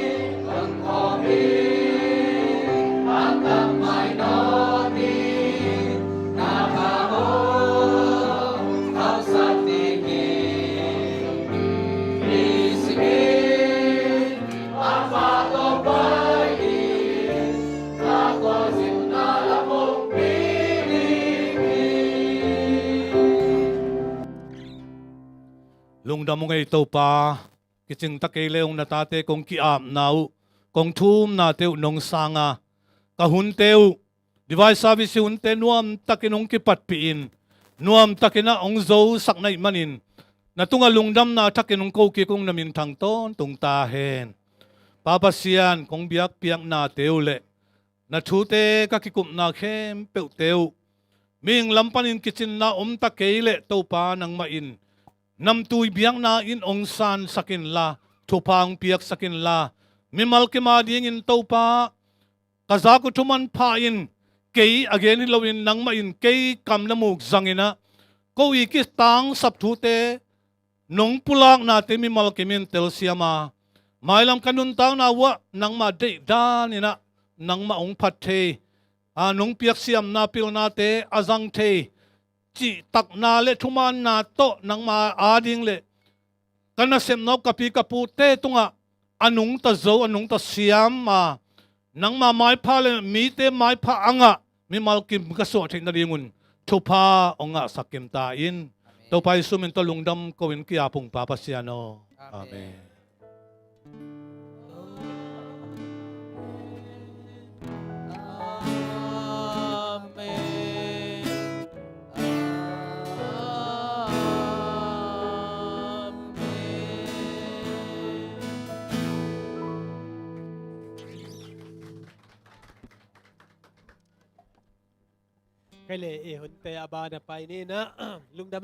Lungdam ung ei Topa. Kicing ta kei le ung na tate kong ki-apna uh, kong thumnate uh nong sang a, ka hunte uh, device service hunte nuamtakin hong kipatpih in, nuamtakin ah hong zosak na hih manin, na tungah lungdamna thakin hong ko kik ung, na minthang tawntung ta hen. Pa Pasian, kong biakpiaknate uh le na thute ka kikupna khempeuhte uh, mihing lam panin kicinna om ta kei leh Topa nangmah in namtui biakna in hong sansak inla, thupha hong piaksak inla, mimal kim a dingin Topa, ka zak uh thu manpha in, kei a gen hi loin nangmah in kei kam le muk zangin ah, ko i kitangsap thute nong pulaknate mimal kimin telsiam a, mailam ka nuntakna uh ah nangmah deih danin ah nangmah hong phat thei, a, nong piaksiamna pilnate a zang thei, cihtakna le thumaanna tawh nangma ading le ka nasepnop ka pi ka pute tungah a nungta zo, a nungta siam a, nangma maipha le mite maipha a ngah mimal kim ka suah theih nadingun thupha hong ngahsak kim ta in. Amen. Topa Jesu min tawh lungdam ko-in ki-ap ung Pa Pasian aw. Amen. Amen. Kei le i hunte a ban a pai ni na, lungdam.